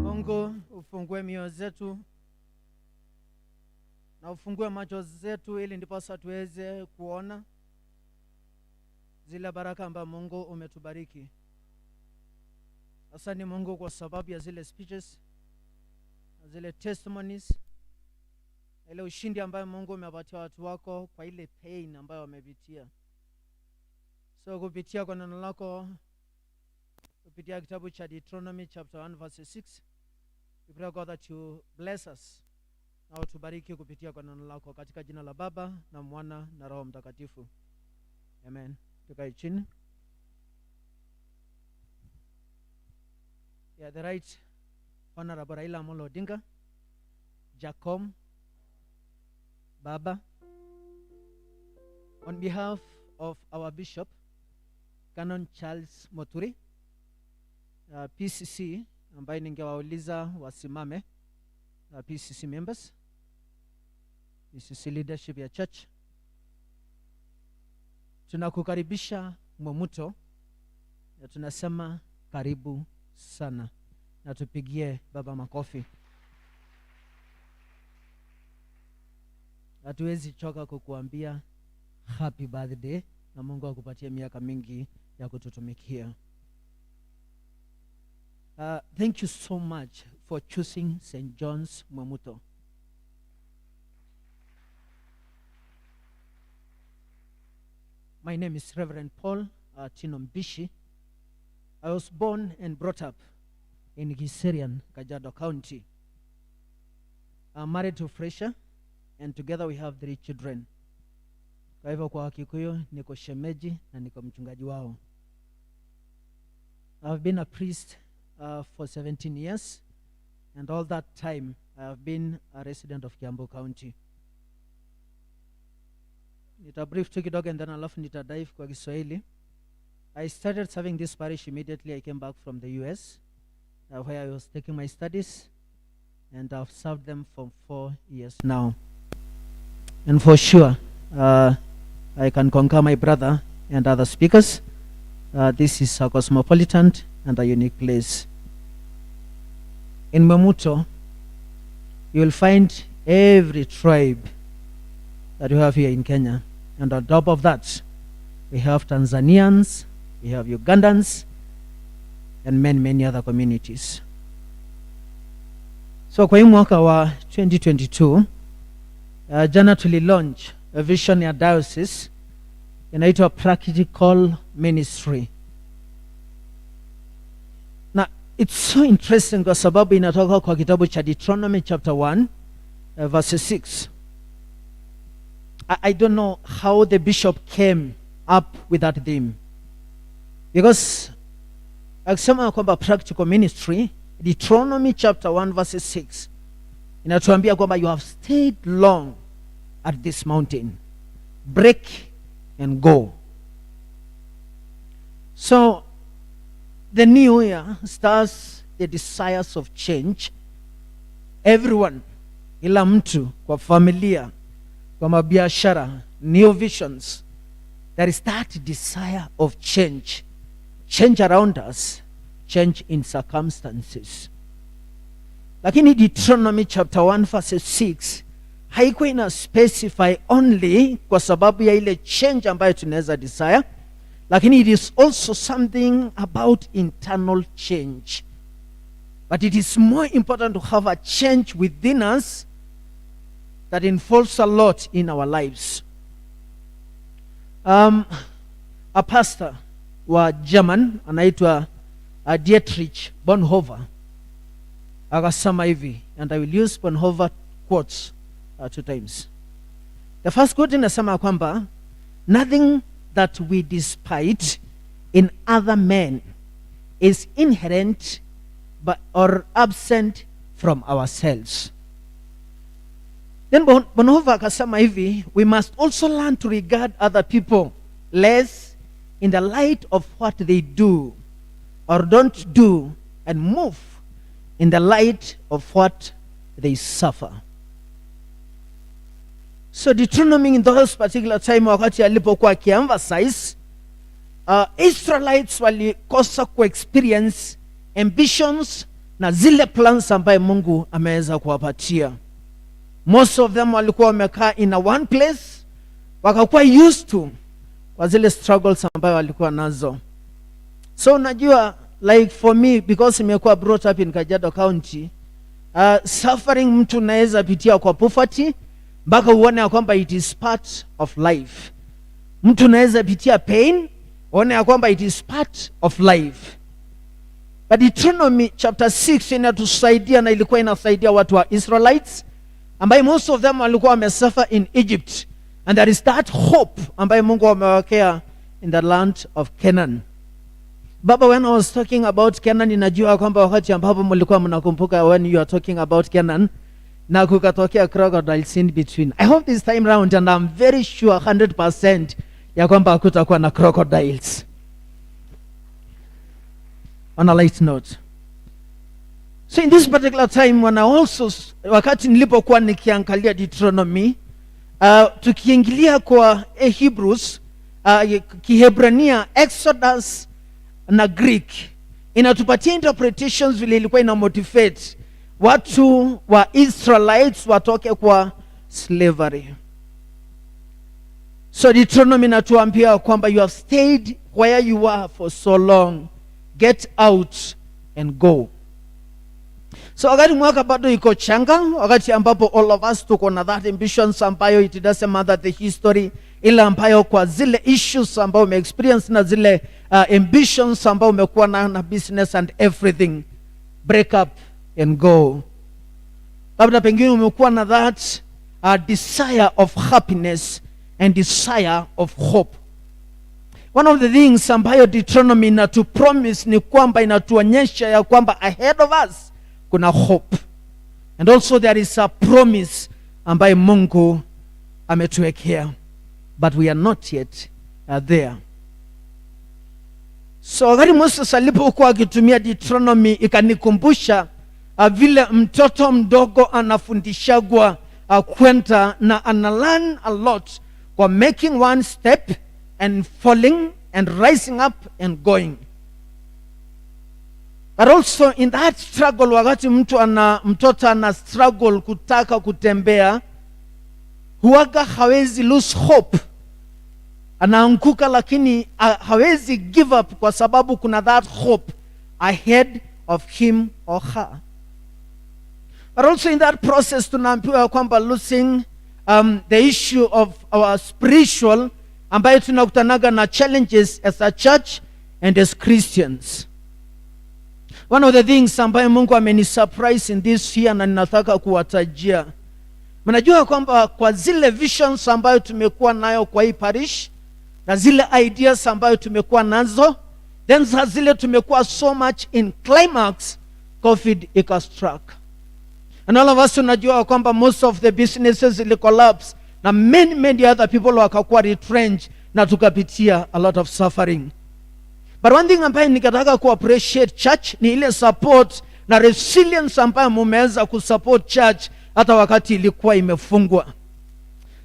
Speaker 4: Mungu ufungue mioyo zetu na ufungue macho zetu, ili ndiposa tuweze kuona zile baraka ambazo Mungu umetubariki. Asante Mungu kwa sababu ya zile speeches na zile testimonies, na ile ushindi ambayo Mungu umewapatia watu wako kwa ile pain ambayo wamepitia. So kupitia kwa neno lako, kupitia kitabu cha Deuteronomy chapter 1 verse 6, we pray, God, that you bless us na utubariki kupitia kwa neno lako, katika jina la Baba na Mwana na Roho Mtakatifu. Amen. Tukae chini. Yeah, the Right Honorable Raila Amolo Odinga, Jacom, Baba, on behalf of our Bishop, Canon Charles Moturi, PCC, ambaye ningewauliza wasimame, PCC members, PCC leadership ya church, tunakukaribisha Mwemuto na tunasema karibu sana, na tupigie baba makofi. Hatuwezi choka kukuambia happy birthday, na Mungu akupatie miaka mingi ya kututumikia. Thank you so much for choosing St. John's Mwemuto. My name is Reverend Paul Tino Mbishi. I was born and brought up in Kiserian, Kajiado County. I'm married to Fresha, and together we have three children. Kwa hivyo kwa Kikuyu niko shemeji na niko mchungaji wao. I've been a priest for 17 years, and all that time I have been a resident of Kiambu County. Nita brief tu kidogo and then alafu nita dive kwa Kiswahili. I started serving this parish immediately I came back from the US, where I was taking my studies, and I've served them for 4 years now. And for sure, I can concur my brother and other speakers. This is a cosmopolitan and a unique place. In Mwemuto, you will find every tribe that you have here in Kenya. And on top of that, we have Tanzanians, we have Ugandans, and many, many other communities. So kwa hii mwaka wa 2022, jana tuli launch a vision ya diocese inaitwa Practical Ministry. Na it's so interesting kwa sababu inatoka kwa kitabu cha Deuteronomy chapter 1 verse 6. I don't know how the bishop came up with that theme. Because akisema kwamba practical ministry, Deuteronomy chapter 1 verse 6 inatuambia kwamba you have stayed long at this mountain. Break and go. So the new year starts the desires of change. Everyone, kila mtu kwa familia, kwa mabiashara, new visions. There is that desire of change. Change around us, change in circumstances. Lakini Deuteronomy chapter 1 verse 6 haikuwa ina specify only kwa sababu ya ile change ambayo tunaweza desire, Lakini it is also something about internal change. But it is more important to have a change within us that involves a lot in our lives. A pastor wa German anaitwa Dietrich Bonhoeffer akasema hivi, and I will use Bonhoeffer quotes two times. The first quote inasema kwamba nothing that we despite in other men is inherent but or absent from ourselves. Then Bonhoeffer akasema hivi, we must also learn to regard other people less in the light of what they do or don't do and move in the light of what they suffer. So Deuteronomy in those particular time, wakati alipokuwa akiemphasize, Israelites walikosa kuexperience ambitions na zile plans ambaye Mungu ameweza kuwapatia. Most of them walikuwa wamekaa in a one place, wakakuwa used to kwa zile struggles ambayo walikuwa nazo. So unajua, like for me, because nimekuwa brought up in Kajiado County, suffering mtu unaweza pitia kwa poverty mpaka uone ya kwamba it is part of life. Mtu unaweza pitia pain, uone ya kwamba it is part of life. But Deuteronomy chapter 6 inatusaidia na ilikuwa inasaidia watu wa Israelites, ambaye most of them walikuwa wamesuffer in Egypt, and there is that hope ambaye Mungu amewekea in the land of Canaan. Baba, when I was talking about Canaan, ninajua kwamba wakati ambapo mlikuwa mnakumbuka when you are talking about Canaan na kukatokea crocodiles in between. I hope this time round, and I'm very sure 100% ya kwamba hakutakuwa na crocodiles. On a light note. So in this particular time when I also, wakati nilipokuwa nikiangalia Deuteronomy, tukiingilia kwa Hebrews, Kihebrania, Exodus na Greek inatupatia interpretations vile ilikuwa ina motivate watu wa Israelites watoke kwa slavery. So Deuteronomy inatuambia kwamba you have stayed where you are for so long, get out and go. So wakati mwaka bado iko changa, wakati ambapo all of us tuko na that ambitions ambayo it doesn't matter the history, ile ambayo kwa zile issues ambayo umeexperience na zile ambitions ambayo umekuwa nayo na business and everything, break up and go. Labda pengine umekuwa na that desire of happiness and desire of hope. One of the things ambayo Deuteronomy inatu promise ni kwamba inatuonyesha ya kwamba ahead of us kuna hope, and also there is a promise ambaye Mungu ametuwekea, but we are not yet there. So wakati Moses alipokuwa akitumia Deuteronomy, ikanikumbusha vile mtoto mdogo anafundishagwa kwenda na ana learn a lot kwa making one step and falling and rising up and going. But also in that struggle, wakati mtu ana mtoto ana struggle kutaka kutembea, huwaga hawezi lose hope. Anaanguka, lakini hawezi give up kwa sababu kuna that hope ahead of him or her. But also in that process tunaambiwa kwamba losing the issue of our spiritual, ambayo tunakutanaga na challenges as a church and as Christians. One of the things ambayo Mungu amenisurprise in this year na ninataka kuwatajia, mnajua kwamba kwa zile visions ambayo tumekuwa nayo kwa hii parish na zile ideas ambayo tumekuwa nazo, then saa zile tumekuwa so much in climax, COVID ikastruck, and all of us tunajua kwamba most of the businesses zili collapse na many, many other people wakakuwa retrenched na tukapitia a lot of suffering. But one thing ambayo nikataka ku appreciate church ni ile support na resilience ambayo mumeweza kusupport church hata wakati ilikuwa imefungwa.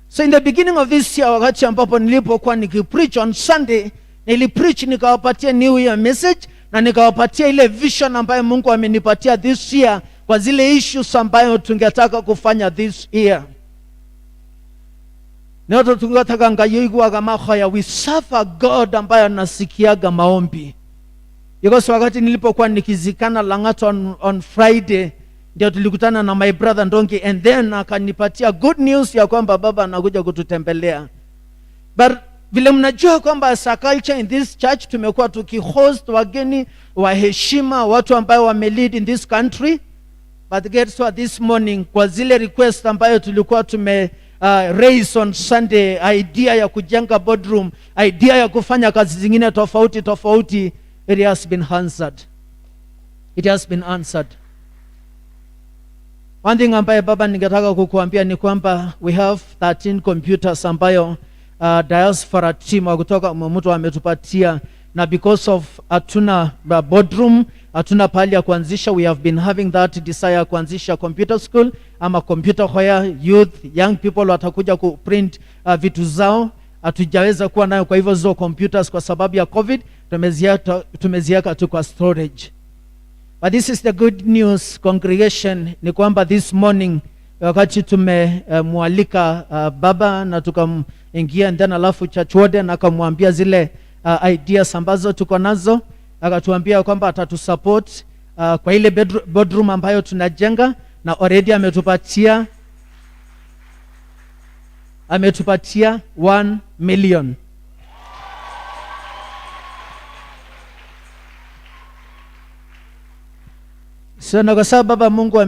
Speaker 4: So in the beginning of this year, wakati ambapo nilipokuwa nikipreach on Sunday, nilipreach nikawapatia new year message na nikawapatia ile vision ambayo Mungu amenipatia this year kwa zile issues ambayo tungetaka kufanya this year. Nĩ tũtungataga Ngai ũiguaga mahoya. We serve a God ambaye anasikiaga maombi. Because wakati nilipokuwa nikizikana Lang'ata on Friday, ndio tulikutana na my brother Ndongi, and then akanipatia good news ya kwamba baba anakuja kututembelea. But vile mnajua kwamba as a culture in this church tumekuwa tukihost wageni wa heshima, watu ambayo wamelead in this country. But guess what, this morning kwa zile request ambayo tulikuwa tume raise on Sunday, idea ya kujenga boardroom, idea ya kufanya kazi zingine tofauti tofauti, it has been answered. It has been answered. One thing ambaye baba ningetaka kukuambia ni kwamba we have 13 computers ambayo diaspora team wa kutoka mtu ametupatia, na because of hatuna boardroom, hatuna pahali ya kuanzisha, we have been having that desire ya kuanzisha computer school ama computer where youth, young people watakuja kuprint vitu zao. Hatujaweza kuwa nayo, kwa hivyo hizo computers kwa sababu ya COVID tumeziweka tu kwa storage. But this is the good news, congregation, ni kwamba this morning wakati tumemwalika baba na tukamwingia and then alafu church warden akamwambia zile ideas ambazo tuko nazo, akatuambia kwamba atatusupport kwa ile boardroom ambayo tunajenga, na already ametupatia 1 million. So na kwa sababu baba Mungu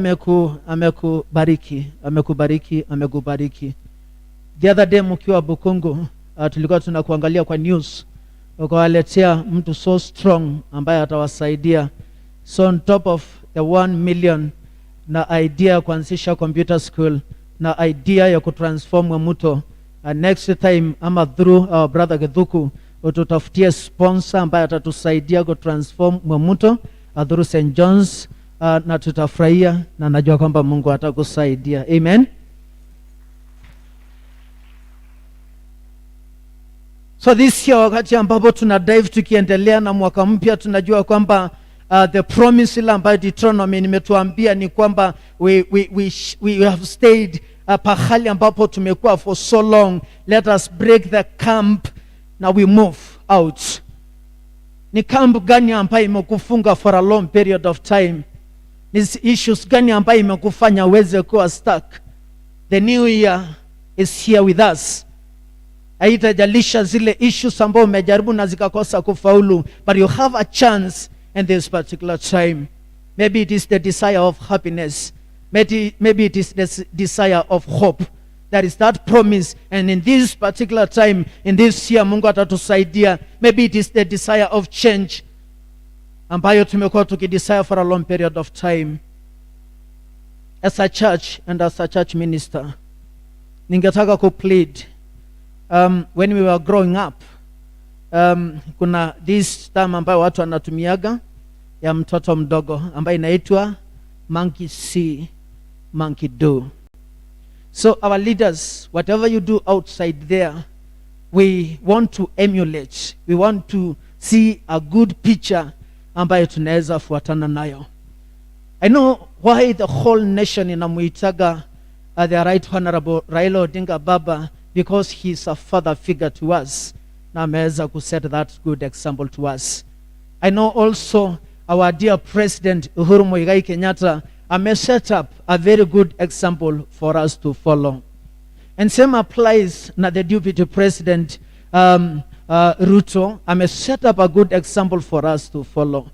Speaker 4: amekubariki, amekubariki, amekubariki. The other day mkiwa Bukungu, tulikuwa tunakuangalia kwa news, ukawaletea mtu so strong ambaye atawasaidia. So on top of the 1 million na idea ya kuanzisha computer school na idea ya kutransform Mwemuto, next time ama through our brother Githuku ututafutie sponsor ambaye atatusaidia kutransform Mwemuto through St. John's, na tutafurahia na najua kwamba Mungu atakusaidia. Amen. So this year wakati ambapo tuna dive tukiendelea na mwaka mpya, tunajua kwamba the promise ile ambayo Deuteronomy nimetuambia ni kwamba we have stayed pahali ambapo tumekuwa for so long. Let us break the camp na we move out. Ni camp gani ambayo imekufunga for a long period of time? Ni issues gani ambayo imekufanya uweze kuwa stuck? The new year is here with us. Haitajalisha zile issues ambazo umejaribu na zikakosa kufaulu, but you have a chance in this particular time. Maybe it is the desire of happiness. Maybe it is the desire of hope. There is that promise, and in this particular time, in this year, Mungu atatusaidia. Maybe it is the desire of change ambayo tumekuwa tukidesire for a long period of time. As a church and as a church minister, ningetaka kuplead. When we were growing up, kuna this term ambayo watu wanatumiaga ya mtoto mdogo ambayo inaitwa monkey see, monkey do. So our leaders, whatever you do outside there, we want to emulate. We want to see a good picture ambayo tunaweza fuatana nayo. I know why the whole nation inamuitaga the Right Honorable Raila Odinga Baba, because he is a father figure to us, na ameweza kuset that good example to us. I know also our dear President Uhuru Muigai Kenyatta ame set up a very good example for us to follow. And same applies na the Deputy President Ruto ame set up a good example for us to follow.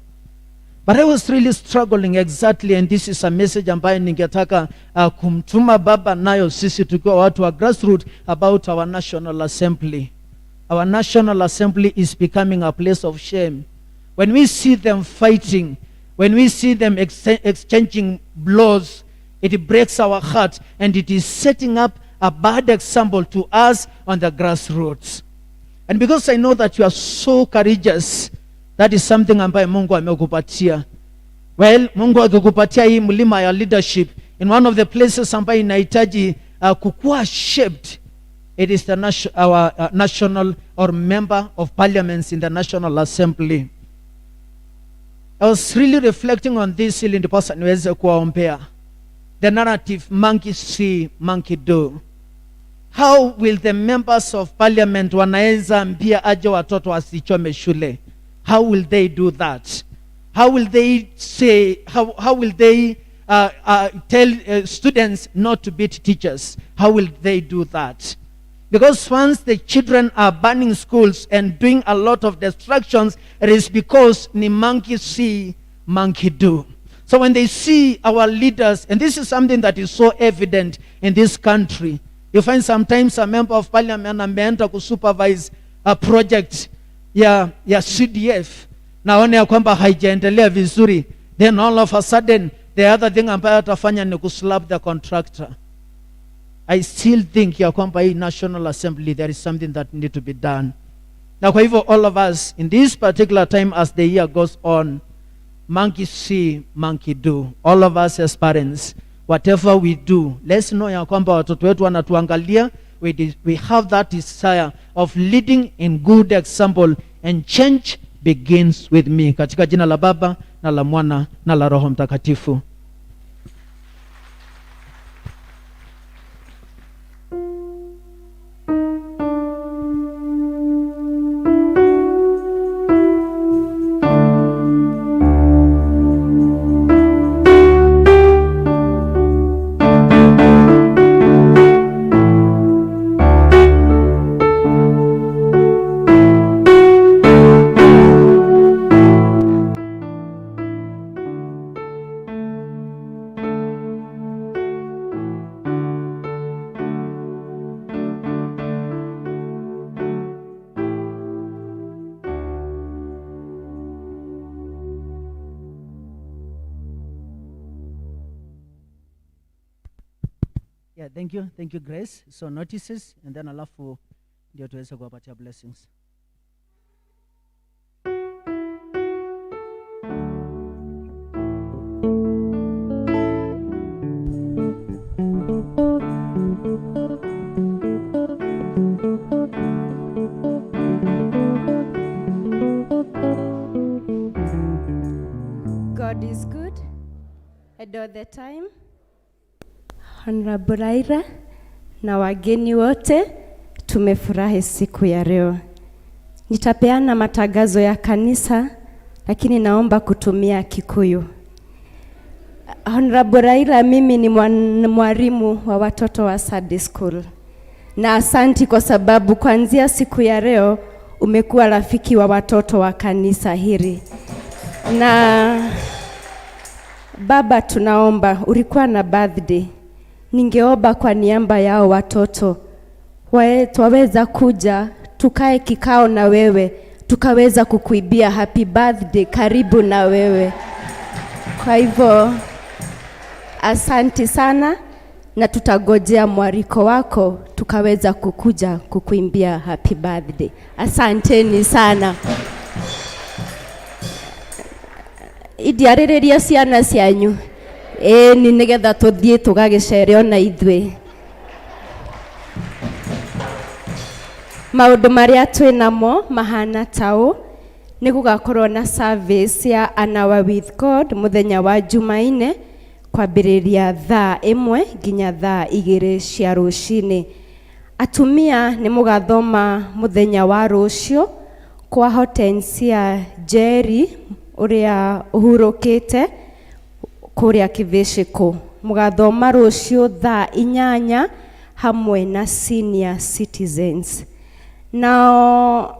Speaker 4: But I was really struggling exactly, and this is a message ambayo ningetaka kumtuma baba nayo sisi tukiwa watu wa grassroots about our National Assembly. Our National Assembly is becoming a place of shame. When we see them fighting, when we see them exchanging blows, it breaks our heart, and it is setting up a bad example to us on the grassroots. And because I know that you are so courageous, that is something ambayo Mungu amekupatia. Well, Mungu akikupatia hii mlima ya leadership, in one of the places ambayo inahitaji kukua shaped, it is our national or member of parliaments in the National Assembly. I was really reflecting on this ili ndiposa niweze kuwaombea. The narrative monkey see, monkey do. How will the members of parliament wanaweza ambia aje watoto wasichome shule? How will they do that? How will they say, how will they tell students not to beat teachers? How will they do that? Because once the children are burning schools and doing a lot of destructions, it is because ni monkey see, monkey do. So when they see our leaders, and this is something that is so evident in this country, you find sometimes a member of parliament ameenda kusupervise a project ya CDF na aone ya kwamba haijaendelea vizuri, then all of a sudden the other thing ambayo atafanya ni kuslap the contractor. I still think ya kwamba hii National Assembly, there is something that need to be done. Na kwa hivyo all of us in this particular time, as the year goes on, monkey see, monkey do. All of us as parents, whatever we do, let's know ya kwamba watoto wetu wanatuangalia. We have that desire of leading in good example, and change begins with me. Katika jina la Baba na la Mwana na la Roho Mtakatifu. Yeah, thank you. Thank you, Grace. So notices, and then alafu ndio tuweze kuwapatia blessings.
Speaker 1: God is good and all the time. Honorable Raila na wageni wote, tumefurahi siku ya leo. Nitapeana matangazo ya kanisa, lakini naomba kutumia Kikuyu. Honorable Raila, mimi ni mwalimu wa watoto wa Sunday School. Na asanti kwa sababu kuanzia siku ya leo umekuwa rafiki wa watoto wa kanisa hili. Na baba, tunaomba, ulikuwa na birthday. Ningeomba kwa niaba yao watoto twaweza kuja tukae kikao na wewe, tukaweza kukuibia happy birthday karibu na wewe. Kwa hivyo asanti sana, na tutagojea mwaliko wako tukaweza kukuja kukuimbia happy birthday. Asanteni sana. Idiarĩrĩria ciana cianyu ĩni nĩgetha tũthiĩ tũgagĩcere ona ithuĩ. Maũndũ marĩa twĩ namo mahana ta ũũ: nĩ gũgakorwo na service ya An Hour with God mũthenya wa Jumaine kwambĩrĩria thaa 1 nginya thaa 2 cia rũcinĩ. Atumia nĩ mũgathoma mũthenya wa rũciũ kwa Hortensia Njeri ũrĩa ũhurũkĩte kũrĩa Kĩvĩcĩkũ. Mũgathoma rũciũ thaa 8 hamwe na senior citizens. Nao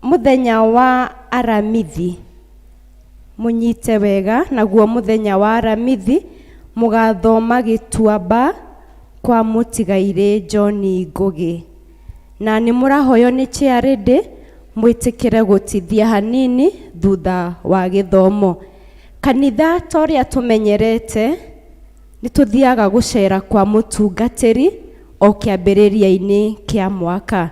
Speaker 1: mũthenya wa Aramithi, mũnyite wega, naguo mũthenya wa Aramithi mũgathoma Gĩtuamba kwa mũtigairĩ John Ngũgĩ. Na nĩ mũrahoywo nĩ chairlady mwĩtĩkĩre gũtithia hanini thutha wa gĩthomo. Kanitha ta ũrĩa tũmenyerete nĩ tũthiaga gũcera kwa mũtungatĩri o kĩambĩrĩria-inĩ kĩa mwaka.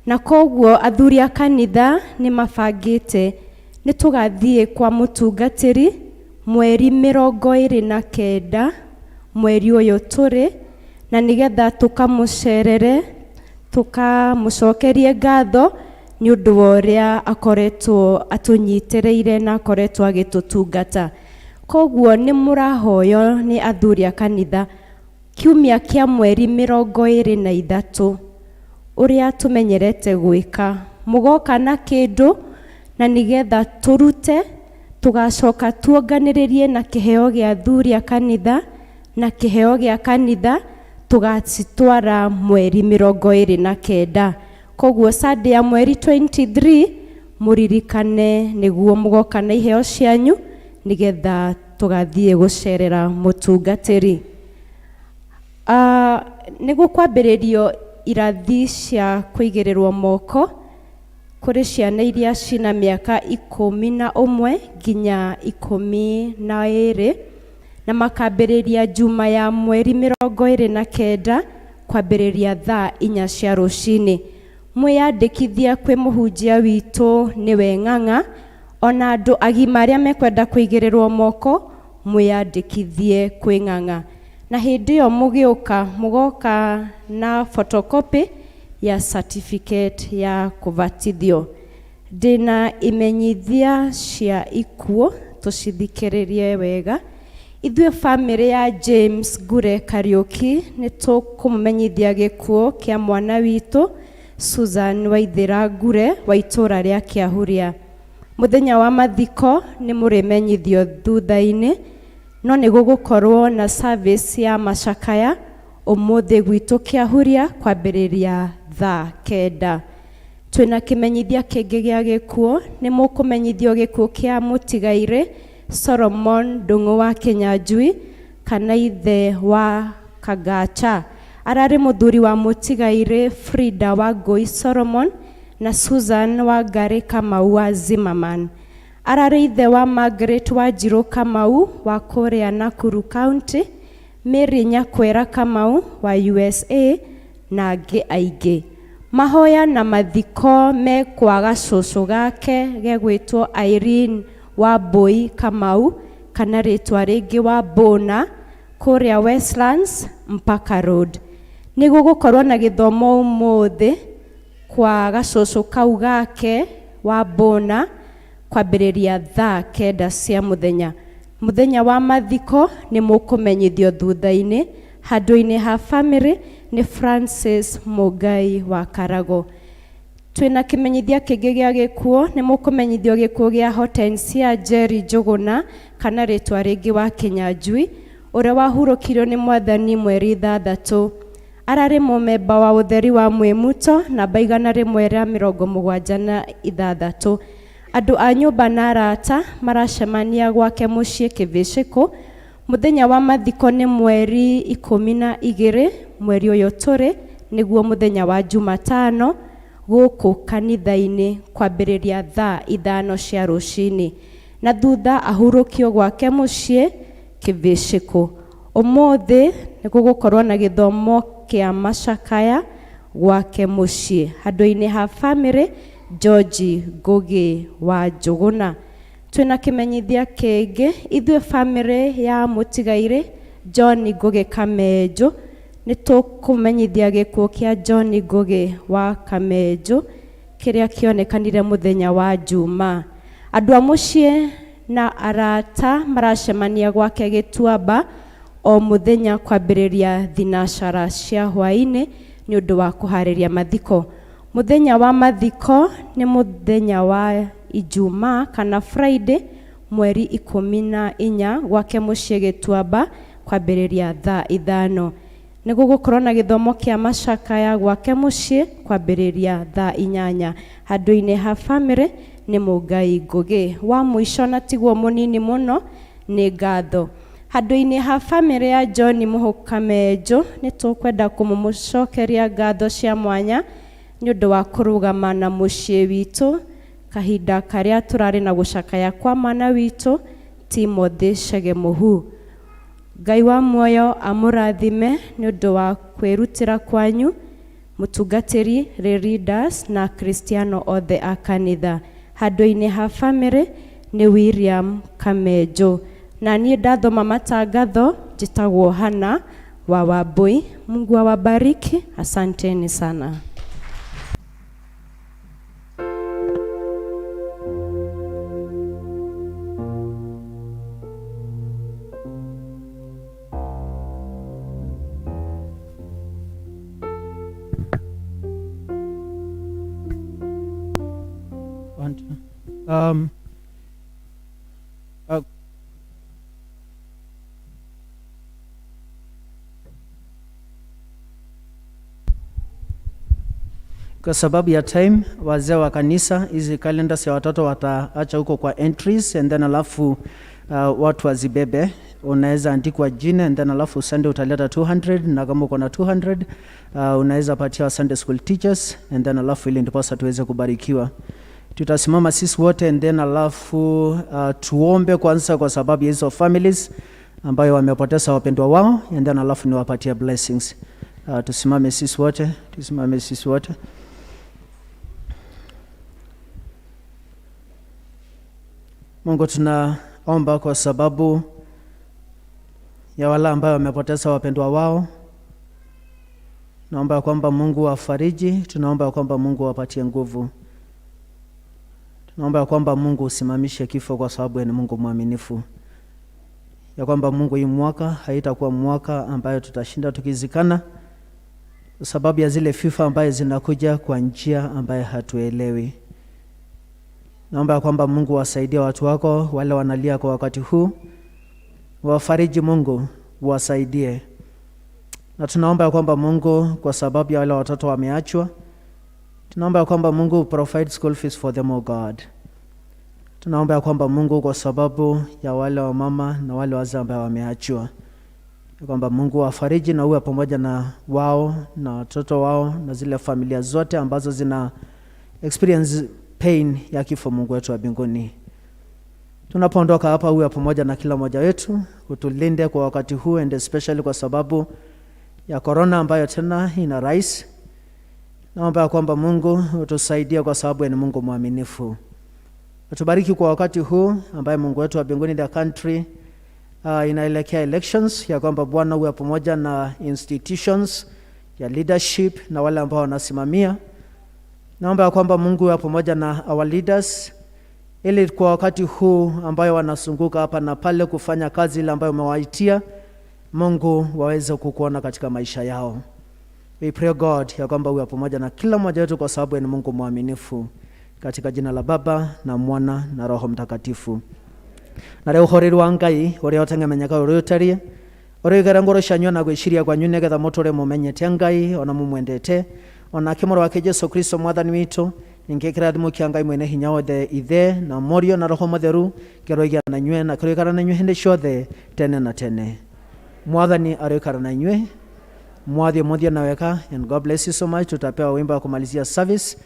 Speaker 1: Na koguo athuri a kanitha nĩ mabangĩte nĩ tũgathiĩ kwa mũtungatĩri mweri 29 mweri ũyũ tũrĩ, na nĩgetha tũkamũcerere, tũkamũcokerie ngatho nĩ ũndũ wa ũrĩa akoretwo atũnyitĩrĩire na akoretwo agĩtũtungata. Koguo nĩ mũrahoywo nĩ athuri a kanitha Kiumia kĩa mweri 23 ũrĩa tũmenyerete gwĩka, mũgoka na kĩndũ na nĩgetha tũrute, tũgacoka tuonganĩrĩrie na kĩheo gĩa athuri a kanitha na kĩheo gĩa kanitha tũgacitwara mweri 29. Koguo Sunday ya mweri 23 mũririkane nĩguo mũgoka na iheo cianyu nĩgetha tũgathiĩ gũcerera mũtungatĩri. Nĩguo kwambĩrĩrio irathi cia kũigĩrĩrwo moko kũrĩ ciana iria cina mĩaka 11 nginya 12, na makambĩrĩria Juma ya mweri 29 kwambĩrĩria thaa 4 cia rũcinĩ. Mwĩyandĩkithia kwĩ mũhunjia witũ nĩwe Ng'ang'a, ona andũ agima arĩa mekwenda kũigĩrĩrwo moko mwĩyandĩkithie kwĩ Ng'ang'a. Na hĩndĩ ĩyo mũgĩũka mũgoka na photocopy ya certificate ya kũbatithio. Ndĩna imenyithia cia ikuũ, tũcithikĩrĩrie wega. Ithuĩ bamĩrĩ ya James Ngure Kariũki nĩ tũkũmũmenyithia gĩkuũ kĩa mwana witũ Susan Waithĩra Ngure wa itũũra rĩa Kĩahuria. Mũthenya wa mathiko nĩ mũrĩmenyithio thutha-inĩ, no nĩ gũgũkorwo na service ya macakaya ũmũthĩ gwitũ Kĩahuria kwambĩrĩria thaa 9. Twĩna kĩmenyithia kĩngĩ gĩa gĩkuũ, nĩ mũkũmenyithio gĩkuũ kĩa mũtigairĩ Solomon Ndung'u wa Kĩnyanjui kana ithe wa Kagacha. Ararĩ mũthuri wa mũtigairĩ Frida wa Ngũi Solomon na Susan wa Ngarĩ Kamau wa Zimmerman. Ararĩ ithe wa Margaret Wanjirũ Kamau wa kũrĩa Nakuru County, Mary Nyakwera Kamau wa USA na angĩ aingĩ. Mahoya na mathiko me kwaga cũcũ gake gegwĩtwo Irene wa Mbũi Kamau kana rĩtwa rĩngĩ wa Mbũna kũrĩa Westlands Mpaka Road. Nĩ gũgũkorwo na gĩthomo ũmũthĩ kwa gacũcũ kau gake wa Mbũna kwambĩrĩria thaa 9 cia mũthenya. Mũthenya wa mathiko nĩ mũkũmenyithio thutha-inĩ. Handũ-inĩ ha bamĩrĩ nĩ Francis Mũngai wa Karago. Twĩna kĩmenyithia kĩngĩ gĩa gĩkuũ, nĩ mũkũmenyithio gĩkuũ gĩa Hortensia Jerry Njũgũna kana rĩtwa rĩngĩ wa Kĩnyanjui, ũrĩa wahurũkirio nĩ Mwathani mweri 6. Ararĩ mũmemba wa ũtheri wa Mwĩmuto namba 176. Andũ a nyũmba na arata maracemania gwake mũciĩ Kĩvĩcĩkũ. Mũthenya wa mathiko nĩ mweri 12 mweri ũyũ tũrĩ, nĩguo mũthenya wa Jumatano gũkũ kanitha-inĩ kwambĩrĩria thaa 5 cia rũcinĩ, na thutha ahurũkio gwake mũciĩ Kĩvĩcĩkũ. Ũmũthĩ nĩ gũgũkorwo na gĩthomo kĩa macakaya gwake mũciĩ. Handũ-inĩ ha bamĩrĩ George Ngũgĩ wa Njũgũna. Twĩna kĩmenyithia kĩngĩ, ithuĩ bamĩrĩ ya mũtigairĩ John Ngũgĩ Kamenjũ nĩ tũkũmenyithia gĩkuũ kĩa John Ngũgĩ wa Kamenjũ kĩrĩa kĩonekanire mũthenya wa Juma. Andũ a mũciĩ na arata maracemania gwake Gĩtuamba o mũthenya kwambĩrĩria thinacara cia hwaĩ-inĩ nĩ ũndũ wa kũharĩria mathiko. Mũthenya wa mathiko nĩ mũthenya wa Ijumaa kana Friday mweri 14 gwake mũciĩ Gĩtuamba kwambĩrĩria thaa 5. Nĩ gũgũkorwo na gĩthomo kĩa macakaya gwake mũciĩ kwambĩrĩria thaa 8. Handũ-inĩ ha bamĩrĩ nĩ Mũngai Ngũgĩ. Wa mũico na tiguo mũnini mũno nĩ ngatho. Handũ-inĩ ha bamĩrĩ ya John Mũhũkamenjũ nĩ tũkwenda kũmũcokeria ngatho cia mwanya nĩ ũndũ wa kũrũgama na mũciĩ witũ kahinda karĩa tũrarĩ na gũcakaya kwa mwana witũ Timothy Chege Mũhu. Ngai wa muoyo amũrathime nĩ ũndũ wa kwĩrutĩra kwanyu, mũtungatĩri leaders na Kristiano othe a kanitha. Handũ-inĩ ha bamĩrĩ nĩ William Kamenjũ. Na niĩ ndathoma matangatho njĩtagwo Hana wa Wambui. Mungu awabariki, asanteni sana.
Speaker 4: Kwa sababu ya time, wazee wa kanisa, hizi calendars ya watoto wataacha huko kwa entries and then alafu watu wazibebe. Unaweza andikwa jina and then alafu Sunday utaleta 200, na kama uko na 200 unaweza patia Sunday school teachers and then alafu ili ndiposa tuweze kubarikiwa. Tutasimama sisi wote and then alafu tuombe kwanza kwa sababu ya hizo families ambayo wamepoteza wapendwa wao and then alafu niwapatie blessings. Tusimame sisi wote, tusimame sisi wote. Mungu, tunaomba kwa sababu ya wale ambayo wamepoteza wapendwa wao. Naomba kwamba Mungu awafariji, tunaomba kwamba Mungu awapatie nguvu. Tunaomba kwamba Mungu usimamishe kifo kwa sababu ni Mungu mwaminifu. Ya kwamba Mungu, hii mwaka haitakuwa mwaka ambayo tutashinda tukizikana kwa sababu ya zile vifo ambayo zinakuja kwa njia ambayo hatuelewi. Naomba kwamba Mungu wasaidie watu wako wale wanalia kwa wakati huu, wafariji Mungu, wasaidie. Na tunaomba kwamba Mungu, kwa sababu ya wale watoto wameachwa, tunaomba kwamba Mungu provide school fees for them, oh God. Tunaomba kwamba Mungu, kwa sababu ya wale wamama na wale wazee ambao wameachwa, kwamba Mungu wafariji na uwe pamoja na wao na watoto wao na zile familia zote ambazo zina experience pain ya kifo. Mungu wetu wa mbinguni, tunapoondoka hapa, uwe pamoja na kila mmoja wetu, utulinde kwa wakati huu and especially kwa sababu ya corona ambayo tena ina rise. Naomba kwamba Mungu utusaidie kwa sababu ni Mungu mwaminifu. Utubariki kwa wakati huu ambaye Mungu wetu wa mbinguni, the country inaelekea elections, ya kwamba Bwana uwe pamoja na institutions ya leadership na wale ambao wanasimamia. Naomba ya kwamba Mungu uwe pamoja na our leaders ili kwa wakati huu ambayo wanazunguka hapa na pale kufanya kazi ile ambayo umewaitia, Mungu waweze kukuona katika maisha yao. We pray, God, ya kwamba uwe pamoja na kila mmoja wetu kwa sababu ni Mungu mwaminifu. Katika jina la Baba na Mwana na Roho Mtakatifu. Na rĩu ũhoreri wa Ngai ũrĩa ũteng'emenyeka ũrĩa ũtariĩ ũrĩigara ngoro cianyu na gwĩciria kwanyu nĩgetha mũtũre mũmenyete Ngai ona mũmwendete onake mũrũ wake Jesu Kristo mwathani witũ. Ningĩ kĩrathimo kĩa Ngai mwene hinya wothe, Ithe na Mũriũ na Roho Mũtheru, kĩroigĩa na inyuĩ na kĩroikara na inyuĩ hĩndĩ ciothe tene na tene. Mwathani aroikara na inyuĩ. Mwathiĩ mũthiĩ na wega and God bless you so much. Tutapewa wimbo wa kumalizia service.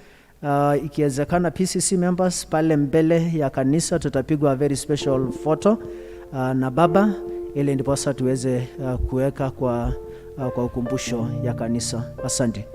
Speaker 4: Ikiwezekana PCC members pale mbele ya kanisa tutapigwa a very special photo na baba ili ndiposa tuweze kuweka kwa ukumbusho ya kanisa. Asante.